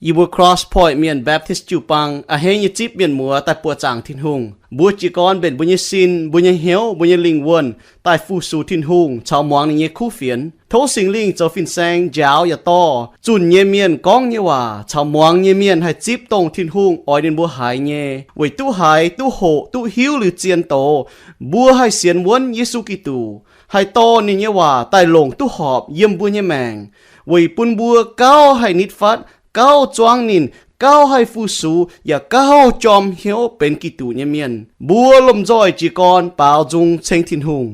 Yie mbuo Cross Point Mienh Baptist jiu-baang a'hneiv nyei zipv mienh muoz daaih buoqc zaangc Tin-Hungh. Mbuo jiez gorn mbenc mbuo nyei sin, mbuo nyei hnyouv, mbuo nyei lingh wuonh daaih fu-sux Tin-Hungh caux muangx ninh nyei kuv fienx. Tov Singx Lingh zoux fin-saeng njaaux yaac dorh zunh nyei mienh gorngv nyei waac caux muangx nyei mienh haih zipv dongh Tin-Hungh oix ninh mbuo haiz nyei, weic duqv haiz, duqv hoqc, duqv hiuv liuz zien doz, mbuo haih sienx wuonv Yesu Giduc, haih dorh ninh nyei waac daaih longc duqv horpc yiem mbuo nyei maengc, weic bun mbuo gauh haih nitv fatv, gauh zuangv ninh, gauh haih fu-sux, yaac gauh jorm hnyouv benx Giduc nyei mienh. Mbuo lomh nzoih jiez gorn baaux nzung ceng Tin-Hungh.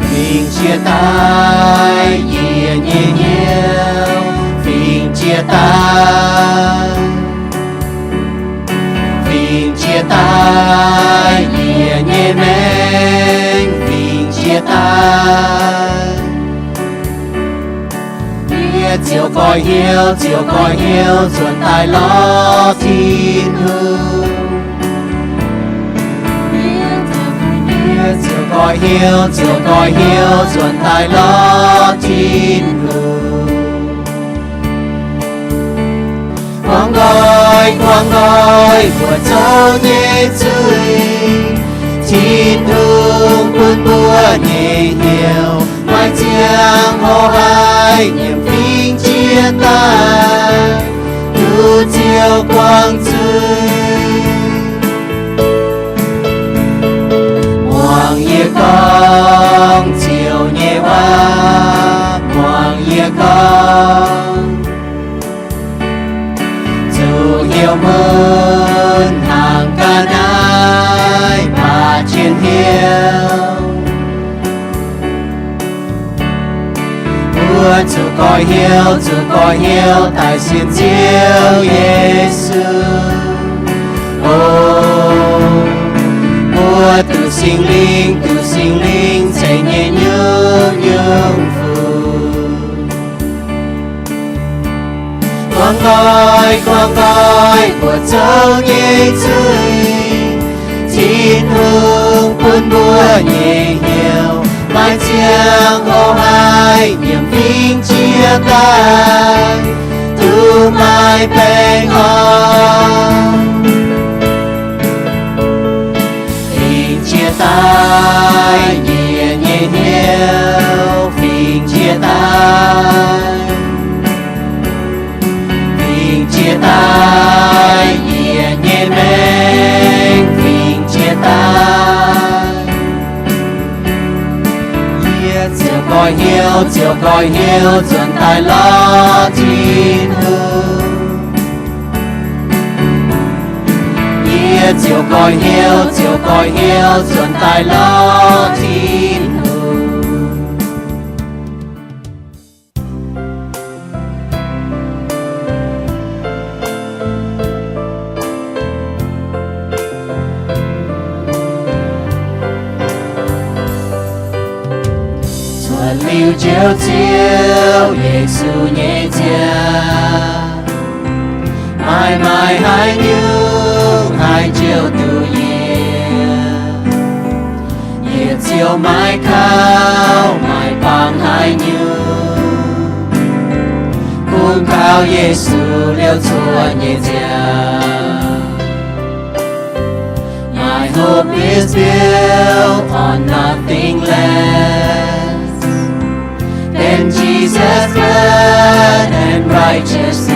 Fingx jiex daaih yietc nyei hnyouv, fingx jiex daaih, fingx jiex daaih yietc nyei maengc, fingx jiex daaih. Yie ziouc goiv hnyouv, ziouc goiv hnyouv nzuonx daaih lorz Tin-Hungh. Yie ziouc goiv hnyouv, ziouc goiv hnyouv nzuonx daaih lorz Tin-Hungh. Kuangx nqoi, kuangx nqoi mbuo zoux nyei zuiz, Tin-Hungh bun mbuo nyei hnyouv maaih ziangh hoc haih nyiemc fingx jiex daaih, duqv Ziouv guangc zuiz. Muangx yie gorngv Ziouv nyei waac, muangx yie gorngv, zuqc heuc mun hnaangx ga'naaiv baac jienv hnyouv. Mbuo zuqc goiv hnyouv, zuqc goiv hnyouv daaih sienx Ziouv Yesu. O, mbuo duqv Singx Lingh, duqv Singx Lingh ceix nyei nyungc-nyungc funx. Guangc nqoi, guangc nqoi mbuo zoux nyei zuiz, Tin-Hungh bun mbuo nyei hnyouv maaih ziangh hoc haih nyiemc fingx jiex daaih, duqv maaih baengh orn. Fingx jiex daaih yietc nyei hnyouv, fingx jiex daaih, fingx jiex daaih yietc nyei maengc, fingx jiex daaih. Yie ziouc goiv hnyouv, ziouc goiv hnyouv nzuonx daaih lorz Tin-Hungh. Yie ziouc goiv hnyouv, ziouc goiv hnyouv nzuonx daaih lorz Tin-Hungh. Cuotv liuz Njoux Ziouv Yesu nyei nziaamv, maaih maaih haaix nyungc haih njoux duqv yie? Yie ziouc maiv kaux, maiv bangc haaix nyungc, kungx kaux Yesu liouh cuotv nyei nziaamv. My hope is built on nothing less than Jesus' blood and righteousness.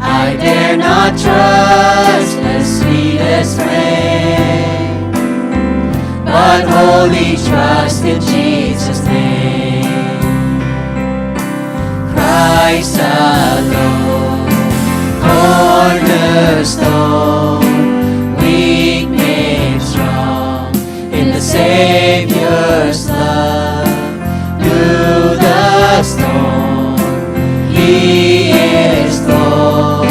I dare not trust the sweetest frame, but wholly trust in Jesus' name. Christ alone, cornerstone, weak made strong in the Savior's love. Through the storm, He is Lord,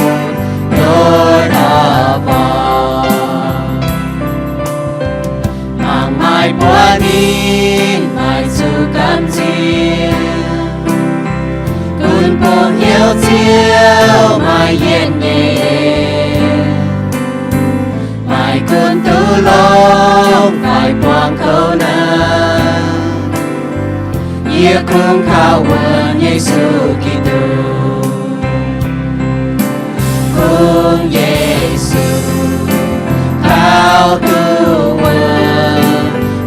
Lord of all. Mangc maaih buonv ninh, maaih zuqc gamh nziex. Ziouv maaih yietc nyei, maaih gunv duqv longc fai buangh kouv naaiv. Yie kungx kaux wuonx Yesu Giduc, kungx Yesu kaux duqv wuov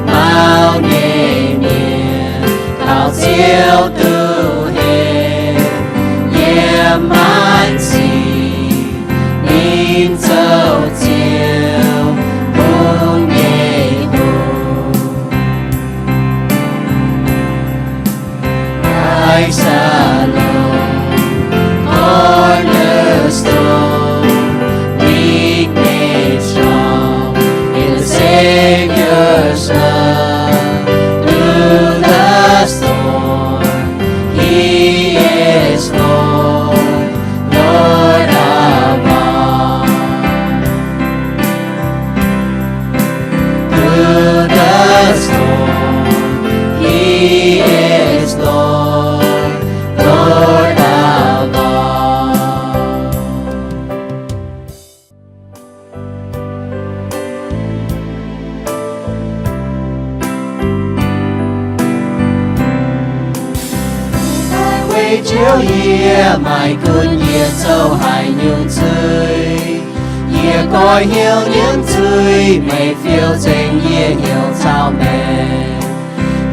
mauv nyei mienh, kaux Ziouv duqv henv. Yiem maanc sic ninh zoux Ziouv, kungx nyei hoc. Christ alone, cornerstone, weakness strong, in the Savior's love, through the storm, He is Lord, Lord of all. Through the storm, He is Lord, Lord of all. Weic Ziouv yie maaih gunv, yie zoux haaix nyungc zuiz? Yie goiv hnyouv nyiemv zuiz, meih fiou nzengc yie hnyouv caux meih.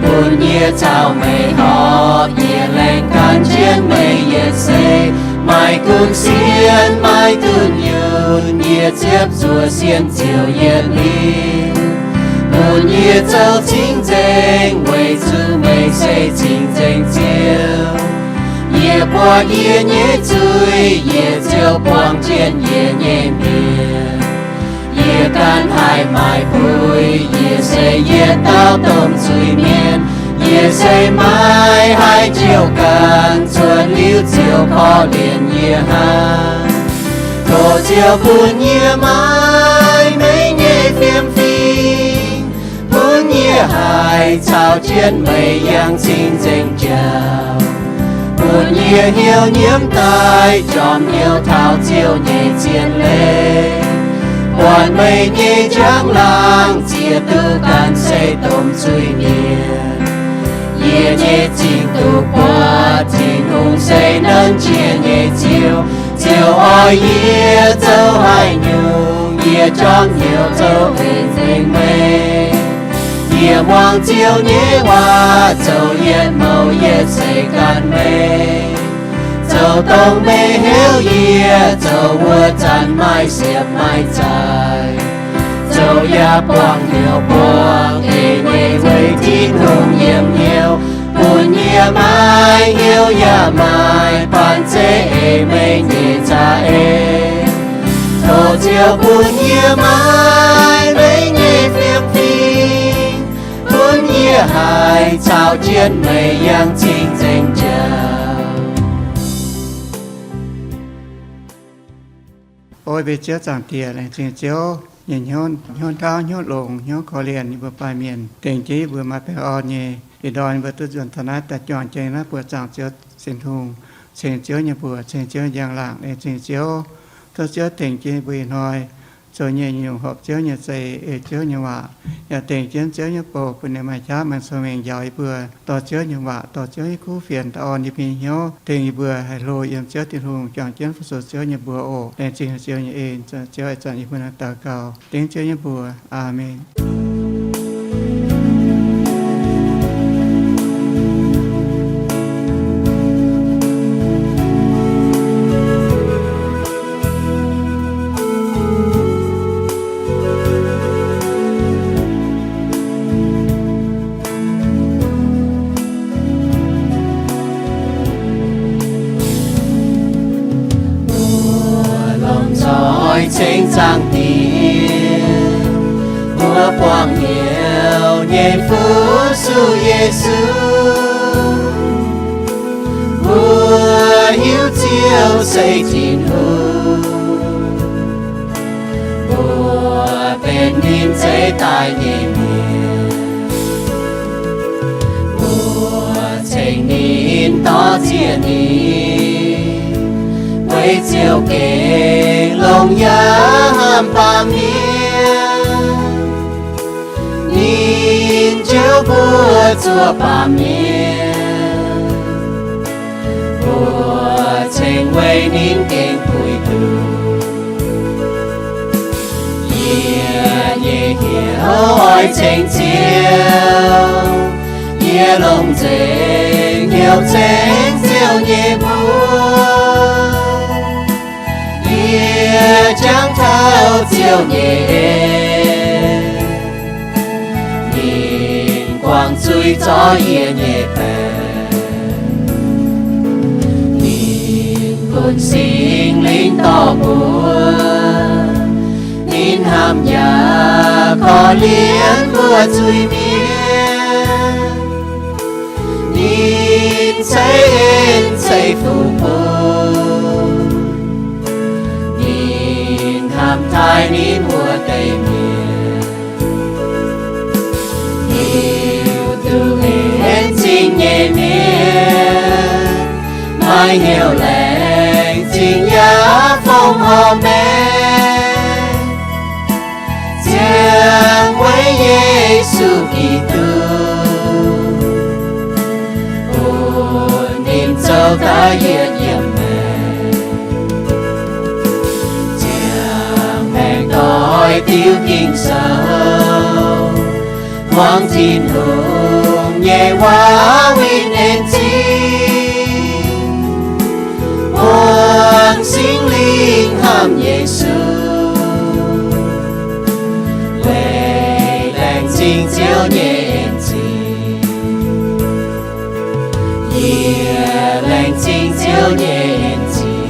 Bun yie caux meih horpc, yie laengz gan jienv meih yietc seix. Maaih gunv sienx, maaih dunh yunh, yie ziepc zuoqc sienx Ziouv yietc liuz. Bun yie zoux cing-nzengc, weic zuqc meih se cing-nzengc Ziouv. Yie buatc yie nyei zuiz, yie ziouc buangh jienv yie nyei mienh. Yie ganh haih maaih buic, yie se yietc dauh domh zuiz mienh. Yie se maiv haih ziouc ganh, cuotv liuz Ziouv korv-lienh yie hnangv. Tov Ziouv bun yie maaih meih nyei fiem-fingx, bun yie haih caux jienv meih yangh cing-nzengc jauv. Bun yie hnyouv nyiemv daaih, jorm hnyouv taux Ziouv nyei zien leiz. Buatc meih nyei njang-laangc, ziex duqv ganh se domh zuiz mienh. Yie nyei zingh duqv buatc Tin-Hungh se nanv jiex nyei Ziouv. Ziouv oix yie zoux haaix nyungc, yie jorm hnyouv zoux weic nzengc meih. Yie muangx Ziouv nyei waac, zoux yietc mouc yietc seix gan meih. Zoux dongh meih heuc yie zoux wuov zanc maaih siepv maaih zaaix. Zoux yaac buangh hnyouv buangh eix nyei weic Tin-Hungh yiem hnyouv, bun yie maaih hnyouv yaac maaih banh zeiv eix meih nyei za'eix. Tov Ziouv bun yie maaih meih nyei fiem-fingx, bun yie haih caux jienv meih yangh cing-nzengc jauv. O mbuo Ziouv Zaangc Diex, laengz zingh Ziouv nyei hnyouv, hnyouv ndaauv, hnyouv longx, hnyouv korv-lienh yie mbuo baamh mienh, tengx jienv yie mbuo maaih baengh orn nyei ih ndorm yie mbuo duqv nzuonx taux naaiv daaih juangc jienv naaiv buoz zaangc Ziouv Tin-Hungh, ceng Ziouv nyei mbuox, ceng Ziouv njang-laangc, laengz zingh Ziouv. Tov Ziouv tengx jienv yie mbuo ih hnoi zoux nyei nyungc horpc Ziouv nyei za'eix, ei Ziouv nyei waac, yaac tengx jienv Ziouv nyei bou bun ninh maaih qaqv maaih cong-mengh njaaux yie mbuo dorh Ziouv nyei waac, dorh Ziouv nyei kuv fienx daaih orn yie mbuo nyei hnyouv, tengx yie mbuo haih hlo yiem Ziouv Tin-Hungh, juangc jienv fu-sux Ziouv nyei mbuox oc. Laengz zingh Ziouv nyei en, Ziouv ih zanc yie mbuo naaiv daux gaux dengv Ziouv nyei mbuox. Aamen. Mbuo lomh nzoih ceng Zaangc Diex, mbuo buangh hnyouv nyei fu-sux Yesu. Mbuo hiuv Ziouv se Tin-Hungh, mbuo benx ninh zeix daaih nyei mienh. Mbuo ceng ninh, dor-ziec ninh, Ziouv gengh longc yaac hnamv baamh mienh, ninh ziouc mbuox zuov baamh mienh, mbuo ceng weic ninh gengh puix duqv. Yie nyei hnyouv oix ceng Ziouv, yie longc nzengc hnyouv ceng Ziouv nyei mbuox. Yie jangx taux Ziouv nyei en, ninh guangc zuiz zorqv yie nyei baeqc. Ninh bun Singx Lingh dorh mbuo, ninh hnamv yaac korv-lienh mbuo zuiz-mienh. Ninh ceix en ceix fuqv bun ninh hnamv taaih ninh wuov deix mienh. Hiuv duqv en zingh nyei mienh, maaih hnyouv laengz zingh yaac fongc horc maengc. Ziangh weic Yesu Giduc, bun ninh zoux daaih yietc yiem maengc. Ziangh maengc doix diuc Ging-Sou, muangx Tin-Hungh nyei waac winh en zingh, muangx Singx Lingh hnamv Yesu, weic laengz zingh Ziouv nyei en zingh. Yie laengz zingh Ziouv nyei en zingh.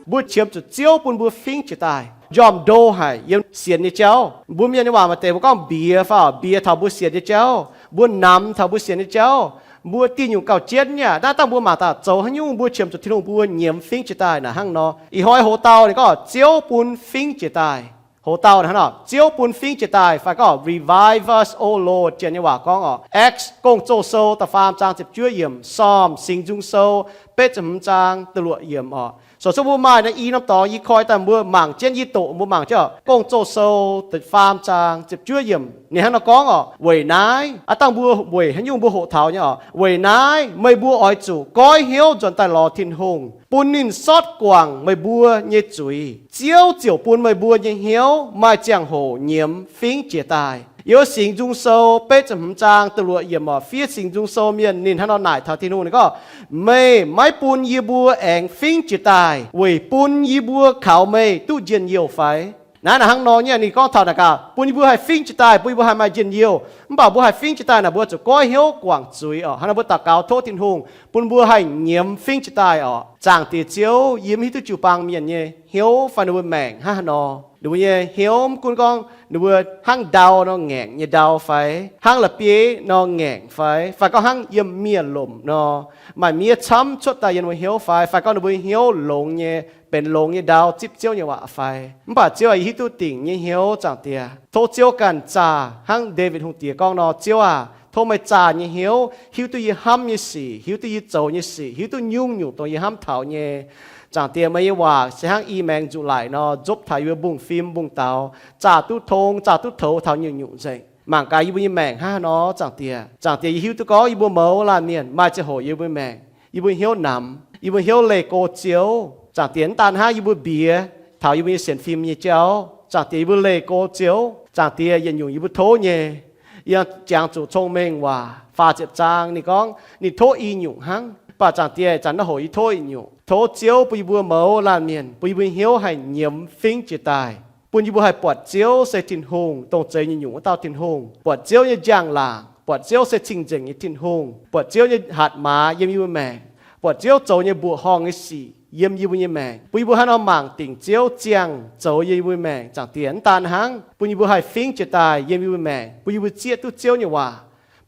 Mbuo qiemx zuqc Ziouv bun mbuo fingx jiex daaih, njormh ndo haic yiem sienx nyei jauv. Mbuo mienh nyei waac maaih deix mbuo gorngv mbiex fai mbiex taux mbuo sienx nyei jauv, mbuo namx taux mbuo sienx nyei jauv. Mbuo diuh nyungc gauh jienv nyei aqv. Naaiv dangh mbuo mangc daaih zoux haaix nyungc mbuo qiemx zuqc Tin-Hungh bun mbuo nyiemz fingx jiex daaih naaic hnangv nor. Ih hnoi hoc dauh ninh gorngv Ziouv bun fingx jiex daaih. Hoc dauh hnangv nor, Ziouv bun fingx jiex daaih fai gorngv Revive us, O Lord, janx nyei waac gorngv oc. Acts Gong-Zoh Sou da'faam zaang ziepc juov yiemc, Psalm Singx Nzung Sou betv ziepc hmz zaang da'luoqc yiemc oc. Sou cuotv mbuo maaih naaiv i norm dorngx yie koi daaih mbuo mangc jienv, yie doqc mbuo mangc jienv oc. Gong-Zoh Sou da'faam zaang ziepc juov yiemc ninh hnangv nor gorngv oc. Weic naaiv, aav dangh mbuo weic haaix nyungc mbuo hoqc taux nyei oc. Weic naaiv meih mbuo oix zuqc goiv hnyouv nzuonx daaih lorz Tin-Hungh, bun ninh sortv guangc meih mbuo nyei zuiz. Ziouv ziouc bun meih mbuo nyei hnyouv maaih ziangh hoc nyiemz fingx jiex daaih. Yiem Singx Nzung Sou betv ziepc hmz zaang da'luoqc yiemc oc, fiev Singx Nzung Sou mienh ninh hnangv nor naaic taux Tin-Hungh, ninh gorngv, meih maiv bun yie mbuo aengx fingx jiex daaih weic bun yie mbuo kaux meih duqv njien-youh fai? Naaiv naaic hnangv nor nyei, ninh gorngv taux naaic gaax, bun yie mbuo haih fingx jiex daaih, bun yie mbuo haih maaih njien-youh. Mv baac mbuo haih fingx jiex daaih naaic, mbuo zuqc goiv hnyouv guangc zuiz oc. Hnangv naaic mbuo daux gaux tov Tin-Hungh bun mbuo haih nyiemz fingx jiex daaih oc. Zaangc Diex Ziouv, yie mv hiuv duqv jiu-baang mienh nyei hnyouv fai ninh mbuo maengc hnangv haaix nor. Ninh mbuo nyei hnyouv mv gunv gorngv ninh mbuo hnangv ndau nor ngaengc nyei ndau fai, hnangv la'bieiv nor ngaengc fai, fai gorngv hnangv yiem miev-lomc nor, maaih miev camv cuotv daaih yiem ninh mbuo hnyouv fai, fai gorngv ninh mbuo hnyouv longx nyei, benx longx nyei ndau zipv Ziouv nyei waac fai. Mv baac Ziouv aah, yie hiuv duqv dingc nyei hnyouv, Zaangc Diex. Tov Ziouv ganh zaah, hnangv Ndaawitv Hungh Diex gorngv nor, Ziouv aah, tov meih zaah nyei hnyouv, hiuv duqv yie hnamv nyei sic, hiuv duqv yie zoux nyei sic, hiuv duqv nyungc-nyungc dongh yie hnamv taux nyei. Zaangc Diex, meih nyei waac se hnangv i maengx nzuqc laic nor, nzopv taux yie mbuo mbungv-fim mbungv-daux, zaah duqv tong, zaah duqv toux taux nyungc-nyungc nzengc. Mangc gaax yie mbuo nyei maengc hnangv haaix nor, Zaangc Diex. Zaangc Diex, yie hiuv duqv gorngv yie mbuo mouz laanh mienh maaih ziangh hoc yie mbuo maengc, yie mbuo hnyouv namx, yie mbuo hnyouv leih go Ziouv. Zaangc Diex, mv daan hnangv yie mbuo mbiex taux yie mbuo nyei sienx fim nyei jauv, Zaangc Diex, yie mbuo leih go Ziouv. Zaangc Diex, yietc nyungc yie mbuo tov nyei, yie jangx zuqc Cong-Mengh Waac faah ziepc zaang ninh gorngv ninh tov i nyungc hnangv. Mv baac Zaangc Diex, zanc naaiv hoc yie tov i nyungc. Tov Ziouv bun yie mbuo mouz laanh mienh, bun yie mbuo hnyouv haih nyiemz fingx jiex daaih, bun yie mbuo haih buatc Ziouv se Tin-Hungh, dongh zeix nyungc-nyungc wuov dauh Tin-Hungh, buatc Ziouv nyei njang-laangc, buatc Ziouv se cing-nzengc nyei Tin-Hungh, buatc Ziouv nyei hatc maaz yiem yie mbuo maengc, buatc Ziouv zoux nyei mbuoqc horngh nyei sic yiem yie mbuo nyei maengc, bun yie mbuo hnangv nor mangc dingc Ziouv ziangh zoux yiem yie mbuo maengc. Zaangc Diex, mv daan hnangv, bun yie mbuo haih fingx jiex daaih yiem yie mbuo maengc, bun yie mbuo zieqv duqv Ziouv nyei waac,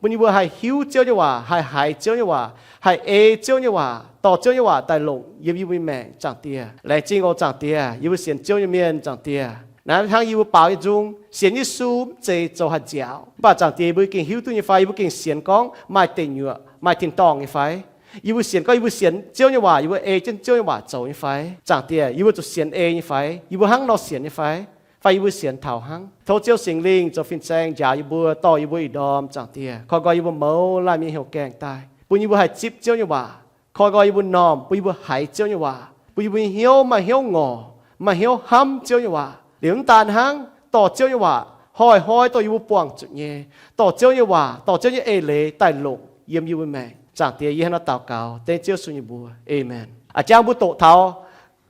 bun yie mbuo haih hiuv Ziouv nyei waac, haih haiz Ziouv nyei waac, haih ei Ziouv nyei waac, dorh Ziouv nyei waac daaih longc yiem yie mbuo nyei maengc. Zaangc Diex, laengz zingh oc. Zaangc Diex, yie mbuo sienx Ziouv nyei mienh, Zaangc Diex, naaiv hnangv yie mbuo baaux nyei nzung, sienx Yesu mv zeiz zoux haaix nziaauc. Mv baac Zaangc Diex, yie mbuo gengh hiuv duqv nyei fai? Yie mbuo gengh sienx gorngv maaih deic nyuoqc, maaih tin-dorngh nyei fai? Yie mbuo sienx gorngv yie mbuo sienx Ziouv nyei waac, yie mbuo ei jienv Ziouv nyei waac zoux nyei fai? Zaangc Diex, yie mbuo zuqc sienx ei nyei fai? Yie mbuo hnangv nor sienx nyei fai? Fai yie mbuo sienx taux hnangv? Tov Ziouv Singx Lingh zoux fin-saeng njaaux yie mbuo, dorh yie mbuo ih ndorm. Zaangc Diex, koi nqoi yie mbuo mouz laanh mienh heuc gaengh daaih, bun yie mbuo haih zipv Ziouv nyei waac. Koi nqoi yie mbuo m'normh, bun yie mbuo haiz Ziouv nyei waac, bun yie mbuo nyei hnyouv maaih hnyouv ngorc, maaih hnyouv hnamv Ziouv nyei waac. Liuz mv daan hnangv, dorh Ziouv nyei waac hnoi-hnoi dorh yie mbuo buangh zuqc nyei, dorh Ziouv nyei waac, dorh Ziouv nyei eix leiz daaih longc yiem yie mbuo maengc. Zaangc Diex, yie hnangv naaiv daux gaux dengv Ziouv Yesu nyei mbuox, aamen. A'jang mbuo doqc taux,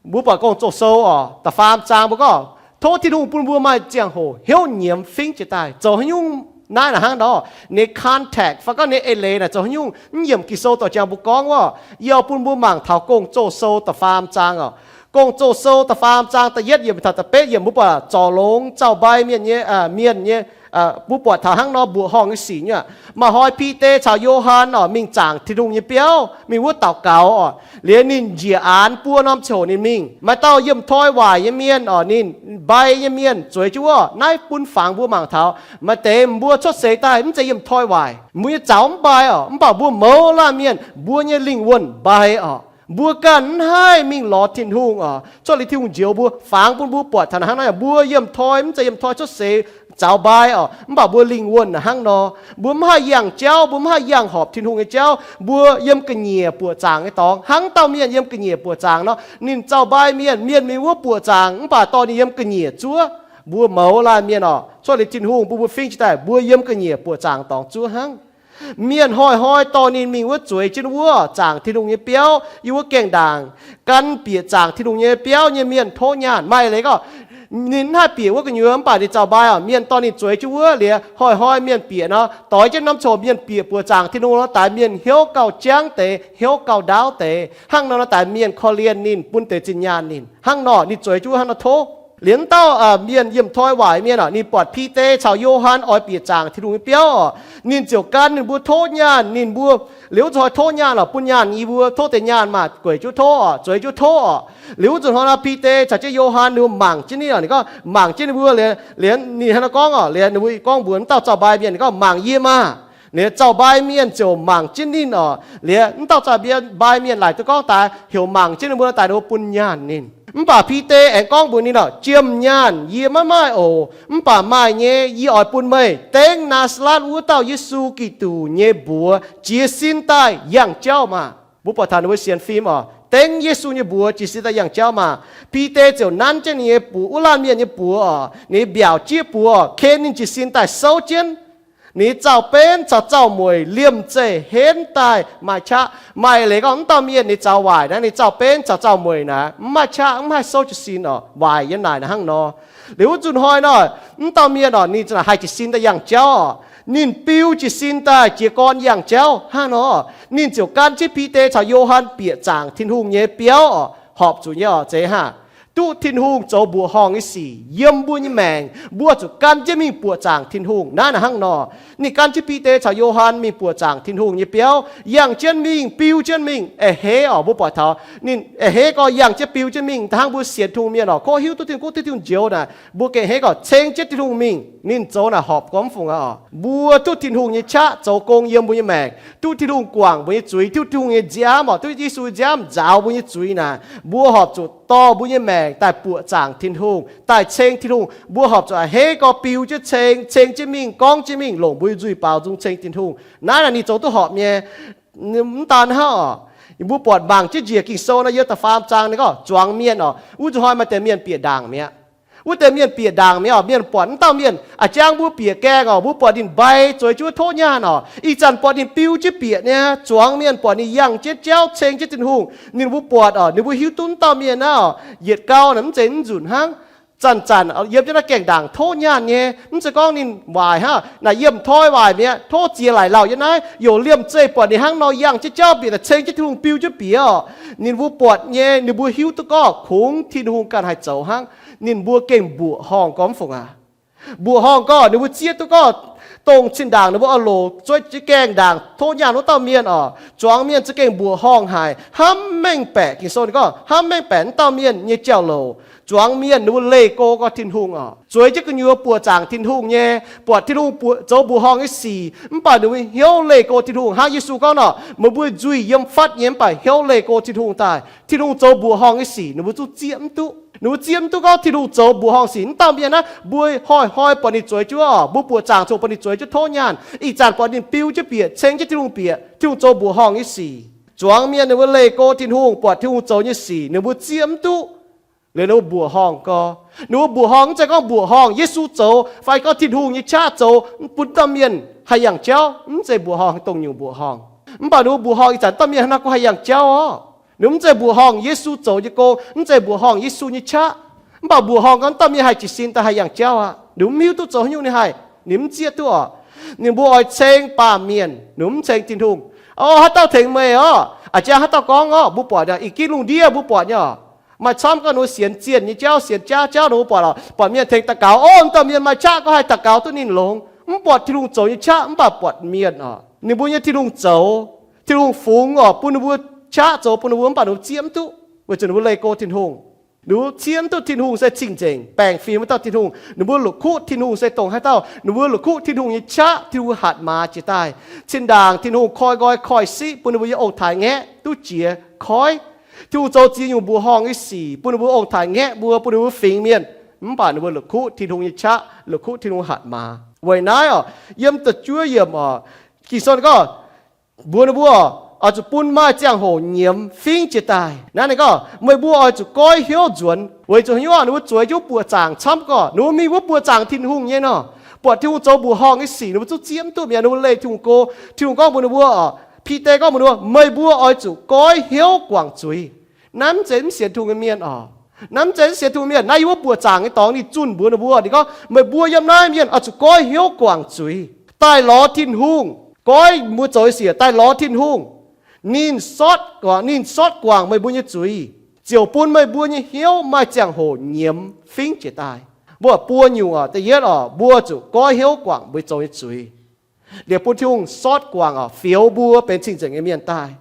mbuo buatc Gong-Zoh sou oc, da'faam zaang mbuo gorngv, tov Tin-Hungh bun mbuo maaih ziangh hoc hnyouv nyiemz fingv jiez daaih. Zoux haaix nyungc naaiv naaic hnangv nor, ninh context fai gorngv ninh eix leiz naaic zoux haaix nyungc? Mv yiemc Ging-Sou dorh jangx mbuo gorngv wuov, yie oix bun mbuo mangc taux Gong-Zoh sou da'faam zaang oc. Gong-Zoh sou da'faam zaang da'yietv yiemc taux da'betv yiemc mbuo buatc zorc longx zaux-mbai mienh nyei, mienh nyei, mbuo buatc taux hnangv nor mbuoqc horngh nyei sic nyei. Maaih hnoi Bide caux Yo^han oc mingh zaangc Tin-Hungh nyei biauv, mingh wuov daux gaux oc. Liuz ninh njiec aanx buo norm ziangh hoc ninh mingh. Maaih dauh yiem toi waaic nyei mienh oc, ninh mbai nyei mienh zueiz jienv wuov. Naaiv bun fangx mbuo mangc taux maaih deix mbuo cuotv seix daaih mv zeiz yiem toi waaic, mbuo nyei zaux mv mbai oc, mv baac mbuo mouz laanh mienh mbuo nyei lingh wuonh mbai oc. Mbuo ganh mv haih mingh lorz Tin-Hungh oc. Cuotv liuz Tin-Hungh njoux mbuo, fangx bun mbuo buatc taux hnangv naaiv, mbuo yiem toi mv zeiz yiem toi cuotv seix zaux mbai oc, mv baac mbuo lingh wuonh hnangv nor. Mbuo mv haih yangh jauv, mbuo mv haih yangh horpc Tin-Hungh nyei jauv, mbuo yiem ga'nyiec buoqc zaangc nyei dorngx. Hnangv dauh mienh yiem ga'nyiec buoqc zaangc nor, ninh zaux mbai mienh, mienh mingh wuov buoqc zaangc, mv baac dorh ninh yiem ga'nyiec zuov. Mbuo mouz laanh mienh oc, cuotv liuz Tin-Hungh bun mbuo fingv jiez daaih, mbuo yiem ga'nyiec buoqc zaangc dorngx zuov hnangv. Mienh hnoi-hnoi dorh ninh mingh wuov zueiz jienv wuov zaangc Tin-Hungh nyei biauv, yiem wuov gaengh ndaangc. Gan bieqc zaangc Tin-Hungh nyei biauv nyei mienh tov nyaanh. Maaih leiz gorngv ninh mv haih bieqc wuov gu'nyuoz, mv baac ninh zaux mbai oc, mienh dorh ninh zueiz jienv wuov. Liuz hnoi-hnoi mienh bieqc nor, doix jienv norm ziangh hoc mienh bieqc buoqc zaangc Tin-Hungh nor, daaix mienh hnyouv gauh jangv deix, hnyouv gauh ndaauv deix. Hnangv nor nor, daaix mienh korv-lienh ninh, bun deix zinh nyaanh ninh. Hnangv nor ninh zueiz jienv wuov hnangv nor tov. Liuz wuov dauh mienh yiem toi waaic mienh oc, ninh buatc Bide caux Yo^han oix bieqc zaangc Tin-Hungh nyei biauv oc, ninh ziouc gan ninh mbuo tov nyaanh ninh mbuo. Liuz wuov nzunc hnoi tov nyaanh oc, bun nyaanh yie mbuo, tov deix nyaanh maah, gueic jienv tov oc, zueiz jienv tov oc. Liuz wuov nzunc hnoi nor Bide caux jienv Yo^han ninh mbuo mangc jienv ninh oc, ninh gorngv mangc jienv ninh mbuo. Liuz ninh hnangv nor gorngv oc, liuz ninh mbuo gorngv mbuox wuov dauh zaux mbai mienh, ninh gorngv, mangc yie maah. Liuz zaux mbai mienh ziouc mangc jienv ninh oc. Liuz wuov dauh zaux mbai mienh laaic duqv gorngv daaih heuc mangc jienv ninh mbuo nor, daaih ninh mbuo bun nyaanh ninh. Mv baac Bide aengx gorngv mbuox ninh oc, jiem nyaanh yie maiv maaih oc, mv baac maaih nyei yie oix bun meih. Dengv Naa^saa^letv wuov dauh Yesu Giduc nyei mbuox jiez sin daaih yangh jauv maah. Mbuo buatc taux ninh mbuo sienx fim oc, dengv Yesu nyei mbuox jiez sin daaih yangh jauv maah. Bide ziouc nanv jienv ninh nyei buoz, wuov laanh mienh nyei buoz oc, ninh mbiaauc jieqv buoz oc, ken ninh jiez sin daaih souv jienv. Ninh nyei zaux-benv caux zaux-mueic liemh zeih henv daaih maaih qaqv. Maaih leiz gorngv wuov dauh mienh ninh zaux waaic naaic, ninh zaux-benv caux zaux-mueic naaic mv maaih qaqv, mv haih souv jiez sin oc, waaic yiem naaic hnangv nor. Liuz wuov nzunc hnoi nor, wuov dauh mienh oc, ninh za'naaic haih jiez sin daaih yangh jauv oc. Ninh biu jiez sin daaih jiez gorn yangh jauv hnangv nor, ninh ziouc gan jienv Bide caux Yo^han bieqc zaangc Tin-Hungh nyei biauv oc, horpc zuqc nyei oc, zeiz hnangv. Duqv Tin-Hungh zoux mbuoqc horngh nyei sic yiem mbuo nyei maengc, mbuo zuqc gan jienv mingh buoqc zaangc Tin-Hungh. Naaiv naaic hnangv nor, ninh gan jienv Bide caux Yo^han mingh buoqc zaangc Tin-Hungh nyei biauv, yangh jienv mingh, biu jienv mingh, a'hneiv oc. Mbuo buatc taux ninh a'hneiv gorx yangh jienv biu jienv mingh. Hnangv mbuo sienx Tin-Hungh mienh oc, kov hiuv duqv Tin-Hungh, duqv Tin-Hungh njoux naaic, mbuo gengh a'hneiv gorx ceng jienv Tin-Hungh mingh. Ninh zoux naaic horpc gormx fungc aqv oc. Mbuo duqv Tin-Hungh nyei qaqv zoux gong yiem mbuo nyei maengc, duqv Tin-Hungh guangc mbuo nyei zuiz, duqv Tin-Hungh nyei nziaamv oc, duqv Yesu nziaamv nzaaux mbuo nyei zuiz naaic, mbuo horpc zuqc dorh mbuo nyei maengc daaih buoqc zaangc Tin-Hungh, daaih ceng Tin-Hungh. Mbuo horpc zuqc a'hneiv gorx biu jienv ceng, ceng jienv mingh, gorngv jienv mingh, longc mbuo nyei nzuih baaux nzung ceng Tin-Hungh. Naaiv naaic ninh zoux duqv horpc nyei. Mv daan hnangv oc, mbuo buatc mangc jienv njiec Ging-Sou nor, yiem da'faam zaang ninh gorngv zuangx mienh oc, wuov nzunc hnoi maaih deix mienh bieqc ndaangc mi'aqv. Wuov deix mienh bieqc ndaangc mi'aqv oc. Mienh buatc wuov dauh mienh, a'jang mbuo bieqc gaengh oc, mbuo buatc ninh mbai zueiz jienv wuov tov nyaanh oc. Ih zanc buatc ninh biu jienv bieqc nyei. Zuangx mienh buatc ninh yangh jienv jauv, ceng jienv Tin-Hungh, ninh mbuo buatc oc, ninh mbuo hiuv duqv wuov dauh mienh naaiv oc, yietc gau naaic mv zeiz mv nzunc hnangv. Zanc-zanc yiem jienv naaiv gaengh ndaangc tov nyaanh nyei. Mv zeiz gorngv ninh waaic hnangv, naaic yiem toi waaic mi'aqv, tov ziex laaic lauh yiem naaiv. Youc liemh zeih buatc ninh hnangv nor yangh jienv jauv bieqc naaic, ceng jienv Tin-Hungh biu jienv bieqc oc. Ninh mbuo buatc nyei, ninh mbuo hiuv duqv gorngv kungx Tin-Hungh ganh haih zoux hnangv. Ninh mbuo gengh mbuoqc horngh gormx fungc aqv. Mbuoqc horngh gorngv ninh mbuo zieqv duqv gorngv dongh zinh ndaangc ninh mbuo oix loc zueiz jienv gaengh ndaangc tov nyaanh wuov dauh mienh oc, zuangx mienh za'gengh mbuoqc horngh haic, hnamv mengh baeqc. Ging-Sou ninh gorngv hnamv mengh baeqc wuov dauh mienh nyei jauv-louc. Zuangx mienh ninh mbuo leih go gorngv Tin-Hungh oc, zueiz jienv gu'nyuoz buoqc zaangc Tin-Hungh nyei, buatc Tin-Hungh zoux mbuoqc horngh nyei sic, mv baac ninh mbuo hnyouv leih go Tin-Hungh. Hnangv Yesu gorngv nor, meih mbuo nzuih yiem fatv nyei, mv baac hnyouv leih go Tin-Hungh daaih, Tin-Hungh zoux mbuoqc horngh nyei sic ninh mbuo zungv zieqv mv duqv. Ninh mbuo zieqv mv duqv gorngv Tin-Hungh zoux mbuoqc horngh sic. Mv dauh mienh naaiv mbuo hnoi-hnoi buatc ninh zueiz jienv oc, mbuo buoqc zaangc coc buatc ninh zueiz jienv tov nyaanh, ih zanc buatc ninh biu jienv bieqc, ceng jienv Tin-Hungh bieqc, Tin-Hungh zoux mbuoqc horngh nyei sic. Zuangx mienh ninh mbuo leih go Tin-Hungh, buatc Tin-Hungh zoux nyei sic ninh mbuo zieqv mv duqv, liuz ninh mbuo mbuoqc horngh gorx. Ninh mbuo mbuoqc horngh mv zeiz gorngv mbuoqc horngh Yesu zoux fai gorngv Tin-Hungh nyei qaqv zoux bun dauh mienh haih yangh jauv, mv zeiz mbuoqc horngh dongh nyungc mbuoqc horngh. Mv baac ninh mbuo mbuoqc horngh ih zanc dauh mienh hnangv naaiv gorngv haih yangh jauv oc. Ninh mv zeiz mbuoqc horngh Yesu zoux nyei gong, mv zeiz mbuoqc horngh Yesu nyei qaqv. Mv baac mbuoqc horngh gorngv dauh mienh haih jiez sin daaih haih yangh jauv aqv. Ninh mv hiuv duqv zoux haaix nyungc ninh haih, ninh mv zieqv duqv oc. Ninh mbuo oix ceng baamh mienh, ninh mv ceng Tin-Hungh. Orv, haaix dauh tengx meih orv? A'jang haaix dauh gorngv orv? Mbuo buatc nyei, ih gin lungh ndiev mbuo buatc nyei oc. Maaih camv gorngv ninh mbuo sienx zienh nyei jauv, sienx jaav jauv ninh mbuo buatc oc. Buatc mienh tengx daux gaux, orv, dauh mienh maaih qaqv gorngv haih daux gaux duqv ninh longx. Mv buatc Tin-Hungh zoux nyei qaqv, mv baac buatc mienh oc, ninh mbuo nyei Tin-Hungh zoux, Tin-Hungh fungx oc, bun ninh mbuo qaqv zoux bun ninh mbuo, mv baac ninh mbuo zieqv mv duqv, weic zuqc ninh mbuo leih go Tin-Hungh. Ninh mbuo zieqv mv duqv Tin-Hungh se cing-nzengc, baengh fim wuov dauh Tin-Hungh. Ninh mbuo la'kuqv Tin-Hungh se dongh haaix dauh, ninh mbuo la'kuqv Tin-Hungh nyei qaqv, Tin-Hungh hatc maaz jiex daaih. Zinh ndaangc Tin-Hungh koi nqoi koi siqv bun ninh mbuo nyei ong-taaix-ngaeqv duqv jiez koiv. Tin-Hungh zoux ziex nyungc mbuoqc horngh nyei sic bun ninh mbuo ong-taaix ngaeqv mbuo, bun ninh mbuo fingx mienh, mv baac ninh mbuo la'kuqv Tin-Hungh nyei qaqv, la'kuqv Tin-Hungh hatc maaz. Weic naaiv oc, yiem da'juov yiemc oc, Ging-Sou gorngv, mbuox ninh mbuo, oix zuqc bun maaih ziangh hoc nyiemz fingv jiez daaih. Naaiv ninh gorngv, meih mbuo oix zuqc goiv hnyouv nzuonx. Weic zuqc haaix nyungc? Ninh mbuo zueiz jienv wuov buoqc zaangc camv gorqv, ninh mbuo mingh wuov buoqc zaangc Tin-Hungh nyei nor, buatc Tin-Hungh zoux mbuoqc horngh nyei sic, ninh mbuo zungv zieqv mv duqv mi'aqv, ninh mbuo leih Tin-Hungh go. Tin-Hungh gorngv mbuox ninh mbuo oc, Bide gorngv mbuox ninh mbuo, meih mbuo oix zuqc goiv hnyouv guangc zuiz. Naaiv mv zeiz mv sienx Tin-Hungh nyei mienh oc. Naaiv mv zeiz mv sienx Tin-Hungh mienh. Naaiv yiem wuov buoqc zaangc nyei dorngx ninh zunh mbuox ninh mbuo, ninh gorngv, meih mbuo yiem naaiv mienh oix zuqc goiv hnyouv guangc zuiz, daaih lorz Tin-Hungh, goiv mbuo zoux nyei sic daaih lorz Tin-Hungh. Ninh sortv guangc, ninh sortv guangc meih mbuo nyei zuiz, ziouc bun meih mbuo nyei hnyouv maaih ziangh hoc nyiemz fingv jiez daaih. Mbuo buo nyungc oc, da'yietv oc, mbuo zuqc goiv hnyouv guangc mbuo zoux nyei zuiz, liepc bun Tin-Hungh sortv guangc oc, fioux mbuo benx cing-nzengc nyei mienh daaih.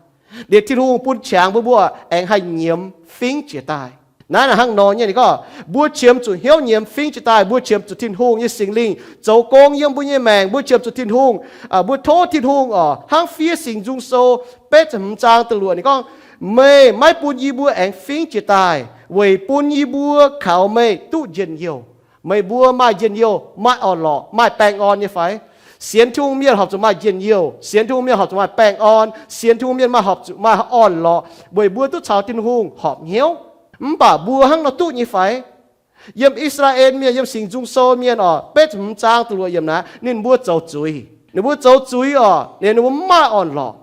Liepc Tin-Hungh bun qangx bun mbuo aengx haih nyiemz fingv jiez daaih. Naaiv naaic hnangv nor nyei, ninh gorngv mbuo qiemx zuqc hnyouv nyiemz fingv jiez daaih, mbuo qiemx zuqc Tin-Hungh nyei Singx Lingh zoux gong yiem mbuo nyei maengc, mbuo qiemx zuqc Tin-Hungh, mbuo tov Tin-Hungh oc. Hnangv fiev Singx Nzung Sou betv ziepc hmz zaang da'luoqc ninh gorngv, meih maiv bun yie mbuo aengx fingv jiez daaih weic bun yie mbuo kaux meih duqv njien-youh. Meih mbuo maaih njien-youh, maaih orn-lorqc, maaih baengh orn nyei fai? Sienx Tin-Hungh mienh horpc zuqc maaih njien-youh, sienx Tin-Hungh mienh horpc zuqc maaih baengh orn, sienx Tin-Hungh mienh maaih horpc zuqc maaih orn-lorqc weic mbuo duqv caux Tin-Hungh horpc hnyouv. Mv baac mbuo hnangv nor duqv nyei fai? Yiem I^saa^laa^en Mienh, yiem Singx Nzung Sou mienh oc, betv ziepc hmz zaang da'luoqc yiemc naaic, ninh mbuo zoux zuiz. Ninh mbuo zoux zuiz oc, ninh mbuo mv maaih orn-lorqc.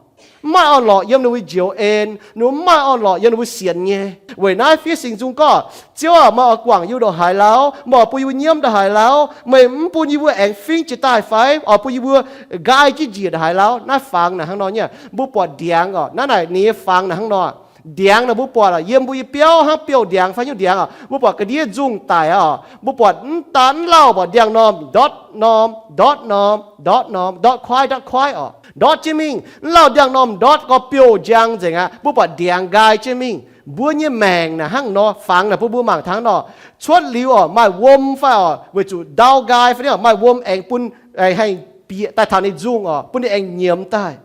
Mv maaih orn-lorqc yiem ninh mbuo njoux en, ninh mbuo mv maaih orn-lorqc yiem ninh mbuo sienx nyei. Weic naaiv fiev Singx Nzung gorngv, Ziouv aac, meih oix guangc yie ndongc haaix lauh? Meih oix bun yie mbuo nyiemv ndongc haaix lauh? Meih mv bun yie mbuo aengx fingv jiez daaih fai? Oix bun yie mbuo nqaai jienv njiec ndongc haaix lauh? Naaiv fangx naaic hnangv nor nyei. Mbuo buatc ndiangx oc, naaiv naaic ninh nyei fangx naaic hnangv nor. Ndiangx naaic mbuo buatc oc, yiem mbuo nyei biauv hnangv biouv ndiangx fai nyungc ndiangx oc, mbuo buatc ga'ndiev nzungh daic oc, mbuo buatc mv daan mv lauh buatc ndiangx-normh ndortv norm, ndortv norm, ndortv norm, ndortv kuaaiv, ndortv kuaaiv oc, ndortv jienv mingh. Mv lauh ndiangx-normh ndortv gorx biouv njang nzengc aqv, mbuo buatc ndiangx nqaai jienv mingh. Mbuo nyei maengc naaic hnangv nor, fangx naaic bun mbuo mangc taux hnangv nor. Cuotv liuz oc, maaih wuom fai oc, weic zuqc ndau nqaai fai ni, maaih wuom aengx bun, aengx haih bieqc daaih taux ninh nzungh oc, bun ninh aengx nyiemz daaih.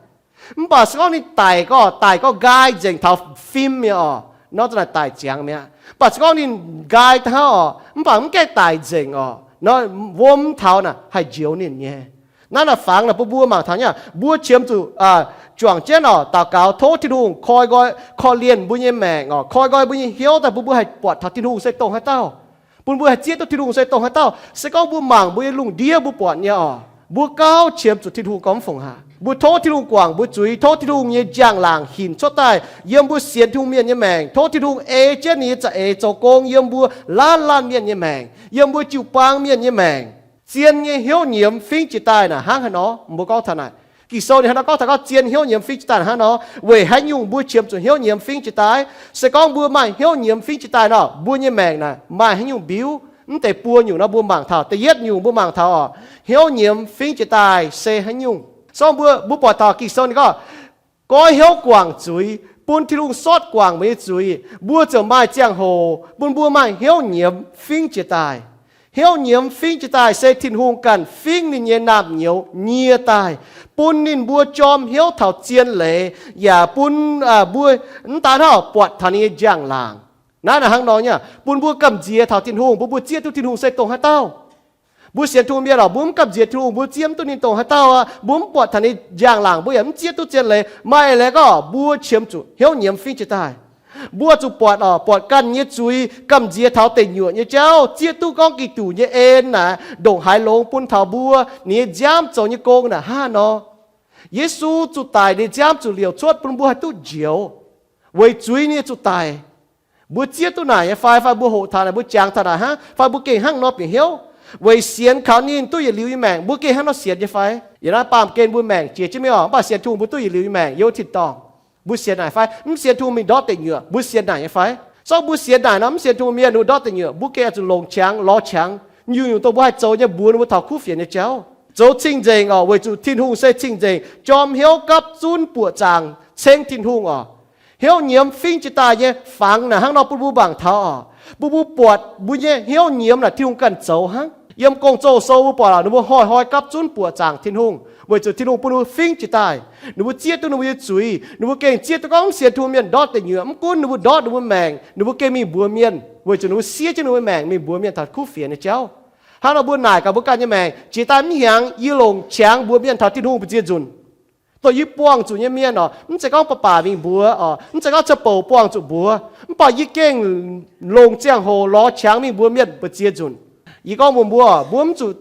Mv baac se gorngv ninh daic gorx, daic gorx nqaai nzengc taux fim mi'aqv oc, nor za'naaic daic ziangx mi'aqv. Mv baac se gorngv ninh nqaai daaih hnangv oc, mv baac mv gaengh daic nzengc oc, nor wuom taux naaic haih njoux ninh nyei. Naaiv naaic fangx naaic bun mbuo mangc taux nyei, mbuo qiemx zuqc juangc jienv oc, daux gaux tov Tin-Hungh koi nqoi, korv-lienh mbuo nyei maengc oc, koi nqoi mbuo nyei hnyouv daaih bun mbuo haih buatc taux Tin-Hungh se dongh haaix dauh, bun mbuo haih zieqv duqv Tin-Hungh se dongh haaix dauh. Se gorngv mbuo mangc mbuo nyei lungh ndiev mbuo buatc nyei oc, mbuo gauh qiemx zuqc Tin-Hungh gorngv mv fungc haac. Mbuo tov Tin-Hungh guangc mbuo zuiz, tov Tin-Hungh nyei njang-laangc hinc cuotv daaih yiem mbuo sienx Tin-Hungh mienh nyei maengc, tov Tin-Hungh ei jienv ninh nyei za'eix zoux gong yiem mbuo laanh laanh mienh nyei maengc, yiem mbuo jiu-baang mienh nyei maengc. Zien nyei hnyouv nyiemz fingv jiez daaih naaic hnangv haaix nor? Mbuo gorngv taux naaic, Ging-Sou ninh hnangv nor gorngv taux gorngv zien hnyouv nyiemz fingv jiez daaih hnangv nor. Weic haaix nyungc mbuo qiemx zuqc hnyouv nyiemz fingv jiez daaih? Se gorngv mbuo maaih hnyouv nyiemz fingv jiez daaih nor, mbuo nyei maengc naaic maaih haaix nyungc mbiuv? Mv deix buo nyungc nor mbuo mangc taux. Da'yietv nyungc mbuo mangc taux oc, hnyouv nyiemz fingv jiez daaih se haaix nyungc. Se gorngv mbuo, mbuo buatc taux Ging-Sou ninh gorngv, goiv hnyouv guangc zuiz, bun Tin-Hungh sortv guangc mbuo nyei zuiz, mbuo ziouc maaih ziangh hoc bun mbuo maaih hnyouv nyiemz fingv jiez daaih. Hnyouv nyiemz fingv jiez daaih se Tin-Hungh ganh fingv ninh nyei naamh nyouz nyie daaih, bun ninh mbuo jorm hnyouv taux zien leiz, yaac bun mbuo mv daan hnangv buatc taux ninh nyei njang-laangc. Naaiv naaic hnangv nor nyei, bun mbuo gamh nziex taux Tin-Hungh, bun mbuo zieqv duqv Tin-Hungh se dongh haaix dauh. Mbuo sienx Tin-Hungh mienh oc, mbuo mv gamh nziex Tin-Hungh, mbuo zieqv mv duqv ninh dongh haaix dauh aqv. Mbuo mv buatc taux ninh njang-laangc, mbuo yaac mv zieqv duqv zien leiz. Maaih leiz gorngv mbuo qiemx zuqc hnyouv nyiemz fingv jiez daaih. Mbuo zuqc buatc oc, buatc ganh nyei zuiz, gamh nziex taux deic nyuoqc nyei jauv, zieqv duqv gorngv Giduc nyei en naaic ndongc haaix longx bun taux mbuo, ninh nyei nziaamv zoux nyei gong naaic hnangv nor. Yesu zuqc daic, ninh nziaamv zuqc liouc cuotv bun mbuo haih duqv njoux, weic zuiz ninh zuqc daic. Mbuo zieqv duqv naaic nyei fai? Fai mbuo hoqc taux naaic, mbuo jangx taux naaic hnangv? Fai mbuo gengh hnangv nor bieqc hnyouv? Weic sienx kaux ninh duqv yietc liuz nyei maengc, mbuo gengh hnangv nor sienx nyei fai? Yiem naaiv baamh gen mbuo maengc jiex jienv mingh oc, mv baac sienx Tin-Hungh mbuo duqv yietc liuz nyei maengc yiem wuov tin-dorngh. Mbuo sienx naaic fai? Mv sienx Tin-Hungh mingh ndortv deic nyuoqc, mbuo sienx naaic nyei fai? Sorng mbuo sienx naaic nor, mv sienx Tin-Hungh mienh ninh ndortv deic nyuoqc, mbuo gengh oix zuqc longc qangx lorz qangx nyungc-nyungc dongh mbuo haih zoux nyei mbuox ninh mbuo taux kuv fienx nyei jauv. Zoux cing-nzengc oc, weic zuqc Tin-Hungh se cing-nzengc, jorm hnyouv gapv zunv buoqc zaangc ceng Tin-Hungh oc. Hnyouv nyiemz fingv jiez daaih nyei fangx naaic hnangv nor bun mbuo mangc taux oc, bun mbuo buatc mbuo nyei hnyouv nyiemz naaic Tin-Hungh ganh zoux hnangv. Yiem Gong-Zoh sou mbuo buatc oc, ninh mbuo hnoi-hnoi gapv zunv buoqc zaangc Tin-Hungh, weic zuqc Tin-Hungh bun ninh mbuo fingv jiez daaih. Ninh mbuo zieqv duqv ninh mbuo nyei zuiz. Ninh mbuo gengh zieqv duqv gorngv mv sienx Tin-Hungh mienh ndortv deic nyuoqc, mv gunv ninh mbuo ndortv ninh mbuo maengc, ninh mbuo gengh mingh mbuox mienh, weic zuqc ninh mbuo siev jienv ninh mbuo maengc mingh mbuox mienh taux kuv fienx nyei jauv. Hnangv nor mbuo naaic gaax mbuo ganh nyei maengc, jiex daaih mv hnyangx yie longc qangx mbuox mienh taux Tin-Hungh mbu'ziex nzunc. Dongh yie buangh zuqc nyei mienh oc, mv zeiz gorngv baac baac mingh mbuox oc, mv zeiz gorngv ca'bouc buangh zuqc mbuox, mv baac yie gengh longc ziangh hoc lorz qangx mingh mbuox mienh mbu'ziex nzunc. Yie gorngv mbuox mbuo, mbuo mv zuqc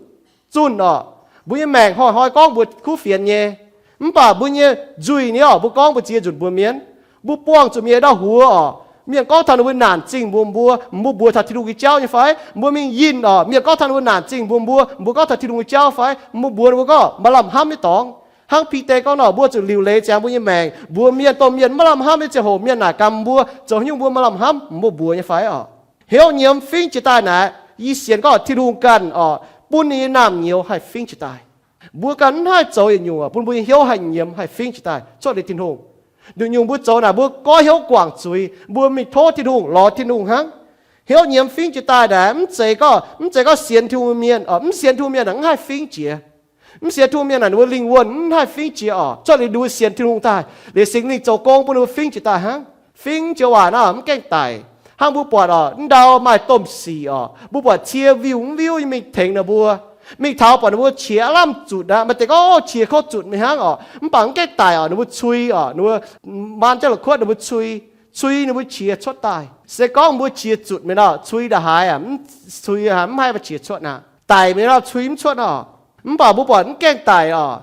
zunh oc. Mbuo nyei maengc hnoi-hnoi gorngv mbuox kuv fienx nyei, mv baac mbuo nyei nzuih ni oc, mbuo gorngv mbu'ziex nzunc mbuox mienh. Mbuo buangh zuqc mienh ndau huox oc, mienh gorngv taux ninh mbuo naanc zingh mbuox mbuo, mbuo mbuox taux Tin-Hungh nyei jauv nyei fai? Mbuo mingh yinh oc, mienh gorngv taux ninh mbuo naanc zingh mbuox mbuo, mbuo gorngv taux Tin-Hungh nyei jauv fai? Mbuo mbuox ninh mbuo gorngv maaih lamh hnamv nyei dorngx. Hnangv Bide gorngv nor, mbuo zuqc liuc leiz ziangx mbuo nyei maengc mbuox mienh, dongh mienh maiv lamh hnamv nyei ziangh hoc mienh naaic gamh mbuo, zoux haaix nyungc mbuo maaih lamh hnamv, mbuo mbuox nyei fai oc? Hnyouv nyiemz fingv jiez daaih naaic, yie sienx gorngv Tin-Hungh ganh oc, bun ninh nyei naamh nyouz haih fingv jiez daaih. Mbuo ganh mv haih zoux yietc nyungc oc, bun mbuo nyei hnyouv haih nyiemz haih fingv jiez daaih cuotv liuz Tin-Hungh. Nyungc-nyungc mbuo zoux naaic mbuo goiv hnyouv guangc zuiz, mbuo mingh tov Tin-Hungh, lorz Tin-Hungh hnangv. Hnyouv nyiemz fingv jiez daaih naaic mv zeiz gorngv, mv zeiz gorngv sienx Tin-Hungh mienh oc, mv sienx Tin-Hungh mienh naaic mv haih fingv jiez. Mv sienx Tin-Hungh mienh naaic ninh mbuo lingh wuonh mv haih fingv jiez oc, cuotv liuz ninh mbuo sienx Tin-Hungh daaih, liuz Singx Lingh zoux gong bun ninh mbuo fingv jiez daaih hnangv. Fingv jiez waac naaic mv gaengh daic. Hnangv mbuo buatc oc, mv ndau maaih domh sic oc, mbuo buatc cie viuh mv viuv nyei mingh tengx ninh mbuo, mingh taux buatc ninh mbuo qiex aav lamh zutc aqv, maaih deix gorngv qiex kouv zutc mingh hnangv oc, mv baac mv gaengh daic oc, ninh mbuo cui oc, ninh mbuo maan jienv la'kuotv ninh mbuo cui, cui ninh mbuo qiex cuotv daaih. Se gorngv mbuo qiex zutc mingh nor, cui nda'haaix, cui mv haih qiex cuotv aqv. Daic mingh nor cui mv cuotv oc. Mv baac mbuo buatc mv gaengh daic oc,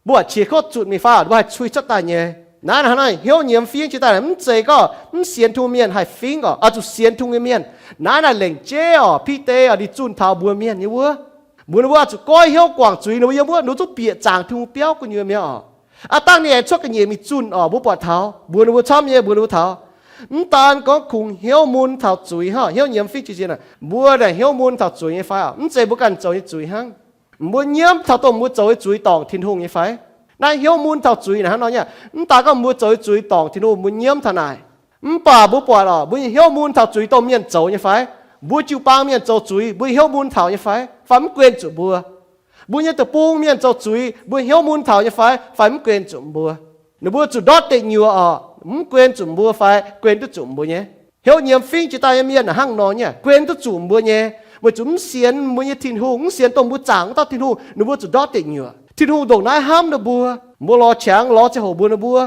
mbuo buatc qiex kouv zutc mingh fai, mbuo haih cui cuotv daaih nyei. Naaiv hnangv naaiv hnyouv nyiemz fingv jiez daaih mv zeiz gorngv mv sienx Tin-Hungh mienh haih fingv oc, oix zuqc sienx Tin-Hungh nyei mienh. Naaiv naaic lengc jeiv oc, Bide oc, ninh zunh taux mbuox mienh nyei wuov, mbuox ninh mbuo oix zuqc goiv hnyouv guangc zuiz, ninh mbuo yiem wuov ninh zuqc bieqc zaangc Tin-Hungh biauv gu'nyuoz mi'aqv oc. Aav dangh ninh aengx cuotv ga'nyiec mingh zunh oc, mbuo buatc taux mbuox ninh mbuo camv nyei, mbuox ninh mbuo taux, mv daan gorngv kungx hnyouv mun taux zuiz hnangv, hnyouv nyiemz fingv jiez daaih, mbuo naaic hnyouv mun taux zuiz nyei fai oc? Mv zeiz, mbuo ganh zoux nyei zuiz hnangv. Mbuo nyiemv taux dongh mbuo zoux nyei zuiz dorngc Tin-Hungh nyei fai? Naaiv hnyouv mun taux zuiz naaic hnangv nor nyei. Mv daan gorngv mbuo zoux nyei zuiz dorngc Tin-Hungh, mbuo nyiemv taux naaic. Mv baac mbuo buatc oc, mbuo nyei hnyouv mun taux zuiz dongh mienh zoux nyei fai? Mbuo jiu-baang mienh zoux zuiz, mbuo nyei hnyouv mun taux nyei fai? Fai mv guen zuqc mbuo? Mbuo nyei deic-bung mienh zoux zuiz, mbuo hnyouv mun taux nyei fai? Fai mv guen zuqc mbuo? Ninh mbuo zuqc ndortv deic nyuoqc oc, mv guen zuqc mbuo fai? Guen duqv zuqc mbuo nyei. Hnyouv nyiemz fingv jiez daaih nyei mienh hnangv nor nyei, guen duqv zuqc mbuo nyei. Weic zuqc mv sienx mbuo nyei Tin-Hungh, mv sienx dongh mbuo zaangc wuov dauh Tin-Hungh, ninh mbuo zuqc ndortv deic nyuoqc. Tin-Hungh ndongc naaiv hnamv ninh mbuo. Mbuo lorz qangx lorz ziangh hoc mbuox ninh mbuo,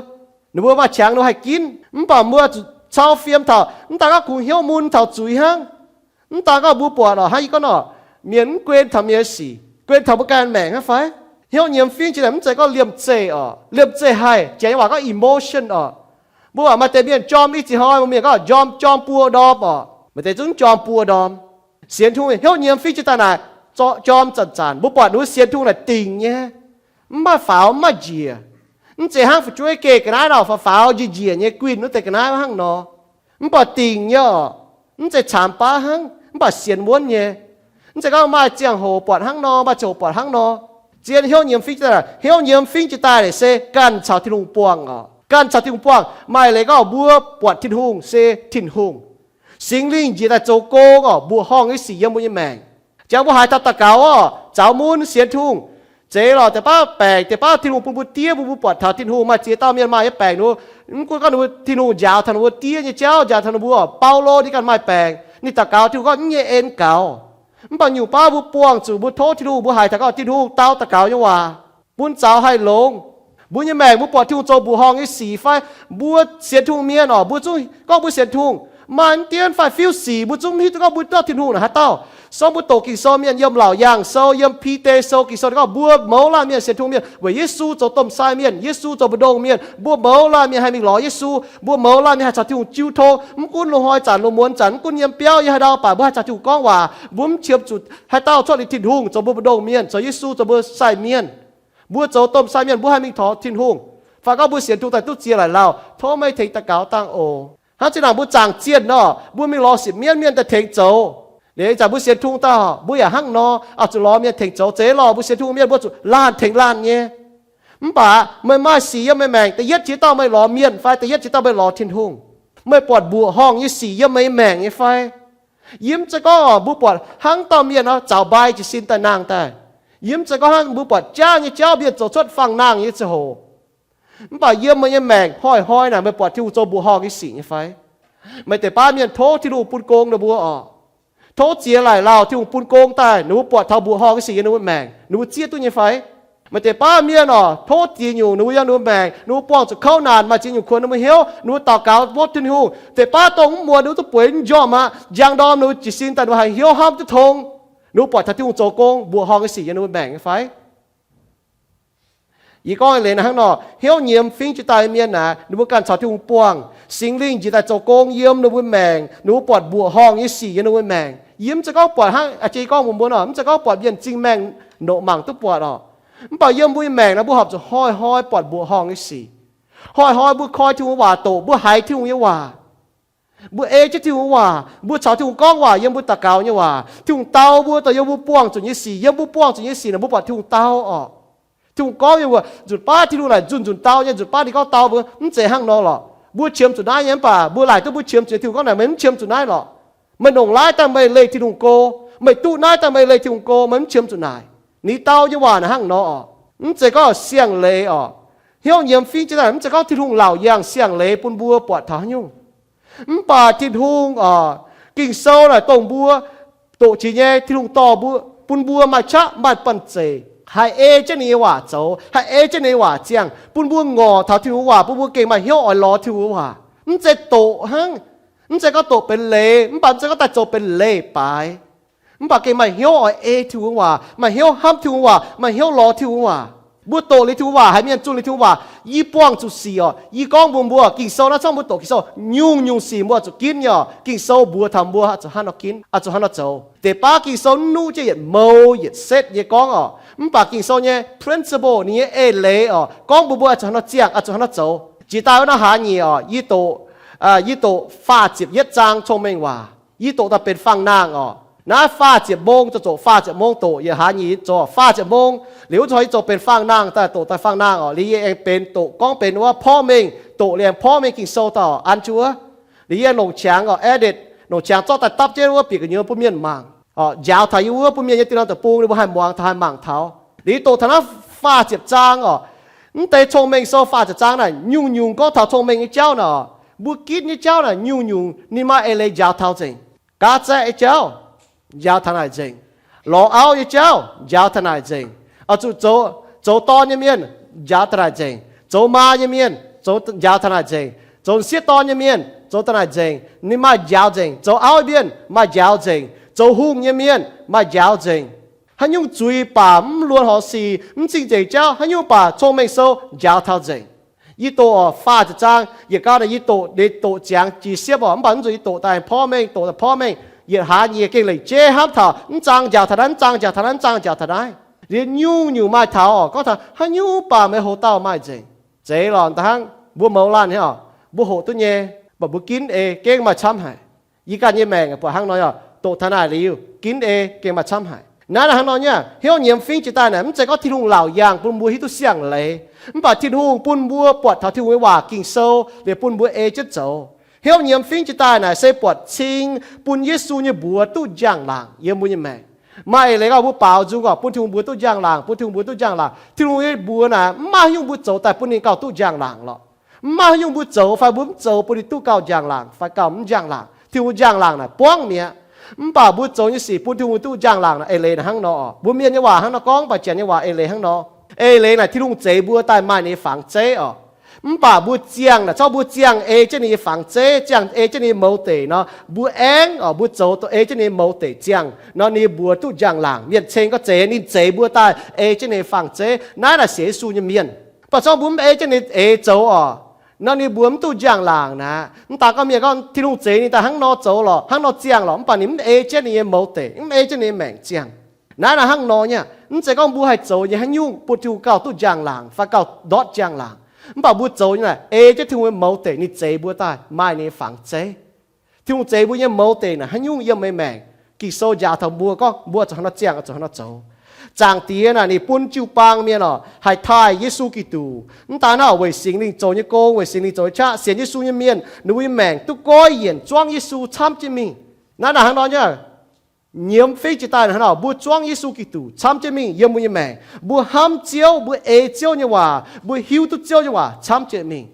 ninh mbuo maaih qangx ninh mbuo haih ginv. Mv baac mbuo zuqc cau fiem taux, mv daan gorngv kungx hnyouv mun taux zuiz hnangv. Mv daan gorngv mbuo buatc oc, hnangv yie gorngv nor, mienh mv guen taux mienh nyei sic, guen taux mbuo ganh maengc hnangv fai? Hnyouv nyiemz fingv jiez daaih mv zeiz gorngv liemh zeih oc, liemh zeih haih, Janx waac gorngv emotion oc. Mbuo waac maaih deix mienh jorm i ziex hnoi, mbuo mienh gorngv jorm, jorm buo ndorm oc. Maaih deix zungv jorm buo ndorm. Sienx Tin-Hungh hnyouv nyiemz fingv jiez daaih naaic, jorm zanc-zanc. Mbuo buatc ninh mbuo sienx Tin-Hungh naaic dingc nyei, mv maaih faaux mv maaih njiec. Mv zeiz hnangv fu'jueiv geh ga'naaiv nor, faaux faaux njiec njiec nyei guinh wuov deix ga'naaiv hnangv nor. Mv baac dingc nyei oc. Mv zeiz caamx baav hnangv, mv baac sienx wuonv nyei. Mv zeiz gorngv maaih ziangh hoc buatc hnangv nor, maaih ziangh hoc buatc hnangv nor. Zien hnyouv nyiemz fingv jiez daaih, hnyouv nyiemz fingv jiez daaih naaic se ganh caux Tin-Hungh buangh oc. Ganh caux Tin-Hungh buangh. Maaih leiz gorngv mbuo buatc Tin-Hungh se Tin-Hungh. Singx Lingh njiec daaih zoux gong orqc, mbuoqc horngh nyei sic yiem mbuo nyei maengc. Jangx mbuo haiz taux daux gaux orqc, zaux mun sienx Tin-Hungh. Zeiz lorqc, deix baav baengc, deix baav Tin-Hungh bun mbuo diev, bun mbuo buatc taux Tin-Hungh maaih ziex dauh mienh maaih nyei baengc nor, mv gunv gorngv ninh mbuo, Tin-Hungh njaaux taux ninh mbuo diev nyei jauv, njaaux taux ninh mbuo orqc, Baulo ninh ganh maaih baengc, ninh daux gaux Tin-Hungh gorngv mv nyei en gaux. Mv baac nyungc baav mbuo buangh zuqc mbuo tov Tin-Hungh, mbuo haiz taux gorngv Tin-Hungh dau daux gaux nyei waac bun zaux haih longx. Mbuo nyei maengc mbuo buatc Tin-Hungh zoux mbuoqc horngh nyei sic fai? Mbuo sienx Tin-Hungh mienh orqc, mbuo zungv gorngv mbuo sienx Tin-Hungh, maaih mv dienv fai fiuv sic, mbuo zungv mv hiuv duqv gorngv mbuo dauh Tin-Hungh naaic haaix dauh. Se gorngv mbuo doqc Ging-Sou mienh yiem Laauc Yaangh Sou, yiem Bide Sou, Ging-Sou ninh gorngv mbuo mouz laanh mienh sienx Tin-Hungh mienh weic Yesu zoux domh sai mienh, Yesu zoux mbu'ndongx mienh, mbuo mouz laanh mienh haih mingh lorz Yesu, mbuo mouz laanh mienh haih caux Tin-Hungh jiu tong, mv gunv loz-hnoi zanc, loz-muonz zanc, mv gunv yiem biauv yiem haaix ndau baac mbuo haih caux Tin-Hungh gorngv waac. Mbuo mv qiemx zuqc haaix dauh cuotv liuz Tin-Hungh zoux mbuo mbu'ndongx mienh, zoux Yesu zoux mbuo sai mienh. Mbuo zoux domh sai mienh, mbuo haih mingh taux Tin-Hungh. Fai gorngv mbuo sienx Tin-Hungh daaih duqv ziex laaic lauh, tov meih tengx daux gaux dangh oc. Hnangv zinh ndaangc mbuo zaangc zienh nor, mbuo mingh lorz sipv mienv, mienh daaih tengx zoux. Liuz ih zanc mbuo sienx Tin-Hungh daaih, mbuo yaac hnangv nor, oix zuqc lorz mienh tengx zoux. Zeiz lorqc, mbuo sienx Tin-Hungh mienh mbuo zuqc laanh tengx laanh nyei. Mv baac meih maaih sic yiem meih maengc, da'yietv jiex dauh meih lorz mienh fai da'yietv jiex dauh meih lorz Tin-Hungh? Meih buatc mbuoqc horngh nyei sic yiem meih maengc nyei fai? Yie mv zeiz gorngv mbuo buatc hnangv dauh mienh nor zaux mbai jiez sin daaih nangh daaih. Yie mv zeiz gorngv hnangv mbuo buatc jaav nyei jauv mienh zoux cuotv fangx nangh nyei ziangh hoc. Mv baac yiem meih nyei maengc hnoi-hnoi naaic meih buatc Tin-Hungh zoux mbuoqc horngh nyei sic nyei fai? Meih deix baav mienh tov Tin-Hungh bun gong ninh mbuo orqc. Tov ziex laaic lauh Tin-Hungh bun gong daaih ninh mbuo buatc taux mbuoqc horngh nyei sic yiem ninh mbuo maengc, ninh mbuo zieqv duqv nyei fai? Meih deix baav mienh orqc, tov ziex nyungc ninh mbuo yiem ninh mbuo maengc, ninh mbuo buangh zuqc kouv naanc, maaih ziex nyungc kuonx ninh mbuo hnyouv, ninh mbuo daux gaux mborqv Tin-Hungh. Deix baav dongh mv muonz ninh mbuo duqv bueix mv njormh aqv, njang ndorm ninh mbuo jiez sin daaih ninh mbuo haih hnyouv hnamv duqv tong. Ninh mbuo buatc taux Tin-Hungh zoux gong mbuoqc horngh nyei sic yiem ninh mbuo maengc nyei fai? Yie gorngv leiz naaiv hnangv nor, hnyouv nyiemz fingx jiex daaih nyei mienh naaic, ninh mbuo ganh caux Tin-Hungh buangh, Singx Lingh njiec daaih zoux gong yiem ninh mbuo maengc, ninh mbuo buatc mbuoqc horngh nyei sic yiem ninh mbuo maengc. Yie mv zeiz gorngv buatc hnangv a'jang gorngv mbuox mbuo nor, mv zeiz gorngv buatc mienh zingh maengh noqc mangc duqv buatc orqc. Mv baac yiem mbuo nyei maengc naaic mbuo horpc zuqc hnoi-hnoi buatc mbuoqc horngh nyei sic. Hnoi-hnoi mbuo koi Tin-Hungh waac doqc, mbuo haiz Tin-Hungh nyei waac, mbuo ei jienv Tin-Hungh waac, mbuo caux Tin-Hungh gorngv waac yiem mbuo daux gaux nyei waac, Tin-Hungh dau mbuo daaih yiem mbuo buangh zuqc nyei sic, yiem mbuo buangh zuqc nyei sic naaic mbuo buatc Tin-Hungh dau orqc. Tin-Hungh gorngv nyei mbuo, nzunc baav Tin-Hungh naaic nzunc nzunc dau nyei, nzunc baav ninh gorngv dau mbuo, mv zeiz hnangv nor lorqc. Mbuo qiemx zuqc naaiv nyei mv baac mbuo laaic duqv mbuo qiemx zuqc Tin-Hungh gorngv naaic, meih mv qiemx zuqc naaiv lorqc. Meih nongc laaix daaih meih leih Tin-Hungh go, meih duqv naaiv daaih meih leih Tin-Hungh go, meih mv qiemx zuqc naaic. Ninh dau nyei waac naaic hnangv nor orqc. Mv zeiz gorngv siang-leiz orqc. Hnyouv nyiemz fingx jiex daaih mv zeiz gorngv Tin-Hungh laauc yangh siang-leiz bun mbuo buatc taux haaix nyungc. Mv baac Tin-Hungh orqc, Ging-Sou naaic dongh mbuo doqc jiex nyei, Tin-Hungh dorh mbuo, bun mbuo maaih qaqv maaih banh zeic haih ei jienv ninh nyei waac zoux, haih ei jienv ninh nyei waac ziangh, bun mbuo ngorc taux Tin-Hungh waac, bun mbuo gengh maaih hnyouv oix lorz Tin-Hungh waac. Mv zeiz doqc hnangv, mv zeiz gorngv doqc benx leiz, mv baac mv zeiz gorngv daaih zoux benx leiz-baaix. Mv baac gengh maaih hnyouv oix ei Tin-Hungh waac, maaih hnyouv hnamv Tin-Hungh waac, maaih hnyouv lorz Tin-Hungh waac. Mbuo doqc liuz Tin-Hungh waac, haiz mienh zunh liuz Tin-Hungh waac, yie buangh zuqc sic orqc. Yie gorngv mbuox mbuo, Ging-Sou naaiv, cangv mbuo doqc Ging-Sou, nyungc-nyungc sic mbuo oix zuqc ginv nyei orqc. Ging-Sou mbuox taux mbuo oix zuqc hnangv nor ginv, oix zuqc hnangv nor zoux. Deix baav Ging-Sou mv nuqv jienv yietc mou yietc setv nyei gorngv orqc. Mv baac Ging-Sou nyei principle, ninh nyei eix leiz orqc, gorngv mbuox mbuo oix zuqc hnangv nor ziangh, oix zuqc hnangv nor zoux. Jiex daaih wuov naaiv hlaax nyieqc orqc, yie doqc, yie doqc faah ziepc yietv zaang cong-mengh waac. Yie doqc daaih benx fangx-nangh orqc. Naaiv faah ziepc mong, zoux faah ziepc mong doqc, yietc hlaax nyieqc zoux faah ziepc mong. Liuz wuov zanc yie zoux benx fangx-nangh daaih, doqc daaih fangx-nangh orqc. Liuz yie aengx benx doqc, gorngv benx wuov porv mengh, doqc liuz aengx porv mengh Ging-Sou daaih an jienv wuov. Liuz yie aengx longc qangx orqc, edit, longc qangx zorqv daaih dapv jienv wuov bieqc gu'nyuoz bun mienh mangc orqc. Njaaux taux yie wuov bun mienh nyei diuh norm deic-bung ninh mbuo haih muangx taux, haih mangc taux. Liuz doqc taux naaiv faah ziepc zaang orqc. Mv deix cong-mengh sou faah ziepc zaang naaic nyungc-nyungc gorngv taux cong-mengh nyei jauv naaic orqc. Mbuo ginv nyei jauv naaic nyungc-nyungc ninh maaih eix leiz njaaux taux nzengc. Gaav zaeqv nyei jauv, njaaux taux naaic nzengc. Lorz auv nyei jauv, njaaux taux naaic nzengc. Oix zuqc zoux, zoux dorn nyei mienh, njaaux taux naaic nzengc. Zoux maa nyei mienh, zoux, njaaux taux naaic nzengc. Zoux sieqv dorn nyei mienh, zoux taux naaic nzengc. Ninh maaih njaaux nzengc. Zoux auv mienh maaih njaaux nzengc. Zoux hungh nyei mienh maaih njaaux nzengc. Haaix nyungc zuiz baac mv luonx horngz sic, mv cing-nzengc jauv, haaix nyungc baac cong-mengh sou njaaux taux nzengc. Yie doqc orqc, faah ziepc zaang, yietc gau naaic yie doqc, ninh doqc ziangx jiex siepv orqc, mv baac mv zuqc yie doqc daaih porv mengh, doqc daaih porv mengh, yietc hlaax nyieqc gengh lengc jeiv hnamv taux, mv zaang njaaux taux naaiv, mv zaang njaaux taux naaiv, mv zaang njaaux taux naaiv. Liuz nyungc-nyungc maaih taux orqc, gorngv taux haaix nyungc baac meih hoc dauh maaih nzengc. Zeiz lorqc, da'hnangv mbuo mouz laanh nyei orqc, mbuo hoqc duqv nyei, mv baac mbuo ginv ei gengh maaih camv haic. Yie ganh nyei maengc buatc hnangv nor orqc, doqc taux naaic liuz ginv ei gengh maaih camv haic. Naaiv hnangv nor nyei, hnyouv nyiemz fingx jiex daaih naaic, mv zeiz gorngv Tin-Hungh laauc yangh bun mbuo hiuv duqv siang-leiz, mv baac Tin-Hungh bun mbuo buatc taux Tin-Hungh nyei waac Ging-Sou liuz bun mbuo ei jienv zoux. Hnyouv nyiemz fingx jiex daaih naaic se buatc cing bun Yesu nyei mbuox duqv njang-laangc yiem mbuo nyei maengc. Maaih eix leiz gorngv mbuo baaux nzung orqc, bun Tin-Hungh mbuox duqv njang-laangc, bun Tin-Hungh mbuox duqv njang-laangc. Tin-Hungh nyei mbuox naaic mv maaih haaix nyungc mbuo zoux daaih bun ninh gauh duqv njang-laangc lorqc. Mv maaih haaix nyungc mbuo zoux fai mbuo mv zoux bun ninh duqv gauh njang-laangc fai gauh mv njang-laangc. Tin-Hungh njang-laangc naaic buangv mi'aqv. Mv baac mbuo zoux nyei sic bun Tin-Hungh duqv njang-laangc naaic, eix leiz naaic hnangv nor orqc. Mbuo mienh nyei waac hnangv nor gorngv, mv baac Janx nyei waac eix leiz hnangv nor. Eix leiz naaic Tin-Hungh zeix mbuo daaih maaih ninh nyei fangx zeiv orqc. Mv baac mbuo ziangh naaic, corc mbuo ziangh ei jienv ninh nyei fangx zeiv, ziangh ei jienv ninh nyei mouz deic nor, mbuo aengx orqc, mbuo zoux ei jienv ninh nyei mouz deic ziangh nor, ninh nyei mbuox duqv njang-laangc. Mienh ceng gorngv zeix, ninh zeix mbuo daaih ei jienv ninh nyei fangx zeiv. Naaiv naaic sienx Yesu nyei mienh. Mv baac corc mbuo mv ei jienv ninh eix zoux orqc, nor ninh mbuox mv duqv njang-laangc naaic. Mv daan gorngv mienh gorngv Tin-Hungh zeix ninh daaih hnangv nor zoux lorqc, hnangv nor ziangh lorqc, mv baac ninh mv ei jienv ninh nyei mouz deic, mv ei jienv ninh nyei maengc ziangh. Naaiv naaic hnangv nor nyei, mv zeiz gorngv mbuo haih zoux nyei haaix nyungc bun Tin-Hungh gauh duqv njang-laangc fai gauh ndortv njang-laangc. Mv baac mbuo zoux nyei naaic ei jienv Tin-Hungh nyei mouz deic, ninh zeix mbuo daaih maaih ninh nyei fangx zeiv. Tin-Hungh zeix mbuo nyei mouz deic naaic haaix nyungc yiem meih maengc, Ging-Sou njaaux taux mbuo gorngv mbuo zuqc hnangv nor ziangh, zuqc hnangv nor zoux. Zaangc Diex naaic ninh bun jiu-baang mienh orqc haih taaih Yesu Giduc. Mv daan hnangv, weic Singx Lingh zoux nyei gong, weic Singx Lingh zoux nyei qaqv sienx Yesu nyei mienh, ninh mbuo nyei maengc duqv goiv yienc zuangv Yesu camv jienv mingh. Naaiv naaic hnangv nor nyei, nyiemz fingx jiex daaih hnangv nor, mbuo zuangv Yesu Giduc camv jienv mingh yiem mbuo nyei maengc. Mbuo hnamv Ziouv, mbuo ei Ziouv nyei waac, mbuo hiuv duqv Ziouv nyei waac camv jienv mingh.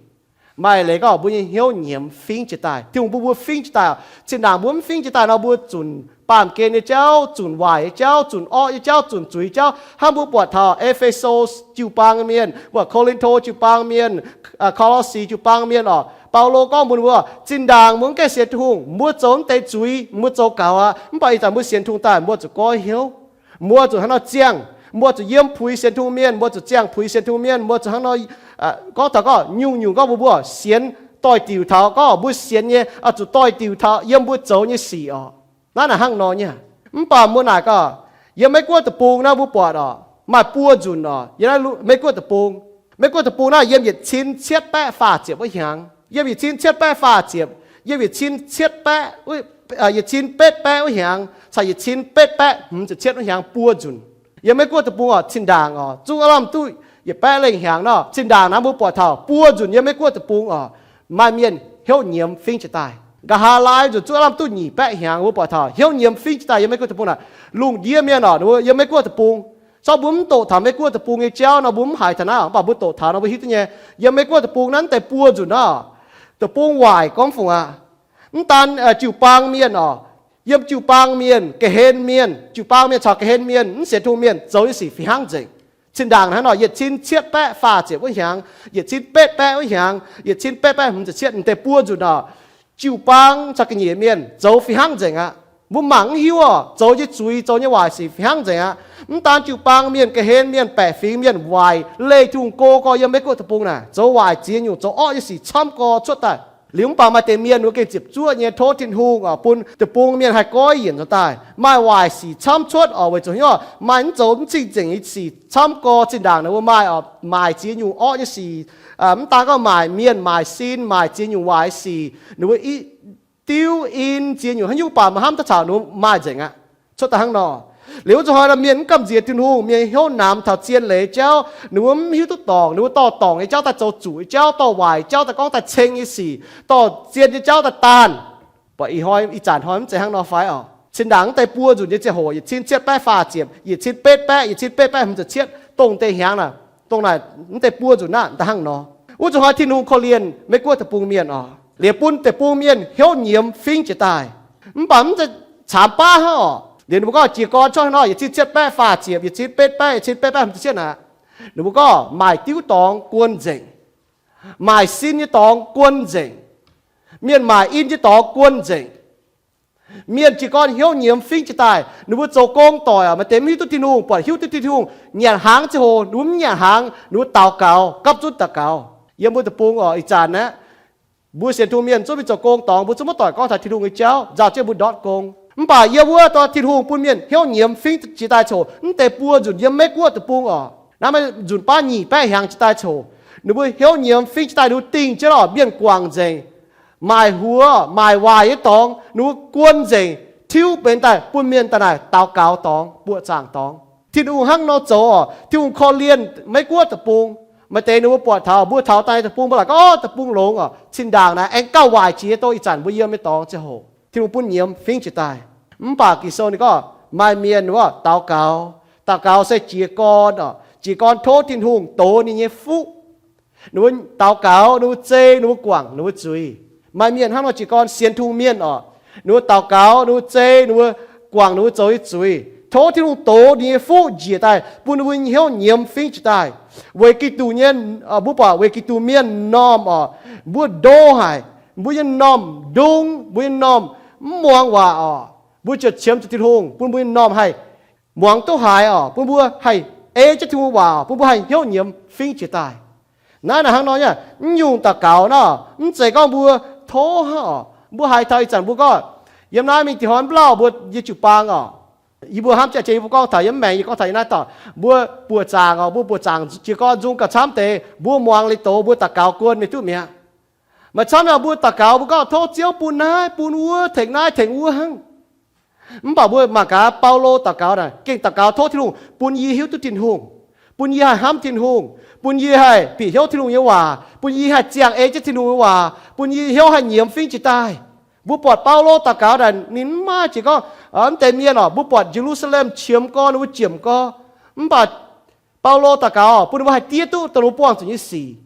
Maaih leiz gorngv mbuo nyei hnyouv nyiemz fingx jiex daaih. Tin-Hungh bun mbuo fingx jiex daaih. Zinh ndaangc mbuo mv fingx jiex daaih nor, mbuo zunc baamh gen nyei jauv, zunc waaic nyei jauv, zunc orqv nyei jauv, zunc zuiz jauv. Hnangv mbuo buatc taux E^fe^so jiu-baang mienh, buatc Ko^lin^to jiu-baang mienh, Ko^lo^si jiu-baang mienh orqc, Baulo gorngv mbuox mbuo, zinh ndaangc mbuo mv gaengh sienx Tin-Hungh, mbuo zoux mv deix zuiz, mbuo zoux gaux aqv. Mv baac ih zanc mbuo sienx Tin-Hungh daaih, mbuo zuqc goiv hnyouv. Mbuo zuqc hnangv nor ziangh, mbuo zuqc yiem puix sienx Tin-Hungh mienh, mbuo zuqc ziangh puix sienx Tin-Hungh mienh, mbuo zuqc hnangv nor, gorngv taux gorngv nyungc-nyungc gorngv mbuo, mbuo sienx doix-diuc taux gorngv mbuo sienx nyei, zuqc doix-diuc taux yiem mbuo zoux nyei sic orqc. Naaiv naaic hnangv nor nyei. Mv baac mbuo naaic gorngv, yiem Meiv Guoqv deic-bung naaiv mbuo buatc orqc, maaih buo nzunc orqc, yiem naaiv Meiv Guoqv deic-bung. Meiv Guoqv deic-bung naaiv yiem yietc cin cietv baeqv faah ziepc wuov hnyangx, yiem yietc cin cietv baeqv faah ziepc, yiem yietc cin cietv baeqv, yietc cin betv baeqv wuov hnyangx caux yietc cin betv baeqv hmz ziepc cietv wuov hnyangx buo nzunc. Yiem Meiv Guoqv deic-bung orqc, zinh ndaangc orqc, zungv aav lamh duqv yietc baeqv lengh hnyangx nor, zinh ndaangc naaiv mbuo buatc taux buo nzunc yiem Meiv Guoqv deic-bung orqc, maaih mienh hnyouv nyiemz fingx jiex daaih. Nqa'haav laai nzunc zungv aav lamh duqv nyic baeqv hnyangx mbuo buatc taux hnyouv nyiemz fingx jiex daaih yiem Meiv Guoqv deic-bung naaic. Lungh ndiev mienh orqc, ninh mbuo yiem Meiv Guoqv deic-bung, corc mbuo mv doqc taux Meiv Guoqv deic-bung nyei jauv nor, mbuo mv haiz taux naaiv, mv baac mbuo doqc taux nor mbuo hiuv duqv nyei. Yiem Meiv Guoqv deic-bung naaiv mv deix buo nzunc orqc, deic-bung waaic gorngv fungc aqv. Mv daan jiu-baang mienh orqc, yiem jiu-baang mienh, ga'hlen mienh, jiu-baang mienh caux ga'hlen mienh, mv sienx Tin-Hungh mienh zoux nyei sic fih hnangv nzengc. Zinh ndaangc hnangv nor, yietc cin cietv baeqv faah ziepc wuov hnyangx, yietc cin betv baeqv wuov hnyangx, yietc cin betv baeqv hmz ziepc cietv, mv deix buo nzunc orqc, jiu-baang caux ga'nyiec mienh zoux fih hnangv nzengc aqv. Mbuo mangc mv hiuv orqc, zoux nyei zuiz, zoux nyei waaic sic fih hnangv nzengc aqv. Mv daan jiu-baang mienh, ga'hlen mienh, baeqc fingx mienh waaic leih Tin-Hungh go gorx yiem Meiv Guoqv deic-bung naaic, zoux waaic ziex nyungc, zoux orqv nyei sic camv gorx cuotv daaih. Liuz mv baac maaih deix mienh wuov gengh ziepc zuoqv nyei tov Tin-Hungh orqc, bun deic-bung mienh haih goiv yienc nzuonx daaih, maaih waaic sic camv cuotv orqc, weic zuqc hnyouv maaih mv zoux mv cing-nzengc nyei sic camv gorx. Zinh ndaangc ninh mbuo maaih orqc, maaic ziex nyungc orqv nyei sic, mv daan gorngv maaic mienh, maaic sin, maaic ziex nyungc waaic sic, ninh mbuo diuv in ziex nyungc haaix nyungc baac maiv hnamv daaih caux ninh mbuo maaih nzengc aqv. Cuotv daaih hnangv nor. Liuz wuov zuqc hnoi nor mienh mv gamh nziex Tin-Hungh, mienh hnyouv namx taux zien leiz jauv, ninh mbuo mv hiuv duqv dorngc, ninh mbuo dorh dorngc nyei jauv daaih zoux zuqc nyei jauv, dorh waaic jauv daaih gorngv daaih ceng nyei sic, dorh zien nyei jauv daaih daanh. Buatc ih hnoi, ih zanc hnoi mv zeiz hnangv nor fai orqc? Zinh ndaangc mv deix buo nzunc nyei ziangh hoc, yietc cin cietv baeqv faah ziepc, yietc cin betv baeqv, yietc cin betv baeqv hmz ziepc cietv, dongh deix hnyangx naaic, dongh naaic mv deix buo nzunc naaiv da'hnangv nor. Wuov zuqc hnoi Tin-Hungh korv-lienh Meiv Guoqv deic-bung mienh orqc, liuz bun deic-bung mienh hnyouv nyiemz fingx jiex daaih. Mv baac mv zeiz caamx baav hnangv orqc. Liuz ninh mbuo gorngv jiez gorn cuotv hnangv nor, yietc cin cietv baeqv faah ziepc, yietc cin betv baeqv, yietc cin betv baeqv hmz ziepc cietv naaic, ninh mbuo gorngv maaih diuv dorngx guon nzengc, maaih sin nyei dorngx guon nzengc, mienh maaic in nyei dorngx guon nzengc. Mienh jiez gorn hnyouv nyiemz fingx jiex daaih, ninh mbuo zoux gong doic orqc, maaih deix mv hiuv duqv Tin-Hungh, buatc hiuv duqv Tin-Hungh, nyanc hnaangx ziangh hoc ninh mbuo mv nyanc hnaangx, ninh mbuo daux gaux, gapv zunv daux gaux. Yiem mbuo deic-bung orqc, ih zanc naaiv mbuo sienx Tin-Hungh mienh zungv mingh zoux gong dorngx, mbuo zungv maiv doic gorngv taux Tin-Hungh nyei jauv, nzauh jienv mbuo ndortv gong. Mv baac yiem wuov dorh Tin-Hungh bun mienh hnyouv nyiemz fingx jiex daaih coc, mv deix buo nzunc yiem Meiv Guoqv deic-bung orqc, naaiv maaih nzunc baav nyic baeqv hnyangx jiex daaih coc, ninh mbuo hnyouv nyiemz fingx jiex daaih, ninh mbuo dingh jienv orqc, mienh guangc nzengc, maaic huox maaic waaic nyei dorngx ninh mbuo guon nzengc. Tiuv benx daaih bun mienh daaih naaic daux gaux dorngx, buoqc zaangc dorngx. Tin-Hungh hnangv nor zoux oc. Tin-Hungh korv-lienh Meiv Guoqv deic-bung. Maaih deix ninh mbuo buatc taux, mbuo taux daaih deic-bung, mbuo laaic gorngv, Orv, deic-bung longx oc. Cin-ndaangc naaiv aengx gauh waaic jiex dongh ih zanc mbuo yiem nyei dorngx ziangh hoc. Tin-Hungh bun nyiemz fingx jiex daaih. Mv baac Ging-Sou ninh gorngv maaih mienh wuov daux gaux, daux gaux se jiez gorn oc, jiez gorn tov Tin-Hungh dox ninh nyei fuqv. Ninh mbuo daux gaux, ninh mbuo zei, ninh mbuo guangc ninh mbuo zuiz. Maaih mienh hnangv nor jiez gorn sienx Tin-Hungh mienh oc. Ninh mbuo daux gaux, ninh mbuo zei, ninh mbuo guangc ninh mbuo zoux nyei zuiz, tov Tin-Hungh dox ninh nyei fuqv njiec daaih, bun ninh mbuo nyei hnyouv nyiemz fingx jiex daaih. Weic Giduc nyei, mbuo buatc weic Giduc mienh m'normh oc, mbuo ndo haic, mbuo nyei m'normh ndongc, mbuo nyei m'normh mv muangx waac oc, mbuo ziouc qiemx zuqc Tin-Hungh bun mbuo nyei m'normh haih muangx duqv haiz oc, bun mbuo haih ei jienv Tin-Hungh waac, bun mbuo haih hnyouv nyiemz fingx jiex daaih. Naaiv naaic hnangv nor nyei, mv nyungc daux gaux naaiv, mv zeiz gorngv mbuo tov hnangv oc. Mbuo haiz taux ih zanc mbuo gorngv, yiem naaiv mingh diuh hnoi mv lauh mbuo yie jiu-baang oc, yie mbuo hnamv jiex jiex yie mbuo gorngv taux yiem maengx, yie gorngv taux yiem naaiv dorngx, mbuo buoqc zaangc oc, mbuo buoqc zaangc jiez gorn nzung gauh camv deix, mbuo muangx liuz doz, mbuo daux gaux guon mienh duqv mi'aqv. Maaih camv nyei mbuo daux gaux mbuo gorngv tov Ziouv bun naaiv bun wuov, tengx naaiv tengx wuov hnangv. Mv baac mbuo mangc gaax Baulo daux gaux naaic, gengh daux gaux tov Tin-Hungh bun yie hiuv duqv Tin-Hungh, bun yie haih hnamv Tin-Hungh, bun yie haih bieqc hnyouv Tin-Hungh nyei waac, bun yie haih ziangh ei jienv Tin-Hungh nyei waac, bun yie hnyouv haih nyiemz fingx jiex daaih. Mbuo buatc Baulo daux gaux naaic, ninh mv maaih jiex gorngv, mv deix mienh oc, mbuo buatc Ye^lu^saa^lem qiemx gorn, ninh mbuo jiemc gorn, mv baac Baulo daux gaux bun ninh mbuo haih diev duqv dongh ninh mbuo buangh zuqc nyei sic.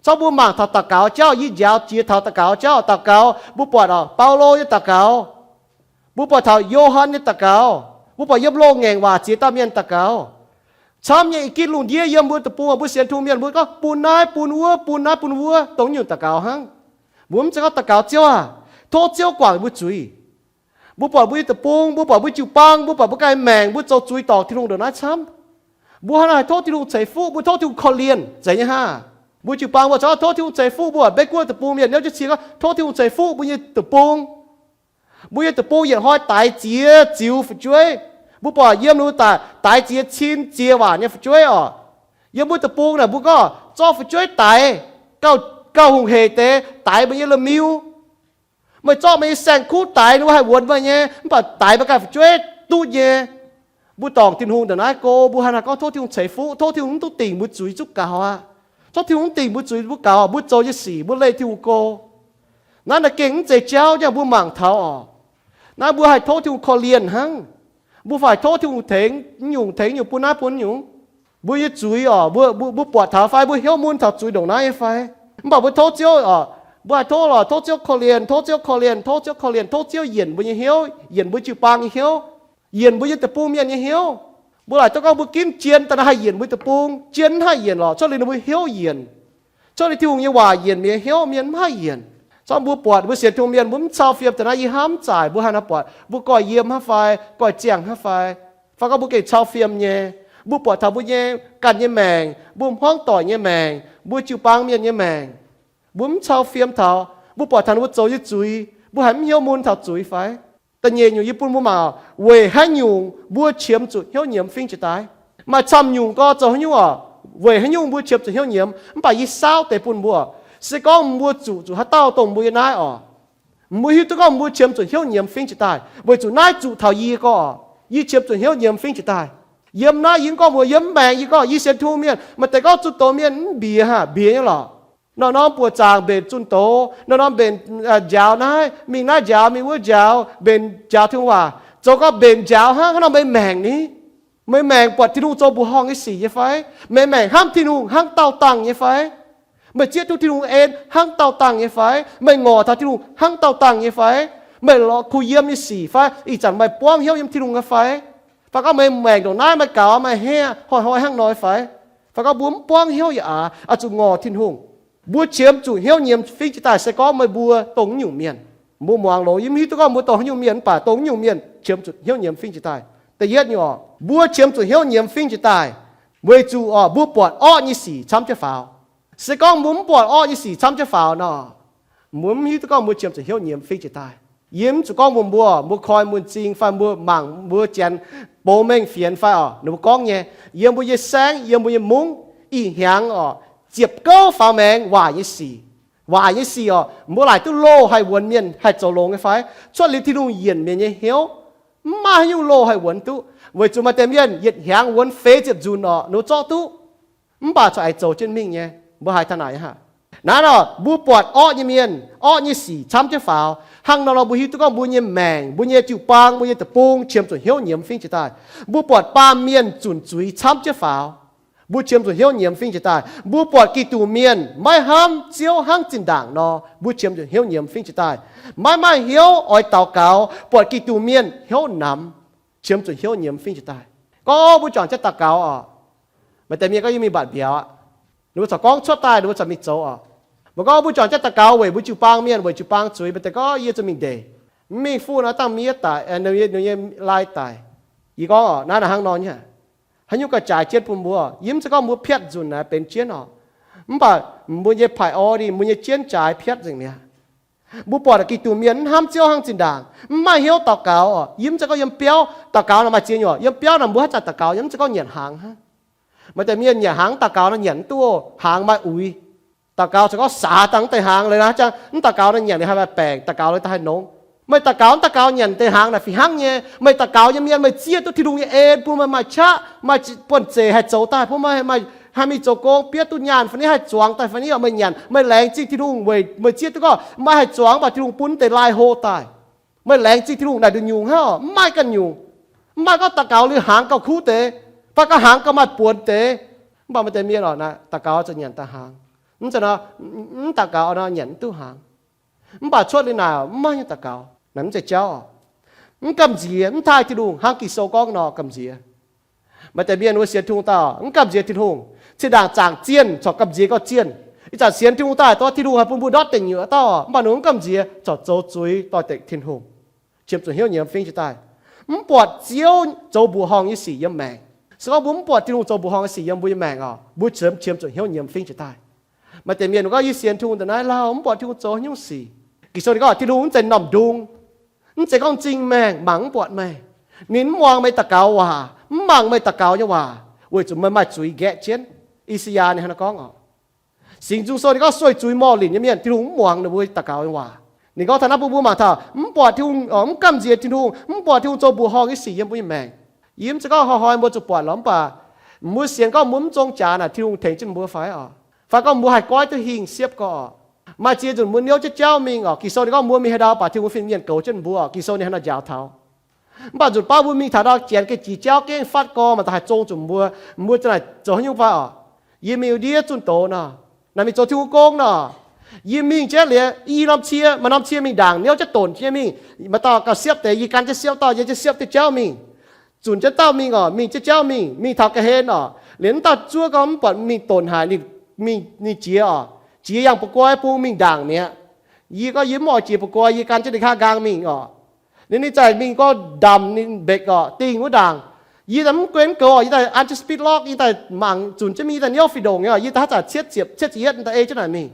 Corc mbuo mangc taux daux gaux jauv, yie njaaux jiex taux daux gaux jauv, daux gaux mbuo buatc oc, Baulo nyei daux gaux, mbuo buatc taux Yo^han nyei daux gaux, mbuo buatc yiem loz-ngaengc waac ziex dauh mienh daux gaux. Camv nyei i gitv lungh ndiev yiem mbuo deic-bung, mbuo sienx Tin-Hungh mienh mbuo gorngv bun naaiv bun wuov, bun naaiv bun wuov, dongh nyungc daux gaux hnangv. Mbuo mv zeiz gorngv daux gaux Ziouv aah, tov Ziouv guangc mbuo zuiz. Mbuo buatc mbuo nyei deic-bung, mbuo buatc mbuo jiu-baang, mbuo buatc mbuo ganh maengc, mbuo zoux zuiz dorngc Tin-Hungh ndongc naaiv camv. Mbuo hnangv naaic tov Tin-Hungh ceix fuqv, mbuo tov Tin-Hungh korv-lienh, zeiz nyei hnangv. Mbuo jiu-baang mbuo corc tov Tin-Hungh ceix fuqv, mbuo buatc Meiv Guoqv deic-bung mienh niouv jienv cin gorngv tov Tin-Hungh ceix fuqv mbuo nyei deic-bung. Mbuo nyei deic-bung yietc hnoi daix ziex ziux fu'jueiv. Mbuo buatc yiem ninh mbuo daix ziex cin ziex waac nyei fu'jueiv oc. Yiem mbuo deic-bung naaic mbuo gorngv zorqv fu'jueiv daix, gauh hungh hec deix daix meih nyei la'miu. Meih zorqv meih nyei saeng-kuv daix, ninh mbuo haih wuonx meih nyei, mv baac daix meih ganh fu'jueiv duqv nyei. Mbuo dorngc Tin-Hungh ndongc naaiv go, mbuo hnangv naaic gorngv tov Tin-Hungh ceix fuqv, tov Tin-Hungh mv duqv dingc mbuo zuiz zuqc gaux aqv. Tov Tin-Hungh mv dingc mbuo zuiz mbuo gaux, mbuo zoux nyei sic mbuo leih Tin-Hungh go. Naaiv naaic gengh mv zeiz jauv nyei, mbuo mangc taux oc. Naaiv mbuo haih tov Tin-Hungh korv-lienh hnangv. Mbuo fai tov Tin-Hungh tengx nyungc, tengx nyungc, bun naaiv bun nyungc. Mbuo nyei zuiz oc, mbuo, mbuo buatc taux fai mbuo hnyouv mun taux zuiz ndongc naaiv nyei fai? Mv baac mbuo tov Ziouv oc, mbuo haih tov lorqc, tov Ziouv korv-lienh, tov Ziouv korv-lienh, tov Ziouv korv-lienh, tov Ziouv yienc mbuo nyei hnyouv, yienc mbuo jiu-baang nyei hnyouv, yienc mbuo nyei deic-bung mienh nyei hnyouv. Mbuo laaic duqv gorngv mbuo ginv jien daaih naaiv haih yienc mbuo deic-bung, jien mv haih yienc lorqc, cuotv liuz ninh mbuo hnyouv yienc. Cuotv liuz Tin-Hungh nyei waac yienc mienh nyei hnyouv, mienh mv haih yienc. Zorqv mbuo buatc mbuo sienx Tin-Hungh mienh mbuo mv cau fiem daaih naaiv, yie hnamv zaaic mbuo haaix nor buatc mbuo goiv yiem hnangv fai, goiv ziangh hnangv fai, fai gorngv mbuo gengh cau fiem nyei. Mbuo buatc taux mbuo nyei ganh nyei maengc, mbuo hmuangv doic nyei maengc, mbuo jiu-baang mienh nyei maengc, mbuo mv cau fiem taux, mbuo buatc taux ninh mbuo zoux nyei zuiz, mbuo haiz mv hnyouv mun taux zuiz fai? Da'nyeic nyungc yie bun mbuo mangc, weic haaix nyungc mbuo qiemx zuqc hnyouv nyiemz fingx jiex daaih? Maaih camv nyungc gorngv zoux haaix nyungc oc, weic haaix nyungc mbuo qiemx zuqc hnyouv nyiemz? Mv baac yie saauv deix bun mbuo, se gorngv mbuo zuqc zuqc haaix dauh dongh mbuo yiem naaiv oc, mbuo hiuv duqv gorngv mbuo qiemx zuqc hnyouv nyiemz fingx jiex daaih, weic zuqc naaiv zuqc taux yie gorngv, yie qiemx zuqc hnyouv nyiemz fingx jiex daaih. Yiem naaiv yie mv gorngv mbuo, yiem maengx yie gorngv, yie sienx Tin-Hungh mienh, maaih deix gorngv zunh doz mienh mv mbiex haac, mbiex nyei lorqc. Norm-norm buoqc zaangc mbenc zunh doz, norm-norm mbenc njaaux naaiv, mingh naaiv njaaux, mingh wuov njaaux, mbenc njaaux Tin-Hungh waac, zoux gau mbenc njaaux hnangv haaix nor meih maengc ni? Meih maengc buatc Tin-Hungh zoux mbuoqc horngh nyei sic nyei fai? Meih maengc hnamv Tin-Hungh hnangv dauh dangh nyei fai? Meih zieqv duqv Tin-Hungh en hnangv dauh dangh nyei fai? Meih ngorc taux Tin-Hungh hnangv dauh dangh nyei fai? Meih lorz kuh yiem nyei sic fai? Ih zanc meih buangv hnyouv yiem Tin-Hungh nyei fai? Fai gorngv meih maengc ndongc naaiv, meih gaux meih heh hnoi-hnoi hnangv nor fai? Fai gorngv mbuo mv buangv hnyouv yaac aav, oix zuqc ngorc Tin-Hungh. Mbuo qiemx zuqc hnyouv nyiemz fingx jiex daaih se gorngv meih mbuo dongh nyungc mienh. Mbuo muangx longx, yie mv hiuv duqv gorngv mbuo dongh haaix nyungc mienh, mv baac dongh nyungc mienh qiemx zuqc hnyouv nyiemz fingx jiex daaih. Da'yietv nyungc oc, mbuo qiemx zuqc hnyouv nyiemz fingx jiex daaih weic zuqc oc, mbuo buatc orqv nyei sic camv jienv faaux. Se gorngv mbuo mv buatc orqv nyei sic camv jienv faaux nor, mbuo mv hiuv duqv gorngv mbuo qiemx zuqc hnyouv nyiemz fingx jiex daaih. Yie mv zuqc gorngv mbuox mbuo, mbuo koi mun zing fai mbuo mangc mbuo janx box mengh fienx fai oc, ninh mbuo gorngv nyei, yiem mbuo nyei saengv, yiem mbuo nyei mungv, ih hnyangx oc, ziepc gouv faaux maengx waaic nyei sic. Waaic nyei sic oc, mbuo laaic duqv loh haih wuonx mienh haih zoux longx nyei fai? Cuotv liuz Tin-Hungh yienc mienh nyei hnyouv. Mv maaih haaix nyungc loz haih wuonx duqv, weic zuqc maaih deix mienh yietc hnyangx wuonx feix ziepc nzunc orqc, ninh mbuo zorqv duqv. Mv baac corc aengx zoux jienv mingh nyei, mbuo haaix taux naaic hnangv. Naaiv nor, mbuo buatc orqv nyei mienh, orqv nyei sic camv jienv faaux. Hnangv nor nor mbuo hiuv duqv gorngv mbuo nyei maengc, mbuo nyei jiu-baang, mbuo nyei deic-bung qiemx zuqc hnyouv nyiemz fingx jiex daaih. Mbuo buatc baamh mienh zunc zuiz camv jienv faaux. Mbuo qiemx zuqc hnyouv nyiemz fingx jiex daaih. Mbuo buatc Giduc mienh maiv hnamv Ziouv hnangv zinh ndaangc nor, mbuo qiemx zuqc hnyouv nyiemz fingx jiex daaih. Maiv maaih hnyouv oix daux gaux, buatc Giduc mienh hnyouv namx, qiemx zuqc hnyouv nyiemz fingx jiex daaih. Gorngv mbuo juangc jienv daux gaux oc, maaih deix mienh gorngv yie mingh mbatc mbiauz aqv. Ninh mbuo corc gorngv cuotv daaih, ninh mbuo corc mingh zoux oc. Mbuo gorngv mbuo juangc jienv daux gaux weic mbuo jiu-baang mienh, weic jiu-baang zuiz, maaih deix gorngv yie zuqc mingh ndeic. Mv mingh fuqv nor dangh miev daic, ninh nyei lai daic. Yie gorngv oc, naaiv naaic hnangv nor nyei. Haaix nyungc gauh jaaix jienv bun mbuo? Yie mv zeiz gorngv mbuo piatv nzunc naaic benx jienv oc. Mv baac mbuo nyei priority, mbuo nyei jienv jaaix piatv nzengc mi'aqv. Mbuo buatc Giduc mienh mv hnamv Ziouv hnangv zinh ndaangc, mv maaih hnyouv daux gaux oc. Yie mv zeiz gorngv yiem biauv daux gaux nor maaih ziex nyungc. Yiem biauv naaic mbuo haaix zanc daux gaux yie mv zeiz gorngv nyanc hnaangx hnangv. Maaih deix mienh nyanc hnaangx daux gaux nor nyanc mv duqv, hnaangx maaih uix. Daux gaux corc gorngv saax dangh mv deix hnaangx leiz, haaix zanc mv daux gaux nor nyanc liuz haih maaih baengc, daux gaux liuz daaih haih nongx. Meih daux gaux mv daux gaux nyanc deix hnaangx naaic fih hnangv nyei. Meih daux gaux nyei mienh meih zieqv duqv Tin-Hungh nyei en bun meih maaih qaqv, maaih buonv-zeic haih zoux daaih, bun meih haih mingh zoux gong, bietv duqv nyaanh fai ni, haih zuangx daaih fai ni oc. Meih nyanc, meih laengz zingh Tin-Hungh weic meih zieqv duqv gorngv meih haih zuangx, mv baac Tin-Hungh bun deix lai hlo daaih. Meih laengz zingh Tin-Hungh naaic nduqc nyungc hnangv oc, mv maaih ganh nyungc. Mv maaih gorngv daux gaux liuz hnaangx gauh kuv deix, fai gorngv hnaangx gauh maaih buonx deix. Mv baac maaih deix mienh oc, naaic daux gaux zuqc nyanc daaih hnaangx. Mv zeiz nor, mv daux gaux nor nyanc mv duqv hnaangx. Mv baac cuotv liuz naaic mv maaih nyungc daux gaux, naaic mv zeiz jauv oc. Mv gamh nziex, mv taaih Tin-Hungh hnangv Ging-Sou gorngv nor gamh nziex. Maaih deix mienh wuov sienx Tin-Hungh daaih mv gamh nziex Tin-Hungh. Zinh ndaangc zaangc zienh corc gamh nziex gauh zienh. Ih zanc sienx Tin-Hungh daaih, dorh Tin-Hungh haih bun mbuo ndortv dengc nyuoqc dauh, mv baac ninh mv gamh nziex, corc zoux zuiz doix-dekc Tin-Hungh, qiemx zuqc hnyouv nyiemz fingx jiex daaih. Mv buatc Ziouv zoux mbuoqc horngh nyei sic yiem maengc. Se gorngv mbuo mv buatc Tin-Hungh zoux mbuoqc horngh nyei sic yiem mbuo nyei maengc oc, mbuo qiemx zuqc hnyouv nyiemz fingx jiex daaih. Maaih deix mienh gorngv, yie sienx Tin-Hungh daaih naaiv lauh, mv buatc Tin-Hungh zoux haaix nyungc sic. Ging-Sou ninh gorngv Tin-Hungh mv zeiz m'normh ndung, mv zeiz gorngv m'zing maengh mangc mv buatc meih. Ninh mv muangx meih daux gaux waac, mv mangc meih daux gaux nyei waac, weic zuqc meih maaih zuiz nqaeqv jienv. I^saa^yaa ninh hnangv naaiv gorngv oc. Singx Nzung Sou ninh gorngv sueih zuiz morh linc nyei mienh Tin-Hungh mv muangx ninh mbuo daux gaux nyei waac. Ninh gorngv taux naaiv bun mbuo mangc taux mv buatc Tin-Hungh, mv gamh nziex Tin-Hungh, mv buatc Tin-Hungh zoux mbuoqc horngh nyei sic yiem mbuo nyei maengc. Yie mv zeiz gorngv hnoi-hnoi mbuo zuqc buatc lorqc, mv baac mbuo sienx gorngv mbuo mv zong jaax naaic Tin-Hungh tengx jienv mbuo fai oc. Fai gorngv mbuo haih goiv duqv hingh siepv gorx. Maaih ziex nzunc mbuo niouv jienv jauv mingh oc, Ging-Sou ninh gorngv mbuo mingh haaix ndau baac Tin-Hungh fin-mienh goux jienv mbuo oc. Ging-Sou ninh hnangv naaiv njaaux taux. Mv baac nzunc baav mbuo mingh taux ndau janx geh jiex jauv gengh fatv gorx maaih daaih haih zong zuqc mbuo, mbuo za'naaic zoux haaix nyungc fai oc. Yie mingh ndiev zunh doz nor, naaic mingh zoux Tin-Hungh gong nor, yie mingh jienv liuz i norm cie maaih norm cie mingh ndaangc niouv jienv donc jienv mingh. Maaih dauh gauh siepv deix, yie gan jienv siepv dauh, yie jienv siepv duqv jauv mingh. Zunc jienv dauh mingh oc, mingh jienv jauv mingh, mingh taux ga'hlen oc, liuz mv dauh zuov gorngv mv buatc mingh donc haic, ninh mingh ninh jiex oc, jiex yangh bu'guoi bung mingh ndaangc mi'aqv. Yie gorngv yie mv oix jiex bu'guoi, yie gan jienv ninh kaav nqaang mingh oc. Liuz ninh zaih mingh gorngv ndamc ninh mbetc oc, dingh wuov ndaangc. Yie daaih mv guen mv goux oc, yie daaih an jienv speed lock, yie daaih mangc zunc jienv mingh, yie daaih niouv fih ndongc nyei oc, yie daaih haaix zanc cietv ziepc, cietv ziepc yietv daaih ei jienv naaic mingh.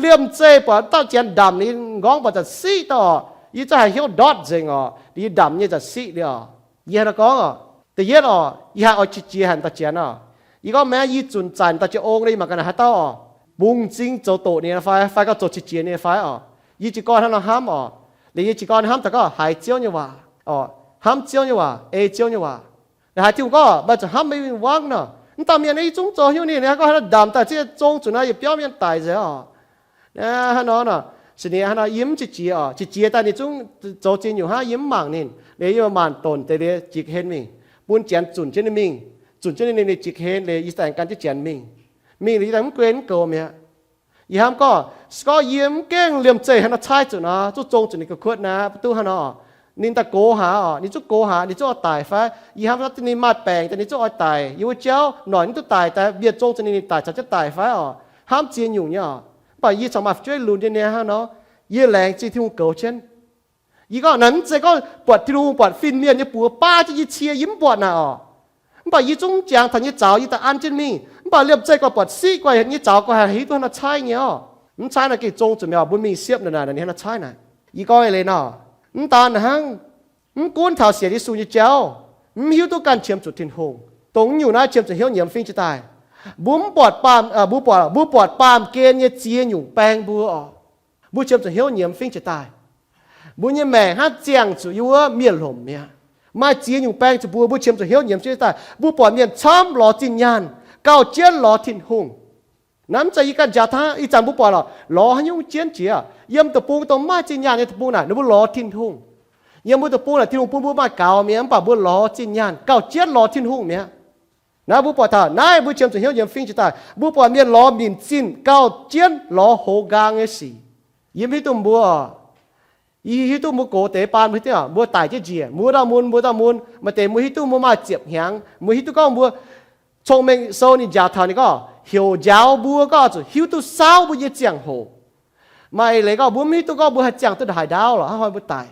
Liemh zeih buatc dauh janx ndamc ninh nqorngv buatc zanc siqv dauh oc, yie za'gengh hnyouv ndortv nzengc oc, yie ndamc nyei zanc siqv liuz oc. Yie hnangv naaiv gorngv oc, da'yietv oc, yie haih oix qiex jiez haic dauh janx oc. Yie gorngv maengx yie zunc zaanc dauh jiex ong, yie mangc gaax naaic haaix dauh oc, bungx m'zing zoux doqc ninh fai, fai gorngv zoux qiex jiez ninh fai oc. Yie jiez gorn hnangv nor hnamv oc. Liuz yie jiez gorn hnamv daaih gorngv haiz Ziouv nyei waac oc, hnamv Ziouv nyei waac, ei Ziouv nyei waac. Haiz Tin-Hungh gorngv meih zuqc hnamv meih win-wangv nor. Mv dauh mienh yie zungv zoux haaix nyungc ninh, ninh gorngv haaix nor ndamc daaih ziex zong zuqc naaiv yietc biauv mienh daic nzengc oc. Hnangv nor nor, se ninh hnangv nor yie mv qiex jiez oc, qiex jiez daaih ninh zungv zoux ziex nyungc hnangv, yie mv mangc ninh. Liuz yie maanc donc deix liuz jiex ga'hlen mingh, bun janx zunc jienv ninh mingh, zunc jienv ninh, ninh jiex ga'hlen liuz yie daaih gan jienv janx mingh. Mingh liuz yie daaih mv guen mv goux mi'aqv. Yie hnamv gorngv, se gorngv yie mv gaengh liemh zeih hnangv nor caaiv zuqc nor, zungv zong zuqc ninh ga'kuotv naaiv, mv duqv hnangv nor. Ninh daaih gox haaix oc, ninh zungv gox haaix, ninh zungv oix daic fai? Yie hnamv gorngv ninh maaih baengc daaih ninh zungv oix daic, yie wuov jauv noic ninh duqv daic, daaih mienh zong zuqc ninh, ninh daic caux jienv daic fai oc? Hnamv ziex nyungc nyei oc. Mv baac yie corc maaih fu'jueiv lunx nyei niaa hnangv nor, yie laengz zingh Tin-Hungh goux jienv. Yie gorngv naaic mv zeiz gorngv buatc Tin-Hungh buatc fin-mienh nyei buoz baav jienv yie cie, yie mv buatc naaic oc. Mv baac yie zungv jangx taux nyei zaux yie daaih an jienv mingh. Mv baac liemh zeih guaih buatc siqv guaih nyei zaux guaih hiuv duqv hnangv nor caaiv nyei oc. Mv caaiv naaic gengh zong zuqc mi'aqv oc, mbuo mingh siepv naaic naaic ninh hnangv nor caaiv naaic. Yie gorngv eix leiz nor, mv daan naaic hnangv, mv gunv taux sienx Yesu nyei jauv, mv hiuv duqv ganh qiemx zuqc Tin-Hungh, dongh mv nyungc naaiv qiemx zuqc hnyouv nyiemz fingx jiex daaih. Mbuo mv buatc baamh, mbuo buatc, mbuo buatc baamh gen nyei ziex nyungc baeng mbuo oc. Mbuo qiemx zuqc hnyouv nyiemz fingx jiex daaih. Mbuo nyei maengc hnangv ziangh zuqc yiem wuov miev-lomc mi'aqv. Maaih ziex nyungc baeng zuqc mbuo, mbuo qiemx zuqc hnyouv nyiemz jienv daaih. Mbuo buatc mienh camv lorz zinh nyaanh, gauh jienv lorz Tin-Hungh. Naaiv mv zeiz yie ganh njaaux hnangv, ih zanc mbuo buatc lorz, lorz haaix nyungc jienv jiex. Yiem deic-bung dongh maaih zinh nyaanh nyei deic-bung naaic, ninh mbuo lorz Tin-Hungh. Yiem mbuo deic-bung naaic Tin-Hungh bun mbuo maaih gaux mi'aqv, mv baac mbuo lorz zinh nyaanh gauh jienv lorz Tin-Hungh mi'aqv. Naaiv mbuo buatc taux naaiv mbuo qiemx zuqc hnyouv nyiemz fingx jiez daaih, mbuo buatc mienh lorz minc zinh gauh jienv lorz hoz nqaang nyei sic. Yie mv hiuv duqv mbuo, yie hiuv duqv mbuo gox deix baan mbuo hiuv duqv mbuo daic jienv njiec, mbuo ndau mun, mbuo ndau mun, maaih deix mbuo hiuv duqv mbuo maaih ziepc hnyangx, mbuo hiuv duqv gorngv mbuo cong-mengh sou ninh njaaux taux ninh gorngv heuc njaaux mbuo gorngv zuqc hiuv duqv saauv mbuo nyei ziangh hoc. Maaih eix leiz gorngv mbuo mv hiuv duqv gorngv mbuo haih ziangh duqv ndongc haaix ndaauv lorqc, hnangv haaix mbuo daic.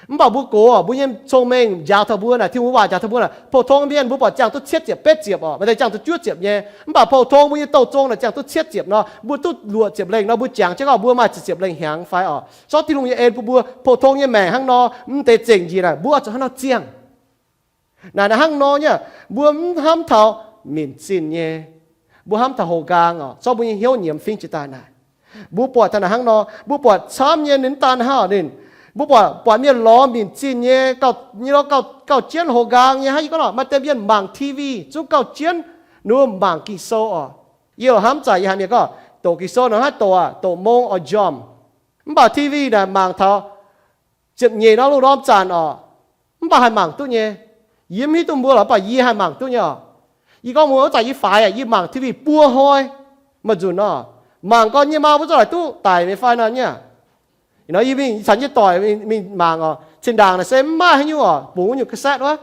Mv baac mbuo gox mbuo nyei cong-mengh njaaux taux mbuo naaic, Tin-Hungh waac njaaux taux mbuo naaic, pou-tong mienh mbuo buatc ziangh duqv cietv ziepc betv ziepc orqc, maaih deix ziangh duqv juov ziepc nyei. Mv baac pou-tong mbuo nyei douh zong naaic ziangh duqv cietv ziepc nor, mbuo duqv luoqc ziepc lengh nor, mbuo jangx jienv gorngv mbuo maaih ziepc ziepc lengh hnyangx fai orqc. Sortv Tin-Hungh nyei en bun mbuo, pou-tong nyei maengc hnangv nor, mv deix zengc njiec naaic, mbuo oix zuqc hnangv nor ziangh. Naaic naaic hnangv nor nyei, mbuo mv hnamv taux minc zinh nyei, mbuo hnamv taux houx nqaang orqc, zorqv mbuo nyei hnyouv nyiemz fingx jiex daaih naaic. Mbuo buatc taux naaic hnangv nor, mbuo buatc camv nyei ninh daan hnangv ninh, mbuo buatc, buatc mienh lorz minc zinh nyei, gauh, nyei lorz gauh, gauh jienv houx nqaang nyei hnangv yie gorngv nor, maaih deix mienh mangc T V zungv gauh jienv ninh mbuo mangc Ging-Sou orqc. Yie hnamv zaqc yie haiz mienh gorngv doqc Ging-Sou nor haih doqc aqv, doqc mong oix njormh. Mv baac T V naaic mangc taux ziepc nyeic norm lungh ndorm zanc orqc, mv baac haih mangc duqv nyei. Yie mv hiuv duqv mbuo lorqc, mv baac yie haih mangc duqv nyei orqc. Yie gorngv mbuo wuov zanc yie faix aqv, yie mangc T V buo hnoi, maaih nzunc nor, mangc gorn nyei maa mbuo zungv laaic duqv daic mi'aqv fai nor nyei. Nor yie mingh caux nyei doic mingh mangc orqc, zinh ndaangc naaic se mv maaih haaix nyungc orqc, bungx wuov nyungc cassette wuov.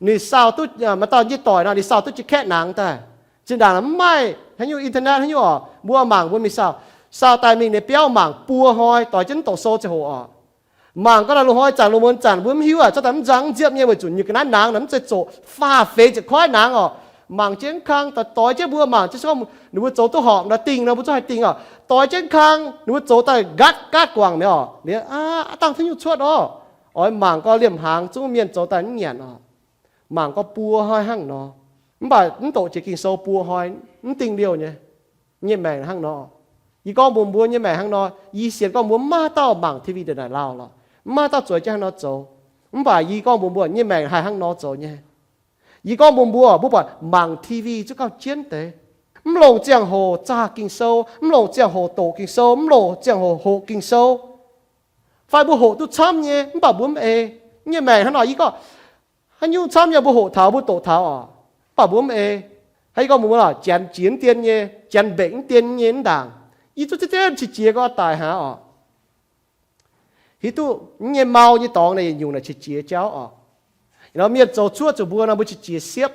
Ninh saau duqv, maaih dauh nyei doic nor ninh saau duqv jiex kaeqv nangx daaih. Zinh ndaangc naaic mv maaih haaix nyungc internet haaix nyungc orqc, mbuo mangc mbuo mingh saau, saau daaih mingh ninh biauv mangc buo hnoi doix jienv mv doqc sou ziangh hoc orqc. Mangc gorngv naaic lungh hnoi zanc lungh muonz zanc mbuo mv hiuv aqv, zorqv daaih mv nzang mv nziepv nyei weic zuqc nyungc ga'naaiv nangx naaic mv zeiz zoqc faah feix ziepc koiv nangx orqc. Mangc jienv kang doix jienv mbuo mangc jienv, ninh mbuo zoux duqv horpc nor dingh nor mbuo zungv haih dingh orqc. Doix jienv kang ninh mbuo zoux daaih nqaatv nqaatv guangc mi'aqv orqc. Liuz aav dangh haaix nyungc cuotv orqc. Oix mangc gorngv liemh hnaangx zungv mienh zoux daaih mv nyanc orqc. Mangc gorngv buo hnoi hnangv nor, mv baac mv doqc jiex Ging-Sou buo hnoi mv dingh liouh nyei. Nyei maengc hnangv nor, yie gorngv mbuox mbuo nyei maengc hnangv nor, yie sienx gorngv mbuo mv maaih haaix dauh mangc T V ndongc naaic lauh lorqc, mv maaih haaix dauh zueiz jienv hnangv nor zoux. Mv baac yie gorngv mbuox mbuo nyei maengc haih hnangv nor zoux nyei. Yie gorngv mbuox mbuo, mbuo buatc mangc T V zungv gauh jienv deix. Mv longc ziangh hoc zaah Ging-Sou, mv longc ziangh hoc doqc Ging-Sou, mv longc ziangh hoc hoqc Ging-Sou. Fai mbuo hoqc duqv camv nyei mv baac mbuo mv ei. Nyei maengc hnangv nor, yie gorngv haaix nyungc camv nyei mbuo hoqc taux mbuo doqc taux orqc, mv baac mbuo mv ei. Hnangv yie gorngv mbuox mbuo lorqc, janx jiex mv dien nyei, janx mbenc mv dien nyei mv ndaangc, yie zungv zien-zien qiex jiez gorngv daic hnangv orqc. Hiuv duqv nyei mau nyei dorngx naaic yietc nyungc naaic qiex jiez jauv orqc. Nor mienh zoux cuoqv zuqc mbuo nor mbuo qiex jiez siepv.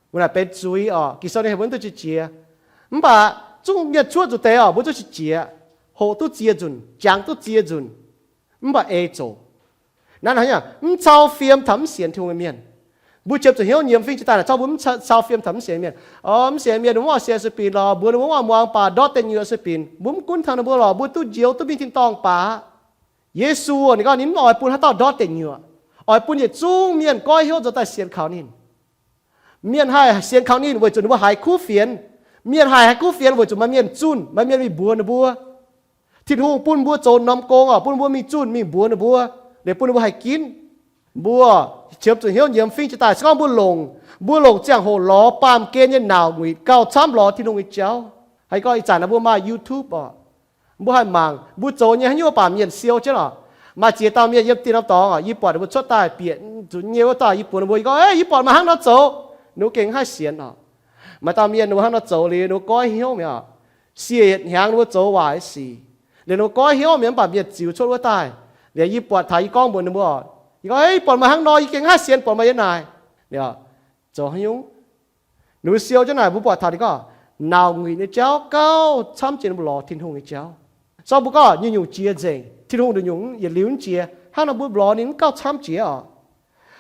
Mbuo naaic benx zuiz orqc, Ging-Sou ninh heuc mbuo mv duqv qiex jiez. Mv baac zungv mienh cuoqv zuqc deix orqc, mbuo zungv qiex jiez, hoqc duqv ziex nzunc, jangx duqv ziex nzunc, mv baac ei zoqc. Naaiv hnangv mv cau fiem taux mv sienx Tin-Hungh nyei mienh. Mbuo qiemx zuqc hnyouv nyiemz fingx jiex daaih naaic zorqv mbuo mv cau fiem taux mv sienx mienh. Orqc, mv sienx mienh ninh mbuo mv oix sienx sueih binc lorqc, mbuox ninh mbuo mv oix muangx baac ndortv deic nyuoqc sueih binc, mbuo mv gunv taux ninh mbuo lorqc, mbuo duqv njoux duqv mingh tin-dorngh baac. Yesu ninh gorngv ninh mv oix bun haaix dauh ndortv deic nyuoqc, oix bun yietc zungv mienh goiv hnyouv nzuonx daaih sienx kaux ninh. Mienh haih sienx kaux ninh weic zuqc ninh mbuo haiz kuv fienx. Mienh haih haiz kuv fienx weic zuqc maaih mienh zunh, maaih mienh mingh mbuox ninh mbuo. Tin-Hungh bun mbuo zoux norm gong orqc, bun mbuo mingh zunh mingh mbuox ninh mbuo, liuz bun ninh mbuo haih ginv. Mbuo qiemx zuqc hnyouv nyiemz fingx jiex daaih se gorngv mbuo longc, mbuo longc ziangh hoc lorz baamh gen nyei nauc nguic gauh camv lorz Tin-Hungh nyei jauv. Haaix gorngv ih zanc naaiv mbuo maaih YouTube orqc, mbuo haih mangc mbuo zoux nyei haaix nyungc baac mienh siou jienv orqc. Maaih ziex dauh mienh yiem dien norm dorngx orqc, yie buatc ninh mbuo cuotv daaih bieqc zunc nyei wuov dauh, yie buatc ninh mbuo, yie gorngv, Ei, yie buatc meih hnangv nor zoux. Ninh mbuo gengh haih sienx orqc. Maaih dauh mienh ninh mbuo hnangv nor zoux liuz ninh mbuo goiv hnyouv mi'aqv orqc. Siec yietc hnyangx ninh mbuo zoux waaic sic, liuz ninh mbuo goiv hnyouv mi'aqv, mv baac mienh ziux cuotv wuov daaih. Liuz yie buatc taux yie gorngv mbuox ninh mbuo, yie gorngv, Ei, buatc meih hnangv nor, yie gengh haih sienx buatc meih nyei naaic. Liuz zoux haaix nyungc? Ninh mbuo siou jienv naaic, mbuo buatc taux ninh gorngv nauc nguic nyei jauv gauh camv jiex ninh mbuo lorz Tin-Hungh nyei jauv. Zorqv mbuo gorngv nyungc-nyungc jiex nzengc, Tin-Hungh nduqc nyungc yietc liuz mv jiex, hnangv nor mbuo lorz ninh mv gauh camv jiex orqc.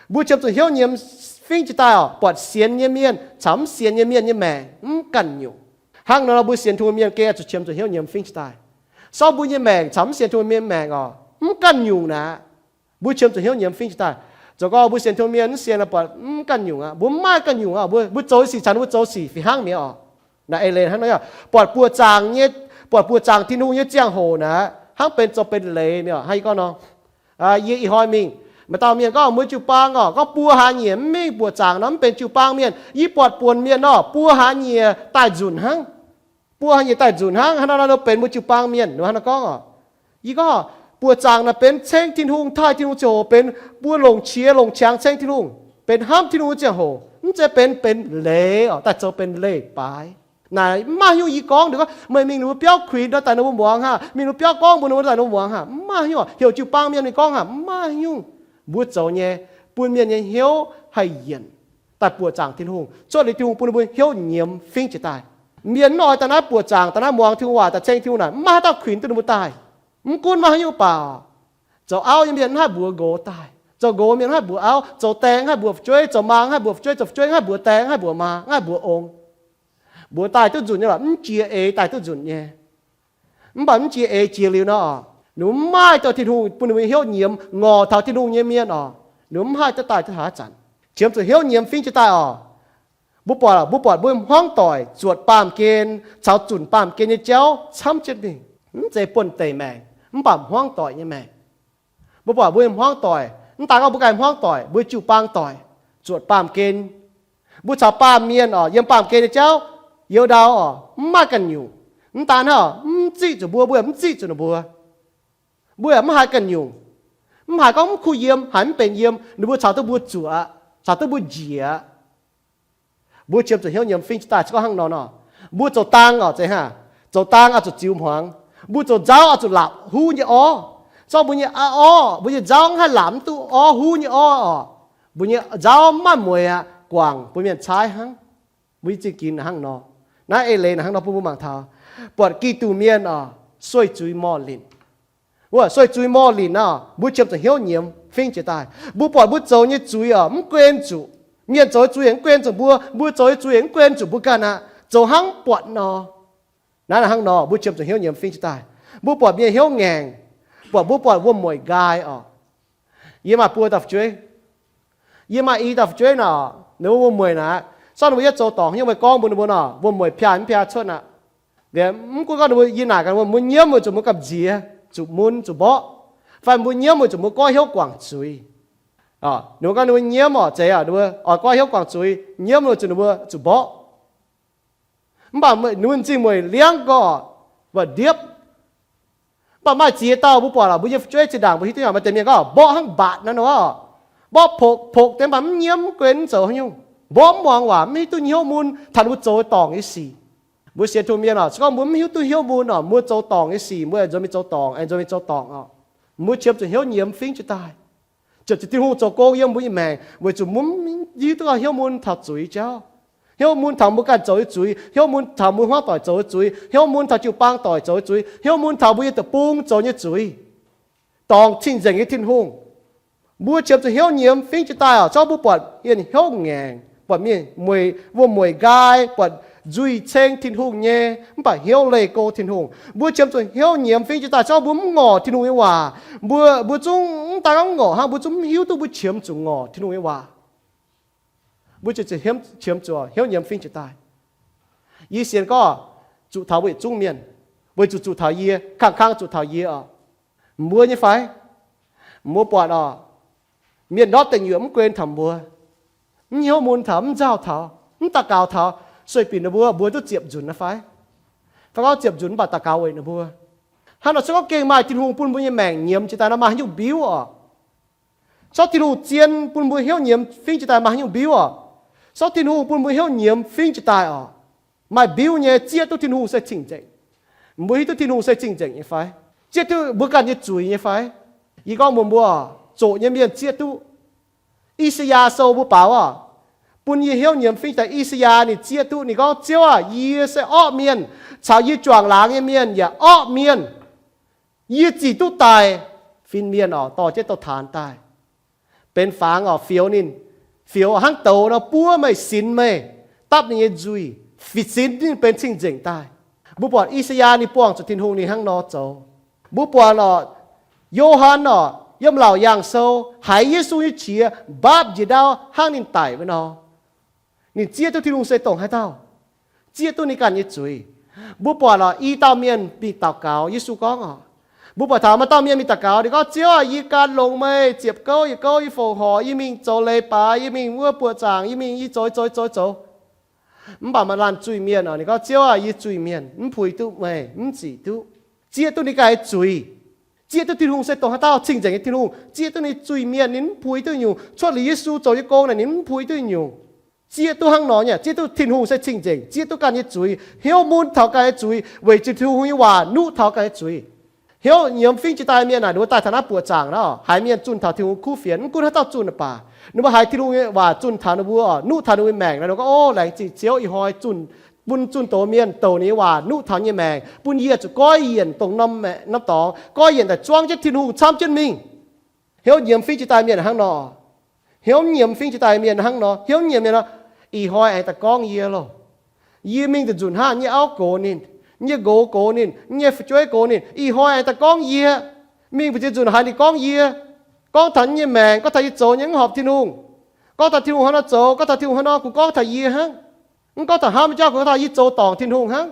Mbuo qiemx zuqc hnyouv nyiemz fingx jiex daaih orqc, buatc sienx nyei mienh caux mv sienx nyei mienh nyei maengc mv ganh nyungc. Hnangv nor mbuo sienx Tin-Hungh mienh gengh zuqc qiemx zuqc hnyouv nyiemz fingx jiex daaih. Sortv mbuo nyei maengc caux mv sienx Tin-Hungh mienh maengc orqc, mv ganh nyungc naaic. Mbuo qiemx zuqc hnyouv nyiemz fingx jiex daaih. Zoux gorngv mbuo sienx Tin-Hungh mienh mv sienx, buatc mv ganh nyungc aqv. Mbuo mv maaih ganh nyungc aqv. Mbuo, mbuo zoux nyei sic caux ninh mbuo zoux sic fih hnangv mi'aqv orqc. Naaiv eix leiz hnangv nor, buatc buoz-zaangc nyei, buatc buoz-zaangc Tin-Hungh nyei ziangh hoc naaic, hnangv benx zoux benx leiz mi'aqv. Hnangv yie gorngv nor, yie ih hnoi mingh, Maaih dauh mienh gorngv, mbuo jiu-baang orqc, gorngv buo hlaax nyieqc mv mingh buoqc zaangc nor mv benx jiu-baang mienh. Yie buatc buonc mienh orqc, buo hlaax nyieqc daaih nzunc hnangv. Buo hlaax nyieqc daaih nzunc hnangv, hnangv naaiv nor benx mbuo jiu-baang mienh. Hnangv naaiv gorngv orqc, yie gorngv, buoqc zaangc naaic benx ceng Tin-Hungh, taaih Tin-Hungh ziangh hoc, benx buo longc qiex longc qangx ceng Tin-Hungh, benx hnamv Tin-Hungh nyei ziangh hoc, mv zeiz benx, benx leiz orqc, daaih zoux benx leiz-baaix. Naaic mv maaih nyungc. Yie gorngv, ninh gorngv meih mingh ninh mbuo biauv kuinx nor daaih ninh mbuo muangx haah, mingh ninh mbuo biauv gorngv mbuox ninh mbuo daaih ninh mbuo muangx haah, mv maaih nyungc orqc. Heuc jiu-baang mienh mingh gorngv haah, mv maaih nyungc. Mbuo zoux nyei, bun mienh nyei hnyouv haih yienc daaih buoqc zaangc Tin-Hungh, cuotv liuz Tin-Hungh bun ninh mbuo hnyouv nyiemz fingv jiez daaih. Mienh mv oix daaih naaiv buoqc zaangc, daaih naaiv muangx Tin-Hungh waac, daaih ceng Tin-Hungh naaic, mv maaih haaix dauh kuinx duqv ninh mbuo daaih. Mv gunv maaih haaix nyungc baac, zoux auv nyei mienh mv haih mbuox nqox daaih, zoux nqox mienh mv haih mbuox auv, zoux daeng mv haih mbuox fu'jueiv, zoux maa mv haih mbuox fu'jueiv, zoux fu'jueiv mv haih mbuox daeng, mv haih mbuox maa, mv haih mbuox ong. Mbuox daaih duqv nzunc nyei lorqc, mv jiex eix daaih duqv nzunc nyei. Mv baac mv jiex eix jiex liuz nor, ninh mbuo mv maaih dauh Tin-Hungh bun ninh mbuo hnyouv nyiemz ngorc taux Tin-Hungh nyei mienh orqc, ninh mbuo mv haih duqv daaih duqv haaix zanc. Qiemx zuqc hnyouv nyiemz fingv jiez daaih orqc. Mbuo buatc, mbuo buatc mbuo hmuangv doic zuotc baamh gen caux zunc baamh gen nyei jauv camv jienv mingh. Mv zeiz buonv-deic maengc, mv baac hmuangv doic nyei maengc. Mbuo buatc mbuo hmuangv doic, mv daan gorngv mbuo ganh hmuangv doic, mbuo jiu-baang doic, zuotc baamh gen. Mbuo caux baamh mienh orqc, yiem baamh gen nyei jauv, youz ndau orqc, mv maaih ganh nyungc. Mv daan hnangv, mv ziqv zuqc mbuo, mbuo yaac mv ziqv zuqc ninh mbuo. Mbuo yaac mv haiz ganh nyungc. Mv haiz gorngv mv kuh yiem, haiz mv benx yiem, ninh mbuo caux duqv mbuo zuoqc, caux duqv mbuo njiec. Mbuo qiemx zuqc hnyouv nyiemz fingv jiez daaih se gorngv hnangv nor nor. Mbuo zoux dang orqc, zeiz hnangv, zoux dang oix zuqc ziux hmuangx. Mbuo zoux nzauv oix zuqc laapc huv nyei orv. Se gorngv mbuo nyei orv, mbuo nyei nzauv mv haih laapc mv duqv orv huv nyei orv orqc, mbuo nyei nzauv mv maaih mueiz aqv, guangc bun mienh caaiv hnangv. Mbuo nyei zingh ginx hnangv nor. Naaiv eix leiz hnangv nor bun mbuo mangc taux, buatc Giduc mienh orqc, sueih zuiz morh linc. Wuov sueih zuiz morh linc nor, mbuo qiemx zuqc hnyouv nyiemz fingv jiez daaih. Mbuo buatc mbuo zoux nyei zuiz orqc, mv guen zuqc, mienh zoux nyei zuiz mv guen zuqc mbuo, mbuo zoux nyei zuiz mv guen zuqc mbuo ganh aqv, zoux hnangv mv buatc nor. Naaiv hnangv nor, mbuo qiemx zuqc hnyouv nyiemz fingv jiez daaih. Mbuo buatc mienh hnyouv ngaengc, buatc mbuo buatc wuom-mueic nqaai orqc. Yie maaih buo dauh fu'jueiv. Yie maaih i dauh fu'jueiv nor, ninh mbuo wuom-mueic naaic, zorqv ninh mbuo yietv zoux dorngc hnyouv meih gorngv mbuox ninh mbuo nor, wuom-mueic piaa mv piaa cuotv aqv. Mv gunv gorngv ninh mbuo, yie naaic gaax mbuo, mbuo nyiemv weic zuqc mbuo gamh nziex zuqc mun zuqc mborqv, fai mbuo nyiemv weic zuqc mbuo goiv hnyouv guangc zuiz. Ninh mbuo gorngv ninh mbuo nyiemv orqc, zeiz ninh mbuo oix goiv hnyouv guangc zuiz, nyiemv weic zuqc ninh mbuo zuqc mborqv. Mv baac ninh mbuo m'zing mueic liangv gorx, mv baac ndiepv. Mv baac maaih ziex dauh mbuo buatc lorqc, mbuo nyei fu'jueiv zinh ndaangc mbuo hiuv duqv nyei, maaih deix mienh gorngv mborqv hnangv mbatc naaiv nor, mborqv pokx pokx deix, mv baac mv nyiemv, mv guen, mv zoux haaix nyungc, mborqv mv muangx waac, mv hiuv duqv hnyouv mun taux ninh mbuo zoux dorngc nyei sic. Mbuo sienx Tin-Hungh mienh orqc, se gorngv mbuo mv hiuv duqv hnyouv mun orqc, mbuo zoux dorngc nyei sic mbuo aengx nzuonx mingh zoux dorngc, aengx nzuonx mingh zoux dorngc orqc. Mbuo qiemx zuqc hnyouv nyiemz fingv jiez daaih. Ziouc zuqc Tin-Hungh zoux gong yiem mbuo nyei maengc weic zuqc mbuo mv hiuv duqv hnyouv mun taux zuiz jauv. Hnyouv mun taux mbuo ganh zoux nyei zuiz, hnyouv mun taux mbuo hmuangv doic zoux nyei zuiz, hnyouv mun taux jiu-baang doic zoux nyei zuiz, hnyouv mun taux mbuo nyei deic-bung zoux nyei zuiz. Dorngc cing-nzengc nyei Tin-Hungh. Mbuo qiemx zuqc hnyouv nyiemz fingv jiez daaih orqc, zorqv mbuo buatc mienh hnyouv ngaengc, buatc mienh mueic, wuom-mueic nqaai, buatc nzuih ceng Tin-Hungh nyei, mv baac hnyouv leih go Tin-Hungh. Mbuo qiemx zuqc hnyouv nyiemz fingv jiez daaih, zorqv mbuo mv ngorc Tin-Hungh nyei waac. Mbuo, mbuo zungv mv daan gorngv mv ngorc hnangv, mbuo zungv mv hiuv duqv mbuo qiemx zuqc ngorc Tin-Hungh nyei waac. Mbuo qiemx zuqc hnyouv nyiemz fingv jiez daaih. Yie sienx gorngv zuqc taux mbuo yietc zungv mienh, weic zuqc zuqc taux yie, kangv kangv zuqc taux yie orqc. Mbuo nyei fai? Mbuo buatc orqc, mienh ndortv deic nyuoqc mv guen taux mbuo, mv hnyouv mun taux, mv nzauh taux, mv daux gaux taux, sueih binc ninh mbuo, mbuo duqv ziepc nzunc naaiv fai? Fai gorngv ziepc nzunc mv baac daux gaux weic ninh mbuo. Hnangv nor se gorngv gengh maaih Tin-Hungh bun mbuo nyei maengc nyiemz jiez daaih nor, maaih haaix nyungc mbiuv orqc? Sortv Tin-Hungh zien bun mbuo hnyouv nyiemz fingv jiez daaih, maaih haaix nyungc mbiuv orqc? Sortv Tin-Hungh bun mbuo hnyouv nyiemz fingv jiez daaih orqc, maaih mbiuv nyei, zieqv duqv Tin-Hungh se cing-nzengc. Mbuo hiuv duqv Tin-Hungh se cing-nzengc nyei fai? Zieqv duqv mbuo ganh nyei zuiz nyei fai? Yie gorngv mbuox mbuo, zoqc nyei mienh zieqv duqv. I^saa^yaa Sou mbuo baaux orqc, bun yie hnyouv nyiemz fingv jiez daaih. I^saa^yaa ninh zieqv duqv, ninh gorngv, Ziouv aah! Yie se orqv mienh, caux yie juangc laangz nyei mienh yaac orqv mienh. Yie zic duqv daic, fin-mienh orqc, dorh jienv douh taanx daaih, benx fangx orqc, fioux ninh, fioux hnangv douz nor buov meih, sinx meih, dapv ninh nyei nzuih, fih sinx ninh benx cing-nzengc daaih. Mbuo buatc I^saa^yaa ninh buangh zuqc Tin-Hungh ninh hnangv nor zoux. Mbuo buatc orqc, Yo^han orqc, yiem Laauc Yaangh Sou haiz Yesu nyei qiex mbaapv njiec ndau hnangv ninh daic wuov nor. Ninh zieqv duqv Tin-Hungh se dongh haaix dauh, zieqv duqv ninh ganh nyei zuiz. Mbuo buatc orqc, i dauh mienh mingh daux gaux, Yesu gorngv orqc, Mbuo buatc taux maaih dauh mienh mingh daux gaux, ninh gorngv, Ziouv aah, yie gan longx meih ziepc gouv yietc gouv, yie fongc horc, yie mingh zoux leiz-baaix, yie mingh wuov buoqc zaangc, yie mingh yie zoux, yie zoux, yie zoux, yie zoux. Mv baac maaih laanh zuiz-mienh oc, ninh gorngv, Ziouv aah, yie zuiz-mienh, mv puix duqv meih, mv zic duqv. Zieqv duqv ninh ganh nyei zuiz. Zieqv duqv Tin-Hungh se dongh haaix dauh cing-nzengc nyei Tin-Hungh. Zieqv duqv ninh zuiz-mienh, ninh mv puix duqv nyungc. Cuotv liuz Yesu zoux nyei gong naaic, ninh mv puix duqv nyungc. Zieqv duqv hnangv nor nyei, zieqv duqv Tin-Hungh se cing-nzengc, zieqv duqv ganh nyei zuiz, hnyouv mun taux ganh nyei zuiz, weic zuqc Tin-Hungh nyei waac nuqv taux ganh nyei zuiz. Hnyouv nyiemz fingx jiex daaih mienh naaic, ninh mbuo daaih taux naaiv buoqc zaangc nor, haiz mienh zunh taux Tin-Hungh kuv fienx, mv gunv haaix dauh zunh baac, ninh mbuo haiz Tin-Hungh nyei waac zunh taux ninh mbuo, nuqv taux ninh mbuo maengc nor, ninh mbuo gorngv, Ov, laengz zingh Ziouv, ih hnoi zunh, bun zunh doz mienh douc ninh nyei waac nuqv taux nyei maengc, bun yie zuqc goiv yienc dongh norm dorngx, goiv yienc daaih zuangv jienv Tin-Hungh camv jienv mingh. Hnyouv nyiemz fingx jiex daaih mienh hnangv nor. Hnyouv nyiemz fingx jiex daaih mienh hnangv nor. Hnyouv nyiemz mienh nor, ih hnoi aengx daaih gorngv yie loh. Yie mingh nzunc hnangv nyei auv gox ninh, nyei nqox gox ninh, nyei fu'jueiv gox ninh, ih hnoi aengx daaih gorngv yie. Mingh mbu'ziex nzunc haiz ninh gorngv yie, gorngv taux nyei maengc, gorngv taux yie zoux nyei mv horpc Tin-Hungh, gorngv taux Tin-Hungh hnangv nor zoux, gorngv taux Tin-Hungh hnangv nor, kungx gorngv taux yie hnangv. Mv gorngv taux hnamv nyei jauv, kungx gorngv taux yie zoux dorngc Tin-Hungh hnangv.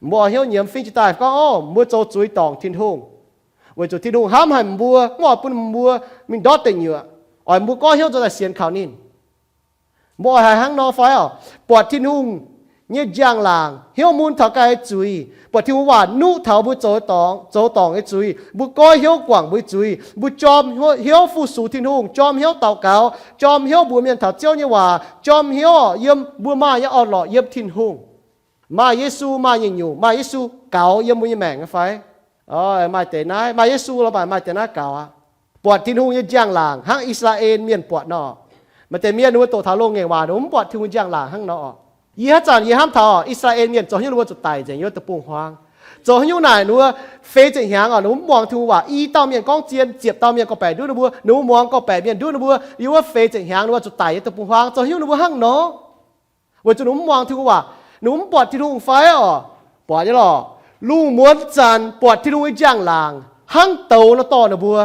Mbuo hnyouv nyiemz fingx jiex daaih gorngv, Ov, mbuo zoux zuiz dorngc Tin-Hungh, weic zuqc Tin-Hungh hnamv haic mbuo, mv oix bun mbuo mingh ndortv deic nyuoqc, oix mbuo goiv hnyouv nzuonx daaih sienx kaux ninh. Mbuo oix haiz hnangv nor fai oc? Buatc Tin-Hungh nyei njang-laangc, hnyouv mun taux ganh nyei zuiz, buatc Tin-Hungh waac nuqv taux mbuo zoux dorngc, zoux dorngc nyei zuiz, mbuo goiv hnyouv guangc mbuo nyei zuiz, mbuo jorm hnyouv fu-sux Tin-Hungh, jorm hnyouv daux gaux, jorm hnyouv mbuox mienh taux Ziouv nyei waac, jorm hnyouv yiem mbuo maaih nyei orn-lorqc yiem Tin-Hungh. Maaih Yesu maaih nyungc-nyungc, maaih Yesu gaux yiem mbuo nyei maengc nyei fai? Maaih deix naaiv, maaih Yesu lorqc, maaih deix naaiv gaux aqv. Buatc Tin-Hungh nyei njang-laangc hnangv I^saa^laa^en Mienh buatc nor. Maaih deix mienh ninh mbuo doqc taux loz-ngaengc waac, ninh mbuo mv buatc Tin-Hungh njang-laangc hnangv nor. Yie haaix zanc yie hnamv taux I^saa^laa^en Mienh zoux haaix nyungc ninh mbuo zuqc daic nzengc yiem wuov deic-bung-huaang. Zoux haaix nyungc naaic ninh mbuo feix ziepc hnyangx oc, ninh mbuo mv muangx Tin-Hungh waac. I dauh mienh gorngv zien, ziepc dauh mienh gorngv-baeqc nduov ninh mbuo, ninh mbuo muangx gorngv-baeqc mienh nduov ninh mbuo, yiem wuov feix ziepc hnyangx ninh mbuo zuqc daic yiem deic-bung-huaang. Zoux haaix nyungc ninh mbuo hnangv nor? Weic zuqc ninh mbuo mv muangx Tin-Hungh waac, ninh mbuo mv buatc Tin-Hungh fai oc? Buatc nyei lorqc. Lungh muonz zanc buatc Tin-Hungh nyei njang-laangc hnangv douz nor dorh ninh mbuo.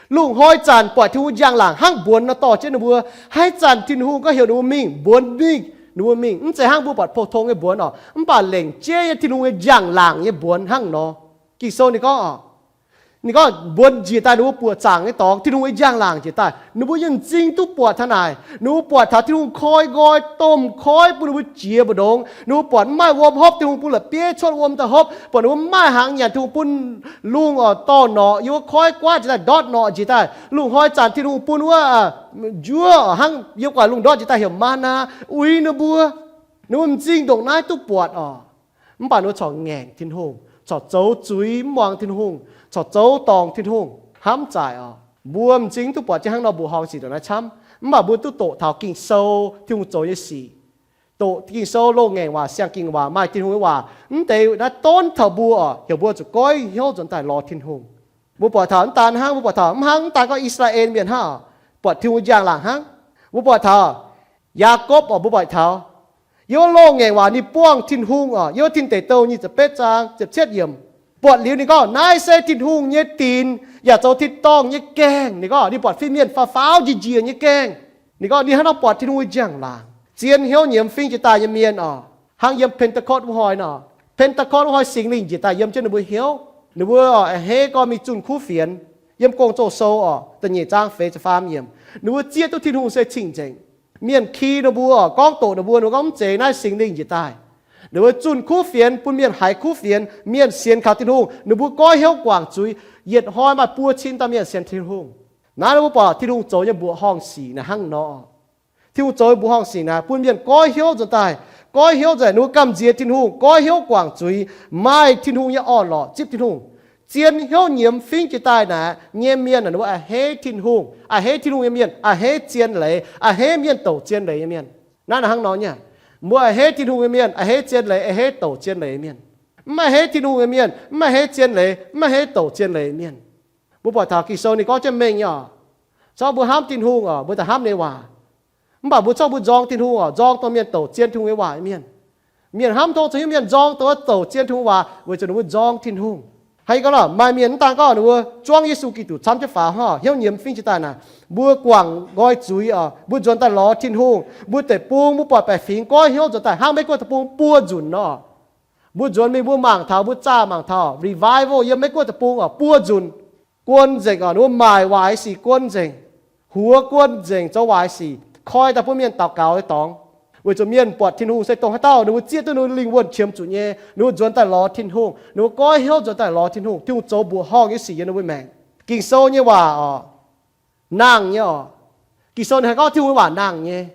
Lungh hnoi zanc buatc Tin-Hungh njang-laangc hnangv mbuonx nor dorh jienv ninh mbuo. Haaix zanc Tin-Hungh gorngv heuc ninh mbuo mingh, mbuonx mingh, ninh mbuo mingh. Mv zeiz hnangv mbuo buatc pou-tong nyei mbuonx oc, mv baac lengc jeiv nyei Tin-Hungh nyei njang-laangc nyei mbuonx hnangv nor. Ging-Sou ninh gorngv oc, ninh gorngv mbuonx njiec daaih ninh mbuo buoqc zaangc nyei dorngx, Tin-Hungh nyei njang-laangc njiec daaih, ninh mbuo yiem m'zing duqv buatc taux naaic. Ninh mbuo buatc taux Tin-Hungh koi nqoi domh koiv bun ninh mbuo jiex mbu'ndongx. Ninh mbuo buatc mv maaih wuom hopv, Tin-Hungh bun la'bieiv cuotv wuom daaih hopv. Buatc ninh mbuo mv maaih hnaangx nyanc, Tin-Hungh bun lungh oc dorh norqc yiem wuov koiv guaav njiec daaih ndortv norqc njiec daaih. Lungh hnoi zanc Tin-Hungh bun wuov njuov oc hnangv yiem gu'nguaaic lungh ndortv njiec daaih heuc ma^naa uix ninh mbuo. Ninh mbuo m'zing ndongc naaiv duqv buatc oc. Mv baac ninh mbuo corc ngaengc Tin-Hungh, corc zoux zuiz mv muangx Tin-Hungh, corc zoux dorngc Tin-Hungh, hnamv zaaic oc. Mbuo m'zing duqv buatc jienv hnangv nor mbuoqc horngh sic ndongc naaiv camv, mv baac mbuo duqv doqc taux Ging-Sou, Tin-Hungh zoux nyei sic. Doqc Ging-Sou, loz-ngaengc waac, siang-ging waac, maaih Tin-Hungh nyei waac, mv deix naaiv donv taux mbuo oc, heuc mbuo zuqc goiv hnyouv nzuonx daaih lorz Tin-Hungh. Mbuo buatc taux mv daan hnangv, mbuo buatc taux mv hnangv, mv daan gorngv I^saa^laa^en Mienh hnangv, buatc Tin-Hungh njang-laangc hnangv. Mbuo buatc taux Yaakopv oc, mbuo buatc taux yiem wuov loz-ngaengc waac ninh buangh Tin-Hungh oc, yiem wuov Tin Deic Douh nyic ziepc betv zaang ziepc cietv yiemc. Buatc liuz ninh gorngv, Naaiv se Tin-Hungh nyei dinc, yaac zoux tin-dorngh nyei gaengh. Ninh gorngv ninh buatc fin-mienh faaux faaux njiec njiec nyei gaengh. Ninh gorngv ninh hnangv nor buatc Tin-Hungh nyei njang-laangc. Zien hnyouv nyiemz fingx jiex daaih nyei mienh oc, hnangv yiem Pentecost wuov hnoi nor, Pentecost wuov hnoi Singx Lingh njiec daaih yiem jienv ninh mbuo hnyouv. Ninh mbuo oc, a'hneiv gorngv mingh zunh kuv fienx. Yiem Gong-Zoh Sou oc, da'nyeic zaang feix ziepc faam yiemc, ninh mbuo zieqv duqv Tin-Hungh se cing-nzengc. Mienh ki ninh mbuo oc, gorngv doqc ninh mbuo, ninh mbuo gorngv, Mv zeiz, naaiv Singx Lingh njiec daaih. Ninh mbuo zunh kuv fienx, bun mienh haiz kuv fienx, mienh sienx kaux Tin-Hungh, ninh mbuo goiv hnyouv guangc zuiz. Yietc hnoi maaih buo cin dauh mienh sienx Tin-Hungh. Naaiv ninh mbuo buatc Tin-Hungh zoux nyei mbuoqc horngh sic naaiv hnangv nor. Tin-Hungh zoux mbuoqc horngh sic naaiv bun mienh goiv hnyouv nzuonx daaih. Goiv hnyouv nzuonx, ninh mbuo gamh nziex Tin-Hungh, goiv hnyouv guangc zuiz, maaih Tin-Hungh nyei orn-lorqc, zipv Tin-Hungh. Zien hnyouv nyiemz fingx jiex daaih naaiv nyei mienh, ninh mbuo a'hneiv Tin-Hungh, a'hneiv Tin-Hungh nyei mienh, a'hneiv zien leiz, a'hneiv mienh douc zien leiz nyei mienh. Naaiv hnangv nor nyei. Mbuo a'hneiv Tin-Hungh nyei mienh a'hneiv zien leiz, a'hneiv douc zien leiz nyei mienh. Mv a'hneiv Tin-Hungh nyei mienh mv a'hneiv zien leiz, mv a'hneiv douc zien leiz nyei mienh. Mbuo buatc taux Ging-Sou ninh gorngv jienv mengh nyei oc, corc mbuo hnamv Tin-Hungh oc, mbuo daaih hnamv ninh nyei waac. Mv baac mbuo corc mbuo nzorng Tin-Hungh oc, nzorng dongh mienh douc zien Tin-Hungh nyei waac nyei mienh. Mienh hnamv tong zoux hiuv mienh nzorng dongh wuov douc zien Tin-Hungh waac weic zuqc ninh mbuo nzorng Tin-Hungh. Hnangv yie gorngv lorqc, maaih mienh mv daan gorngv ninh mbuo zuangv Yesu Giduc camv jienv faaux hnangv, hnyouv nyiemz fingx jiex daaih naaic, mbuo guangc nqoi zuiz oc, mbuo nzuonx daaih lorz Tin-Hungh, mbuo deic-bung mbuo buatc baeqc fingx goiv hnyouv nzuonx daaih hnangv Meiv Guoqv deic-bung buo nzunc nor. Mbuo nzuonx mingh mbuo mangc taux, mbuo zaah mangc taux revival yiem Meiv Guoqv deic-bung oc, buo nzunc guon nzengc oc, ninh mbuo maaic waaic sic guon nzengc, huox guon nzengc, zoux waaic sic, koi daaih bun mienh daux gaux nyei dorngx. Weic zuqc mienh buatc Tin-Hungh se dongh haaix dauh, ninh mbuo zieqv duqv ninh lingh wuonh qiemx zuqc nyei, ninh mbuo nzuonx daaih lorz Tin-Hungh, ninh mbuo goiv hnyouv nzuonx daaih lorz Tin-Hungh, Tin-Hungh zoux mbuoqc horngh nyei sic yiem ninh mbuo maengc. Ging-Sou nyei waac oc, nangh nyei oc. Ging-Sou ninh haih gorngv Tin-Hungh nyei waac nangh nyei.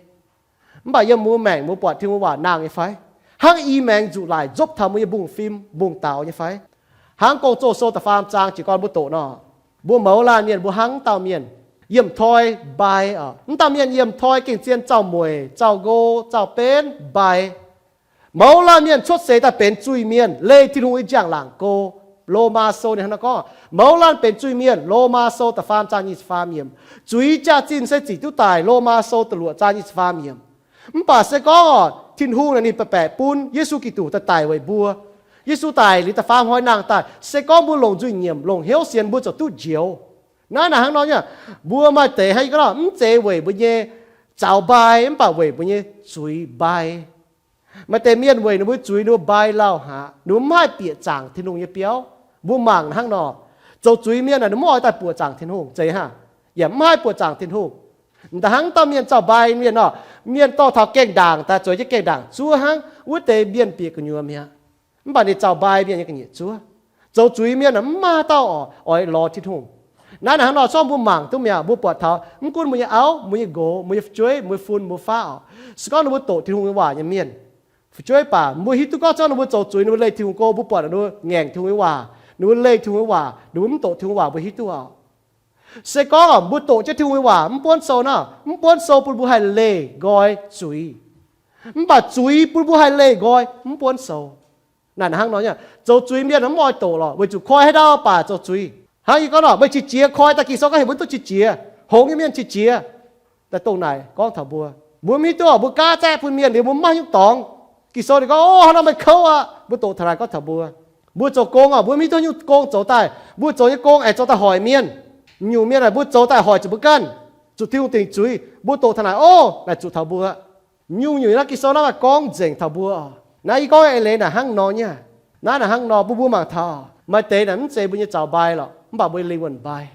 Mv baac yiem mbuo maengc mbuo buatc Tin-Hungh nyei waac nangh nyei fai? Hnangv i maengx nzuqc laaic nzopv taux mbuo nyei mbungv-fim mbungv-daaux nyei fai? Hnangv Gong-Zoh sou da'faam zaang jiez gorn mbuo doqc nor, mbuo mouz laanh mienh mbuo hnangv dauh mienh, yiem toi mbai oc. Mv dauh mienh yiem toi gengh zien zaux-mueic, zaux-nqo, zaux-benv, mbai. Mouz laanh mienh cuotv seix daaih benx zuiz-mienh, leih Tin-Hungh nyei njang-laangc go. Lomaa sou ninh hnangv naaiv gorngv, mouz laanh benx zuiz-mienh. Lomaa sou da'faam zaang nyic ziepc faam yiemc. Zuiz jaax-zinh se zic duqv daic. Lomaa sou da'luoqc zaang nyic ziepc faam yiemc. Mv baac se gorngv oc, Tin-Hungh naaic ninh baeqc baeqc bun Yesu Giduc daaih daic weic mbuo. Yesu daic liuz da'faam hnoi nangh daaih, se gorngv mbuo longc nzuih nyiemc, longc hnyouv sienx, mbuo ziouc duqv njoux. Naaiv naaic hnangv nor nyei, mbuo maaih deix hnangv yie gorngv nor, mv zeiz weic mbuo nyei zaux mbai, mv baac weic mbuo nyei zuiz mbai. Maaih deix mienh weic ninh mbuo zuiz ninh mbuo mbai lauh haic, ninh mbuo mv haih bieqc zaangc Tin-Hungh nyei biauv. Mbuo mangc hnangv nor, zoux zuiz mienh naaic ninh mv oix daaih buoqc zaangc Tin-Hungh zeiz hnangv, yaac mv haih buoqc zaangc Tin-Hungh. M'daaih hnangv dauh mienh zaux mbai mienh nor, mienh dorh taux gaengh ndaangc daaih zueiz jienv gaengh ndaangc zuov hnangv, wuov deix mienh bieqc gu'nyuoz mi'aqv. Mv baac ninh zaux mbai mienh nyei ga'nyiec zuov. Zoux zuiz mienh naaic mv maaih dauh oix, oix lorz Tin-Hungh. Naaiv naaic hnangv nor, zorqv mbuo mangc duqv mi'aqv, mbuo buatc taux mv gunv mbuo nyei auv, mbuo nyei nqox, mbuo nyei fu'jueiv, mbuo nyei fun, mbuo nyei faav oc, se gorngv ninh mbuo doqc Tin-Hungh nyei waac nyei mienh, fu'jueiv baac mbuo hiuv duqv gorngv zorqv ninh mbuo zoux zuiz, ninh mbuo leih Tin-Hungh go, mbuo buatc ninh mbuo ngaengc Tin-Hungh nyei waac, ninh mbuo leih Tin-Hungh nyei waac, ninh mbuo mv doqc Tin-Hungh waac, mbuo hiuv duqv oc. Se gorngv mbuo doqc jienv Tin-Hungh nyei waac mv buonv sou nor, mv buonv sou bun mbuo haih leih nqoi zuiz. Mv baac zuiz bun mbuo haih leih nqoi mv buonv sou. Naaic hnangv nor nyei, zoux zuiz mienh mv oix doqc lorqc, weic zuqc koi haaix ndau baac zoux zuiz. Hnangv yie gorngv nor, meih qiex jiez koi daaih, Ging-Sou gorngv heuc mbuo duqv qiex jiez, hngongx nyei mienh qiex jiez. Daaih dongh naaic gorngv taux mbuo, mbuo mv hiuv duqv oc, mbuo gaav zaeqv bun mienh liuz mbuo mv maaih nyungc dorngx. Ging-Sou ninh gorngv, o, hnangv nor meih kouv aqv. Mbuo doqc taux naaic gorngv taux mbuo, mbuo zoux gong oc, mbuo mv hiuv duqv nyungc gong zoux daaih, mbuo zoux nyei gong aengx zoux daaih hoic mienh. Nyungc mienh aeqv, mbuo zoux daaih hoic zuqc mbuo ganh, zuqc Tin-Hungh dingc zuiz. Mbuo doqc taux naaic, o, naaic zuqc taux mbuo. Nyungc-nyungc naaiv Ging-Sou naaiv maaih gorngv nzengc taux mbuo. Naaiv yie gorngv eix leiz naaic hnangv nor nyei. Naaiv naaic hnangv nor bun mbuo mangc taux, maaih deix naaic mv zeiz mbuo nyei zaux mbai lorqc, mv baac mbuo nyei lingh wuonh mbai.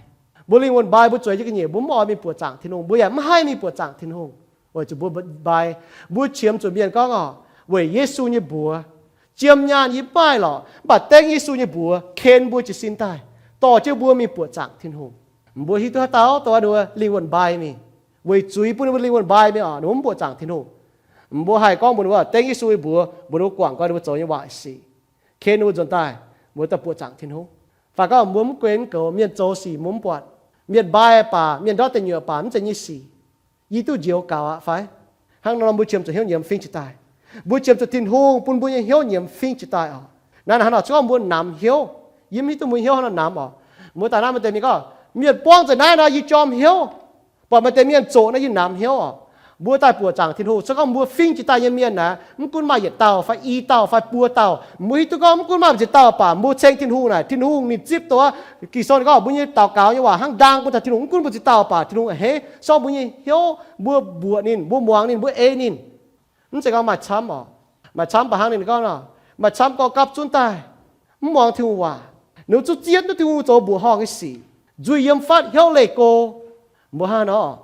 Mbuo lingh wuonh mbai, mbuo zueiz jienv ga'nyiec, mbuo mv oix mingh buoqc zaangc Tin-Hungh, mbuo yaac mv haih mingh buoqc zaangc Tin-Hungh, weic zuqc mbuo mbai. Mbuo qiemx zuqc mienh gorngv oc, weic Yesu nyei mbuox, jiem nyaanh yie mv maaih lorqc, mv baac dengv Yesu nyei mbuox ken mbuo jiez sin daaih, dorh jienv mbuo mingh buoqc zaangc Tin-Hungh. Mbuo hiuv duqv haaix dauh dongh ninh mbuo lingh wuonh mbai mingh, weic zuiz bun ninh mbuo lingh wuonh mbai mingh oc, ninh mbuo mv buoqc zaangc Tin-Hungh. Mbuo haih gorngv mbuox ninh mbuo, dengv Yesu nyei mbuox, mbuox ninh mbuo guangc gau ninh mbuo zoux nyei waaic sic, ken ninh mbuo nzuonx daaih, mbuo daaih buoqc zaangc Tin-Hungh. Fai gorngv mbuo mv guen mv goux, mienh zoux sic mbuo mv buatc, mienh mbai baac, mienh ndortv deic nyuoqc baac, mv zeiz nyei sic, yie duqv njoux gaux aqv fai? Hnangv nor mbuo qiemx zuqc hnyouv nyiemz fingx jiex daaih. Mbuo qiemx zuqc Tin-Hungh bun mbuo nyei hnyouv nyiemz fingx jiex daaih oc. Naaiv naaic hnangv nor, se gorngv mbuo namx hnyouv, yie mv hiuv duqv mbuo hnyouv hnangv nor namx oc. Mbuo daaih naaiv maaih deix mienh gorngv, mienh buangv nzengc naaiv nor yie jorm hnyouv, buatc maaih deix mienh zoqc nor yie namx hnyouv oc. Mbuo daaih buoqc zaangc Tin-Hungh, se gorngv mbuo fingx jiex daaih nyei mienh naaic, mv gunv maaih yietc dauh fai i dauh fai buo dauh, mbuo hiuv duqv gorngv mv gunv maaih ziex dauh baac mbuo ceng Tin-Hungh naaic, Tin-Hungh ninh zipv dongh, Ging-Sou ninh gorngv mbuo nyei daux gaux nyei waac hnangv ndaang bun taux Tin-Hungh. Mv gunv mbuo ziex dauh baac Tin-Hungh a'hneiv, se gorngv mbuo nyei hnyouv, mbuo mbuoqc ninh, mbuo muangx ninh, mbuo ei ninh. Mv zeiz gorngv maaih camv oc. Maaih camv baac hnangv ninh gorngv nor, maaih camv gorngv gapv zunv daaih, mv muangx Tin-Hungh waac, ninh zungv zieqv duqv Tin-Hungh zoux mbuoqc horngh nyei sic, nzuih yiem fatv, hnyouv leih go. Mbuo hnangv nor,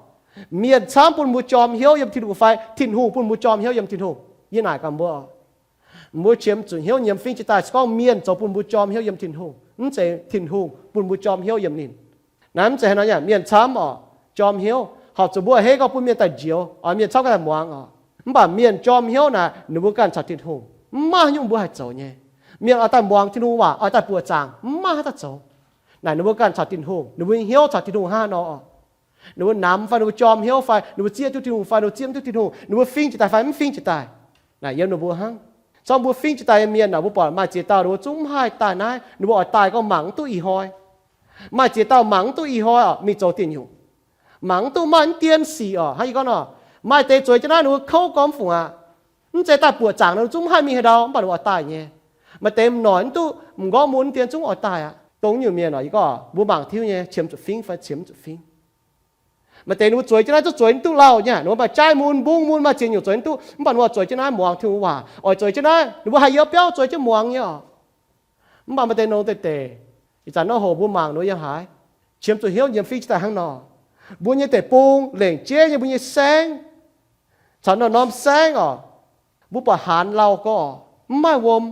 mienh camv bun mbuo jorm hnyouv yiem Tin-Hungh fai Tin-Hungh bun mbuo jorm hnyouv yiem Tin-Hungh? Yie naaic gaax mbuo, mbuo qiemx zuqc hnyouv nyiemz fingx jiex daaih se gorngv mienh zoux bun mbuo jorm hnyouv yiem Tin-Hungh, mv zeiz Tin-Hungh bun mbuo jorm hnyouv yiem ninh. Naaiv mv zeiz haaix nor nyei, mienh camv oc, jorm hnyouv, horpc zuqc mbuo a'hneiv gorngv bun mienh daaih njoux oc, mienh camv ganh daaih muangx oc. Mv baac mienh jorm hnyouv naaic, ninh mbuo ganh caux Tin-Hungh mv maaih haaix nyungc mbuo haih zoux nyei. Mienh oix daaih muangx Tin-Hungh waac, oix daaih buoqc zaangc, mv maaih haaix dauh zoux. Naaic ninh mbuo ganh caux Tin-Hungh, ninh mbuo nyei hnyouv caux Tin-Hungh hnangv nor oc. Ninh mbuo namx fai ninh mbuo jorm hnyouv fai ninh mbuo zieqv duqv Tin-Hungh fai ninh mbuo zieqv mv duqv Tin-Hungh, ninh mbuo fingx jiex daaih fai mv fingx jiex daaih, naaic yiem ninh mbuo hnangv. Se gorngv mbuo fingx jiex daaih nyei mienh naaic, mbuo buatc maaih ziex dauh ninh mbuo zungv mv haih daaih naaiv, ninh mbuo oix daaih gorngv mangc mv duqv ih hnoi. Maaih ziex dauh mangc mv duqv ih hnoi oc, mingh zoux dieh nyungc. Mangc mv duqv, maaih mv dien sic oc. Hnangv yie gorngv nor, maaih deix zueiz jienv naaiv ninh mbuo kouv gormx fungc aqv. Mv zeiz daaih buoqc zaangc nor zungv mv haih mingh haaix ndau, mv baac ninh mbuo oix daaih nyei. Maaih deix m'norqc mv duqv, m'nqorngv mun mv dien zungv oix daaih aqv. Dongh nyungc mienh oc, yie gorngv mbuo mangc tiuv nyei, qiemx zuqc fingx fai qiemx mv zuqc fingx. Maaih deix ninh mbuo zueiz jienv naaiv zungv zueiz mv duqv lauh nyei. Ninh mbuo maaih jaaiv mun, mbungv mun, maaih ziex nyungc zueiz mv duqv. Mv baac ninh mbuo zueiz jienv naaiv muangx Tin-Hungh waac, oix zueiz jienv naaiv, ninh mbuo haih yiem biauv zueiz jienv muangx nyei oc. Mv baac maaih deix nongx deix deix, ih zanc nor hoc mbuo mangc nor yiem haaix, qiemx zuqc hnyouv nyiemz fingx jiex daaih hnangv nor. Mbuo nyei deic-bung lengc jeiv nyei, mbuo nyei saengv caux norm-norm saengv oc, mbuo buatc haanz lauh gorx, mv maaih wuom,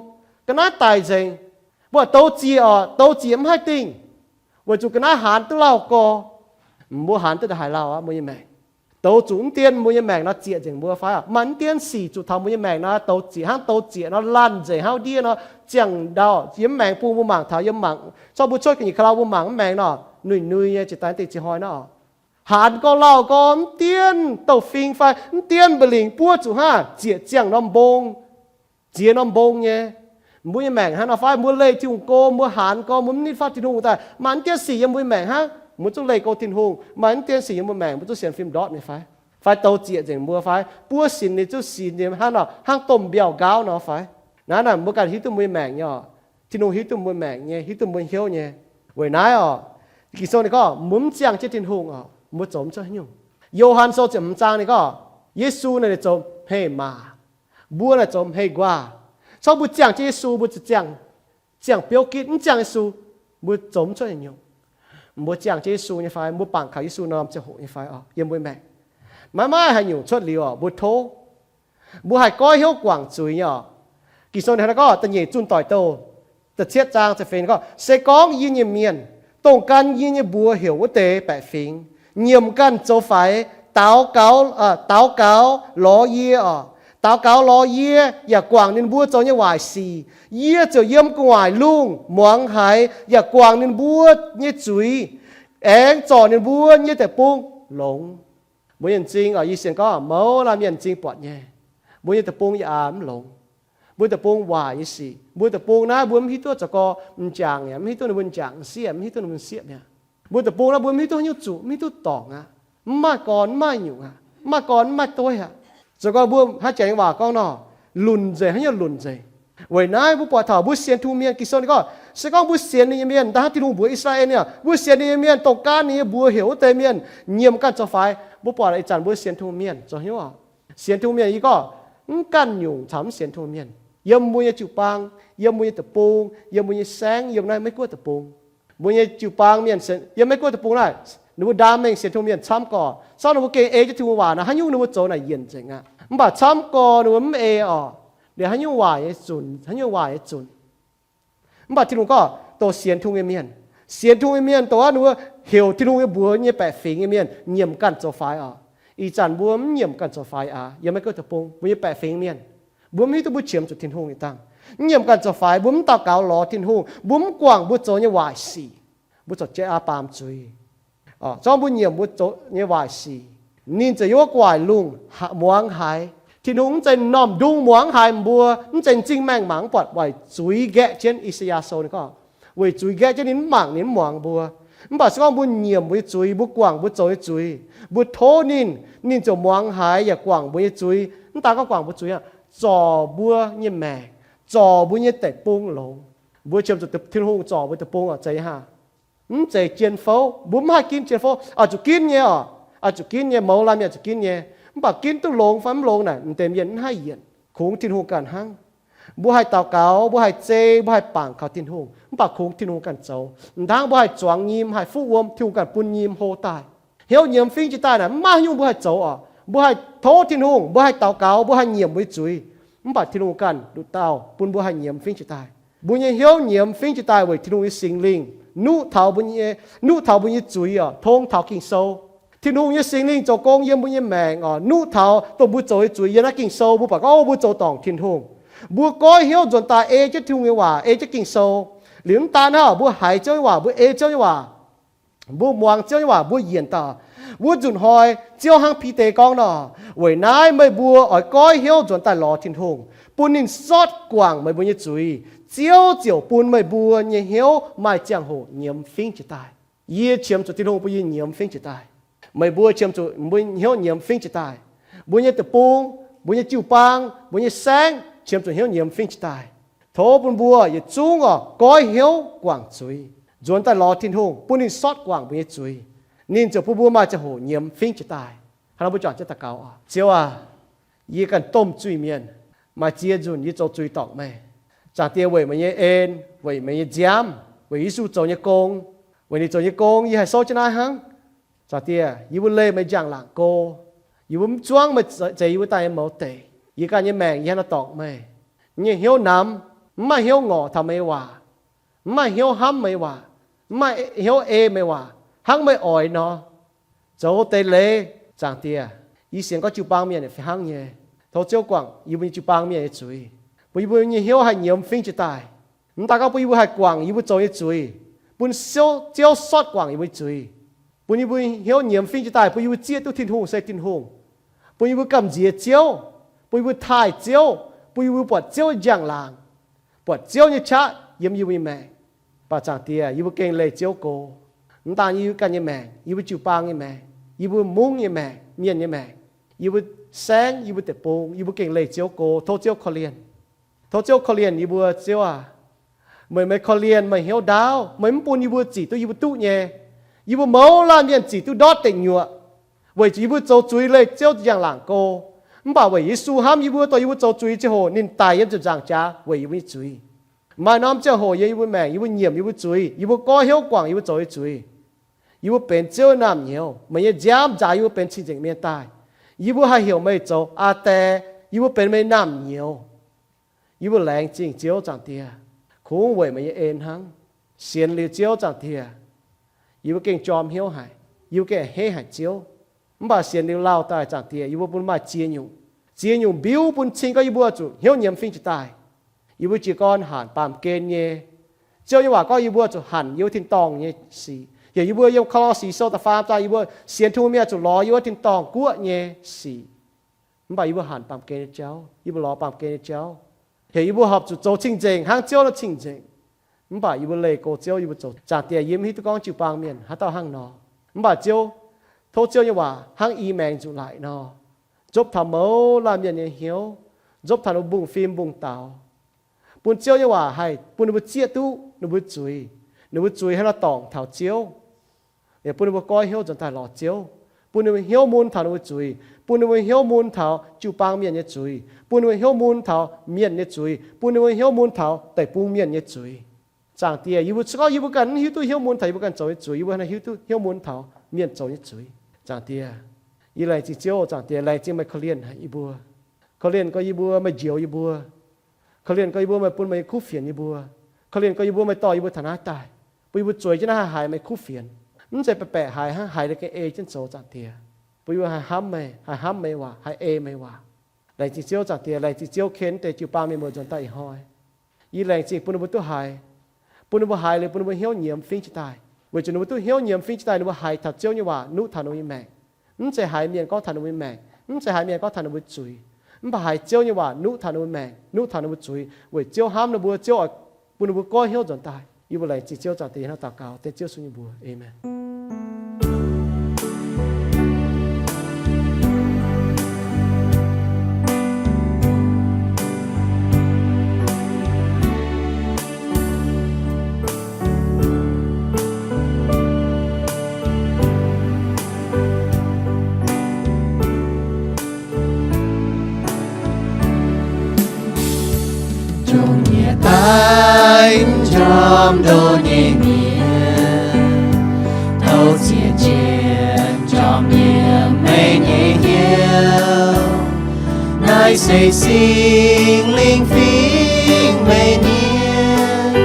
ga'naaiv daic nzengc. Mbuo douz zieqc oc, douz zieqc mv haih dingh, weic zuqc ga'naaiv haanz duqv lauh gorx. Mbuo haanz duqv ndongc haaix lauh aqv, mbuo nyei maengc. Douz zuqc mv dien mbuo nyei maengc nor zieqc nzengc mbuo fai? Maaih mv dien sic zuqc taux mbuo nyei maengc nor, douz zieqc hnangv, douz zieqc nor laanh nzengc hnangv ndiev nor, ziangh ndau yiem maengx bung mbuo mangc taux, yiem mangc, zorqv mbuo cuotv ga'nyiec ka'lau mbuo mangc mv maengx nor, nuih nui nyei, ziex daaih dingh ziex hnoi nor. Haanz gorx lauh gorx, mv dien douh fing fai mv dien mba'lingc buov zuqc hnangv, zieqc ziangh norm mbong, ziex norm mbong nyei. Mbuo nyei maengc hnangv nor fai? Mbuo leih Tin-Hungh go, mbuo haanz gorx, mbuo mv nitv fatv Tin-Hungh daaih, maaih mv dien sic yiem mbuo nyei maengc hnangv. Mbuo zungv leih go Tin-Hungh, maaih mv dien sic yiem mbuo maengc, mbuo zungv sienx fim ndortv nyei fai? Fai douz zieqc nzengc mbuo fai? Buov sinx ninh zungv sinx ninh hnangv nor, hnangv domh mbiauh nqaauv nor fai? Naaiv naaic mbuo ganh hiuv duqv mbuo nyei maengc nyei oc. Tin-Hungh hiuv duqv mbuo maengc nyei, hiuv duqv mbuo hnyouv nyei. Weic naaiv oc, Ging-Sou ninh gorngv mbuo mv ziangh jienv Tin-Hungh oc, mbuo zoux mv cuotv haaix nyungc. Yo^han Sou ziepc hmz zaang ninh gorngv Yesu naaic ninh zoux hmei-maac, mbuo naaic zoux hmei-nquaah. Corc mbuo ziangh jienv Yesu, mbuo ziangh, ziangh biouv gitv, mv ziangh Yesu, mbuo zoux mv cuotv haaix nyungc. Mbuo ziangh jienv Yesu nyei fai? Mbuo bangc kaux Yesu norm ziangh hoc nyei fai oc, yiem mbuo maengc? Maiv maaih haaix nyungc cuotv liuz oc, mbuo tov. Mbuo haih goiv hnyouv guangc zuiz nyei oc. Ging-Sou ninh hnangv naaiv gorngv, da'nyeic Zunh Doic Douh da'cietv zaang ziepc feix ninh gorngv, se gorngv yie nyei mienh, dongh gan yie nyei mbuox heuc wuov deix baeqc fingx, nyiemc ganh zoux faix, daux gaux, daux gaux lorz yie oc, daux gaux lorz yie yaac guangc ninh mbuo zoux nyei waaic sic, yie ziouc yiem gu'nguaaic lungh muangx haiz yaac guangc ninh mbuo nyei zuiz, aengx zorc ninh mbuo nyei deic-bung longx. Mbuo nyei m'zing oc, yie sienx gorngv mouz laanh mienh m'zing buatc nyei, mbuo nyei deic-bung yaac mv longx. Mbuo deic-bung waaic nyei sic, mbuo deic-bung naaiv mbuo mv hiuv duqv zoux gorx m'jangc mi'aqv, mv hiuv duqv ninh mbuo m'jangc m'sieqv, mv hiuv duqv ninh mbuo m'sieqv mi'aqv. Mbuo deic-bung naaiv mbuo mv hiuv duqv haaix nyungc zuqc, mv hiuv duqv dorngc aqv, mv maaih gorn mv maaih nyungc aqv, mv maaih gorn mv maaih doiv aqv. Zoux gorx mbuo hnangv jangx nyei waac gorngv nor, lunc nzengc, haaix nyungc lunc nzengc. Weic naaiv mbuo buatc taux mbuo sienx Tin-Hungh mienh, Ging-Sou ninh gorngv, se gorngv mbuo sienx ninh nyei mienh, da'hnangv Tin-Hungh mbuox I^saa^laa^en nyei, mbuo sienx ninh nyei mienh, dongh gan ninh nyei mbuox heuc wuov deix mienh, nyiemc ganh zoux faix. Mbuo buatc ih zanc mbuo sienx Tin-Hungh mienh zoux hnyouv oc. Sienx Tin-Hungh mienh yie gorngv, mv ganh nyungc caux mv sienx Tin-Hungh mienh, yiem mbuo nyei jiu-baang, yiem mbuo nyei deic-bung, yiem mbuo nyei saengv, yiem naaiv Meiv Guoqv deic-bung. Mbuo nyei jiu-baang mienh yiem Meiv Guoqv deic-bung naaiv, ninh mbuo ndaam mengh sienx Tin-Hungh mienh camv gorx. Corc ninh mbuo gengh ei jienv Tin-Hungh waac naaiv, haaix nyungc ninh mbuo zoux naaic yienc nzengc aqv. Mv baac camv gorx ninh mbuo mv ei oc. Liuz haaix nyungc waaic nyei zunc, haaix nyungc waaic nyei zunc. Mv baac Tin-Hungh gorngv, dongh sienx Tin-Hungh nyei mienh, sienx Tin-Hungh nyei mienh, dongh wuov ninh mbuo heuc Tin-Hungh nyei mbuox nyei baeqc fingx nyei mienh, nyiemc ganh zoux faix oc. Ih zanc mbuo mv nyiemc ganh zoux faix aqv. Yiem Meiv Guoqv deic-bung mbuo nyei baeqc fingx mienh, mbuo mv hiuv duqv mbuo qiemx zuqc Tin-Hungh nyei dangh. Mv nyiemc ganh zoux faix, mbuo mv daux gaux lorz Tin-Hungh, mbuo mv guangc mbuo zoux nyei waaic sic, mbuo corc jaiv aqv baamz zuiz. Zorqv mbuo nyiemc mbuo zoux nyei waaic sic, ninh ziouc yiem wuov gu'nguaaic lungh muangx haiz. Tin-Hungh mv zeiz m'normh ndung muangx haiz mbuo, mv zeiz m'zing maengh mangc mv buatc, weic zuiz nqaeqv jienv. I^saa^yaa Sou ninh gorngv, weic zuiz nqaeqv jienv ninh mv mangc ninh mv muangx mbuo. Mv baac se gorngv mbuo nyiemc mbuo nyei zuiz, mbuo guangc mbuo zoux nyei zuiz, mbuo tov ninh, ninh ziouc muangx haiz yaac guangc mbuo nyei zuiz. Mv daan gorngv guangc mbuo zuiz aqv, zorc mbuo nyei maengc, zorc mbuo nyei deic-bung longx. Mbuo qiemx zuqc Tin-Hungh zorc mbuo deic-bung oc, zeiz hnangv. Mv zeiz jien fouv, mbuo mv haih ginv jien fouv. Oix zuqc ginv nyei oc. Oix zuqc ginv nyei, mouz laanh mienh zuqc ginv nyei. Mv baac ginv duqv longx fai mv longx naaic, m'deix mienh mv haih yienc. Kungx Tin-Hungh ganh hnangv. Mbuo haih daux gaux, mbuo haih zei, mbuo haih bangc kaux Tin-Hungh, mv baac kungx Tin-Hungh ganh zoux. M'dangv mbuo haih zuangx nyim, haih fuqv wuom, Tin-Hungh ganh bun nyim hlo daaih. Hnyouv nyiemz fingx jiex daaih naaic, mv maaih haaix nyungc mbuo haih zoux oc. Mbuo haih tov Tin-Hungh, mbuo haih daux gaux, mbuo haih nyiemc mbuo nyei zuiz. Mv baac Tin-Hungh ganh nduqc dauh bun mbuo haih nyiemz fingx jiex daaih. Mbuo nyei hnyouv nyiemz fingx jiex daaih weic Tin-Hungh nyei Singx Lingh nuqv taux mbuo nyei, nuqv taux mbuo nyei zuiz oc, tong taux Ging-Sou. Tin-Hungh nyei Singx Lingh zoux gong yiem mbuo nyei maengc oc, nuqv taux dongh mbuo zoux nyei zuiz. Yiem naaiv Ging-Sou mbuo buatc gorngv, o, mbuo zoux dorngc Tin-Hungh. Mbuo goiv hnyouv nzuonx daaih ei jienv Tin-Hungh nyei waac, ei jienv Ging-Sou. Liuz mv daan hnangv, mbuo haiz Ziouv nyei waac, mbuo ei Ziouv nyei waac, mbuo muangx Ziouv nyei waac, mbuo yienc daaih, wuov nzunc hnoi Ziouv hnangv Bide gorngv nor, weic naaiv meih mbuo oix goiv hnyouv nzuonx daaih lorz Tin-Hungh, bun ninh sortv guangc meih mbuo nyei zuiz. Ziouv ziouc bun meih mbuo nyei hnyouv maaih ziangh hoc nyiemz fingx jiex daaih. Yie qiemx zuqc Tin-Hungh bun yie nyiemz fingx jiex daaih. Meih mbuo qiemx zuqc mbuo hnyouv nyiemz fingx jiex daaih. Mbuo nyei deic-bung, mbuo nyei jiu-baang, mbuo nyei saengv qiemx zuqc hnyouv nyiemz fingx jiex daaih. Tov bun mbuo yietc zungv oc, goiv hnyouv guangc zuiz, nzuonx daaih lorz Tin-Hungh, bun ninh sortv guangc mbuo nyei zuiz. Ninh ziouc bun mbuo maaih ziangh hoc nyiemz fingv jiez daaih. Hnangv nor mbuo juangc jienv daux gaux oc. Ziouv aac, yie ganh domh zuiz-mienh, maaih ziex nzunc yie zoux zuiz dorngc meih. Zaangc Diex, weic meih nyei en, weic meih nyei nziaamv, weic Yesu zoux nyei gong, weic ninh zoux nyei gong yie haih souv jienv naaiv hnangv. Zaangc Diex, yie mbuo leih meih njang-laangc go. Yie mbuo mv zuangv meih zeix yie mbuo daaih nyei mouz deic. Yie ganh nyei maengc yie hnangv nor dorngc meih. Yie nyei hnyouv namx, mv maaih hnyouv ngorc taux meih nyei waac, mv maaih hnyouv hnamv meih nyei waac, mv maaih hnyouv ei meih nyei waac hnangv meih oix nor. Zoux deix leiz, Zaangc Diex, yie sienx gorngv jiu-baang mienh fih hnangv nyei. Tov Ziouv guangc yie mbuo nyei jiu-baang mienh nyei zuiz, bun yie mbuo nyei hnyouv haih nyiemz fingv jiez daaih. Mv daaih gorngv bun yie mbuo haih guangc yie mbuo zoux nyei zuiz, bun Ziouv, Ziouv sortv guangc yie mbuo nyei zuiz, bun yie mbuo hnyouv nyiemz fingv jiez daaih, bun yie mbuo zieqv duqv Tin-Hungh se Tin-Hungh, bun yie mbuo gamh nziex Ziouv, bun yie mbuo taaih Ziouv, bun yie mbuo buatc Ziouv njang-laangc, buatc Ziouv nyei qaqv yiem yie mbuo nyei maengc. Mv baac Zaangc Diex, yie mbuo gengh leih Ziouv go. Mv daan yie mbuo ganh nyei maengc, yie mbuo jiu-baang nyei maengc, yie mbuo mungv nyei maengc, mienh nyei maengc, yie mbuo saengv, yie mbuo deic-bung, yie mbuo gengh leih Ziouv go. Tov Ziouv korv-lienh. Tov Ziouv korv-lienh yie mbuo, Ziouv aac. Meih, meih korv-lienh, meih hnyouv ndaauv, meih mv bun yie mbuo zic duqv yie mbuo duqv nyei. Yie mbuo mouz laanh mienh zic duqv ndortv deic nyuoqc, weic zuqc yie mbuo zoux zuiz leih Ziouv njang-laangc go. Mv baac weic Yesu hnamv yie mbuo, dongh yie mbuo zoux zuiz nyei ziangh hoc ninh daic yiem ziepc nzaangc jaax weic yie mbuo nyei zuiz. Maaih norm ziangh hoc yiem yie mbuo maengc, yie mbuo nyiemc yie mbuo zuiz, yie mbuo goiv hnyouv guangc yie mbuo zoux nyei zuiz. Yie mbuo benx Ziouv nyei naamh nyouz, meih nyei nziaamv nzaaux yie mbuo benx cing-nzengc mienh daaih. Yie mbuo haih heuc meih zoux Aa Die. Yie mbuo benx meih naamh nyouz. Yie mbuo laengz zingh Ziouv, Zaangc Diex. Kungx weic meih nyei en hnangv. Sienx liuz Ziouv, Zaangc Diex, yie mbuo gengh jorm hnyouv haic, yie mbuo gengh a'hneiv haic Ziouv. Mv baac sienx liuz lauh daaih, Zaangc Diex, yie mbuo bun maaih ziex nyungc, ziex nyungc mbiuv bun cing gorngv yie mbuo zuqc hnyouv nyiemz fingv jiez daaih. Yie mbuo jiez gorn hanc baamh gen nyei. Ziouv nyei waac gorngv yie mbuo zuqc hanc yiem wuov tin-dorngh nyei sic. Yaac yie mbuo yiem Ko^lo^si sou da'faam zaang, yie mbuo sienx Tin-Hungh mienh zuqc lorz yiem wuov tin-dorngh guoqv nyei sic. Mv baac yie mbuo hanc baamh gen nyei jauv, yie mbuo lorz baamh gen nyei jauv. Heuc yie mbuo horpc zuqc zoux cing-nzengc hnangv Ziouv nor cing-nzengc. Mv baac yie mbuo leih go Ziouv, yie mbuo zoux, Zaangc Diex, yie mv hiuv duqv gorngv jiu-baang mienh haaix dauh hnangv nor. Mv baac Ziouv, tov Ziouv nyei waac hnangv i maengx nzuqc laic nor, nzopv taux mouz laanh mienh nyei hnyouv, nzopv taux ninh mbuo mbungv-fim mbungv-daux, bun Ziouv nyei waac haih bun ninh mbuo zieqv duqv ninh mbuo zuiz, ninh mbuo zuiz hnangv nor dorngc taux Ziouv. Yaac bun ninh mbuo goiv hnyouv nzuonx daaih lorz Ziouv, bun ninh mbuo hnyouv mun taux ninh mbuo zuiz, bun ninh mbuo hnyouv mun taux jiu-baang mienh nyei zuiz, bun ninh mbuo hnyouv mun taux mienh nyei zuiz, bun ninh mbuo hnyouv mun taux deic-bung mienh nyei zuiz. Zaangc Diex, yie mbuo se gorngv yie mbuo ganh mv hiuv duqv hnyouv mun taux yie mbuo ganh zoux nyei zuiz, yie mbuo naaiv hiuv duqv hnyouv mun taux mienh zoux nyei zuiz. Zaangc Diex, yie laengz zingh Ziouv. Zaangc Diex, laengz zingh meih korv-lienh haic yie mbuo, korv-lienh gorx yie mbuo meih njoux yie mbuo, korv-lienh gorx yie mbuo meih bun meih nyei kuv fienx yie mbuo, korv-lienh gorx yie mbuo meih dorh yie mbuo taux naaiv daaih, bun yie mbuo zueiz jienv naaiv haih haiz meih kuv fienx. Mv zeiz baeqc baeqc haiz hnangv, haiz liuz gengh ei jienv zoux, Zaangc Diex. Bun yie mbuo haih hnamv meih, haih hnamv meih waac, haih ei meih waac. Laengz zingh Ziouv, Zaangc Diex. Laengz zingh Ziouv ken deix jiu-baang mienh muoz nzuonx daaih ih hnoi. Yie laengz zingh bun ninh mbuo duqv haiz, bun ninh mbuo haiz liuz bun ninh mbuo hnyouv nyiemz fingv jiez daaih. Weic zuqc ninh mbuo duqv hnyouv nyiemz fingv jiez daaih, ninh mbuo haiz taux Ziouv nyei waac nuqv taux ninh mbuo nyei maengc. Mv zeiz haiz mienh gorngv taux ninh mbuo nyei maengc, mv zeiz haiz mienh gorngv taux ninh mbuo zuiz, mv baac haiz Ziouv nyei waac nuqv taux ninh mbuo maengc, nuqv taux ninh mbuo zuiz, weic Ziouv hnamv ninh mbuo, Ziouv oix bun ninh mbuo goiv hnyouv nzuonx daaih. Yie mbuo laengz zingh Ziouv, Zaangc Diex, hnangv daux gaux dengv Ziouv Yesu nyei mbuox. Aamen. Njormh nyei daaih, njormh ndoh nyei mienh, tov ziec jienv njormh yiem meih nyei hnyouv. Naaiv se Singx Lingh fingx meih mienh,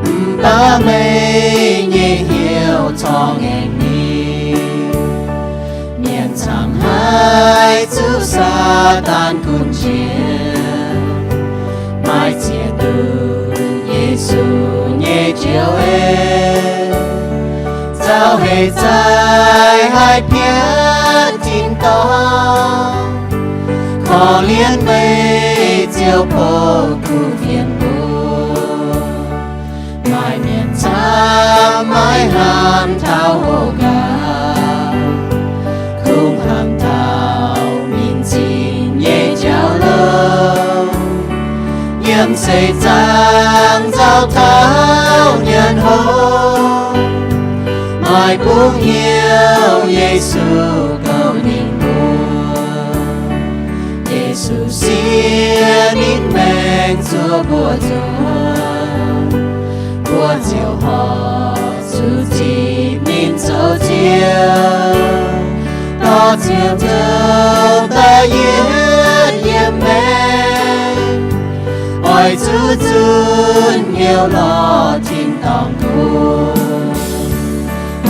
mv baac meih nyei hnyouv corc ngaengc mingh. Mienh camv haiz zuqc Saadaan gunv jiex, maiv zieqc duqv Yesu nyei joux en. Zaux heix zaih haih piatv tin-dorngh, korv-lienh meih Ziouv bou kuv fienx mbuo. Maaih mienh camv maiv hnamv taux hoqc gaax, kungx hnamv taux mingh zinh nyei jauv-louc. Yiem seix zaangc nzauh taux nyanc hopv, Maaih bungx hnyouv Yesu gouv ninh mbuo. Yesu siev ninh maengc zuov mbuo nzuonx, mbuo ziouc horpc zuqc zipc ninh zoux Ziouv. Dorh ziangx zoux daaih yietv yiem maengc, oix zuqc zunc hnyouv lorz tin-dorngh Tin-Hungh.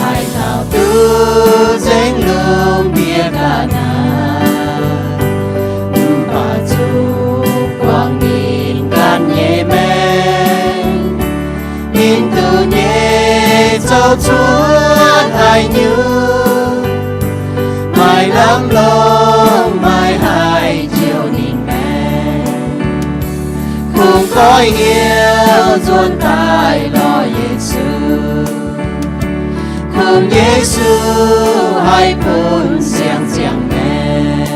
Haaix dauh duqv nzengc lungh ndiev ga'naaiv, mv baac zuqc buangh ninh ganh nyei maengc, ninh duqv nyei zoux cuotv haaix nyungc, maaih lamh longc maaih haih njoux ninh maengc. Kungx goiv hnyouv nzuonx daaih lorz Yesu, kungx Yesu haih bun siang-ziangh maengc.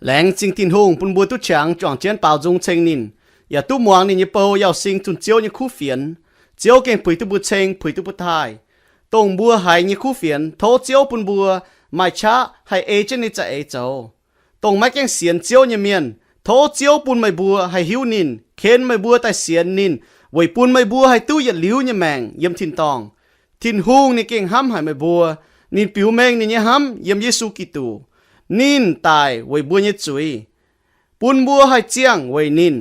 Laengz zingh Tin-Hungh bun mbuo duqv qangx juangc jienv baaux nzung ceng ninh, yaac duqv muangx ninh nyei bou yauh sing zunh Ziouv nyei kuv fienx. Ziouv gengh puix duqv mbuo ceng, puix duqv mbuo taaih. Dongh mbuo haiz nyei kuv fienx, tov Ziouv bun mbuo maaih qaqv haih ei jienv ninh za'eix zoux. Dongh maiv gaengh sienx Ziouv nyei mienh, tov Ziouv bun meih mbuo haih hiuv ninh, ken meih mbuo daaih sienx ninh, weic bun meih mbuo haih duqv yietc liuz nyei maengc yiem tin-dorngh. Tin-Hungh ninh gengh hnamv haic meih mbuo. Ninh biux mengh ninh nyei hnamv yiem Yesu Giduc. Ninh daic weic mbuo nyei zuiz, bun mbuo haih ziangh weic ninh.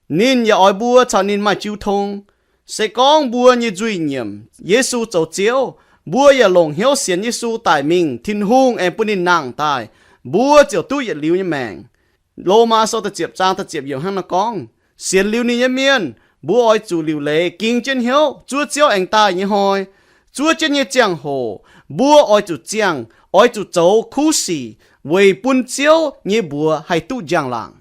Ninh yaac oix mbuo caux ninh maaih jiu tong. Se gorngv mbuo nyei nzuih nyiemc Yesu zoux Ziouv, mbuo yaac longc hnyouv sienx Yesu daic mingh, Tin-Hungh aengx bun ninh nangh daaih, mbuo ziouc duqv yietc liuz nyei maengc. Lomaa Sou da'ziepc zaang da'ziepc yiemc hnangv naaiv gorngv, sienx liuz ninh nyei mienh, mbuo oix zuqc liuc leiz ging jienv hnyouv zuov Ziouv aengx daaih nyei hnoi. Zuov jienv nyei ziangh hoc mbuo oix zuqc ziangh, oix zuqc zoux kuv sic weic bun Ziouv nyei mbuox haih duqv njang-laangc.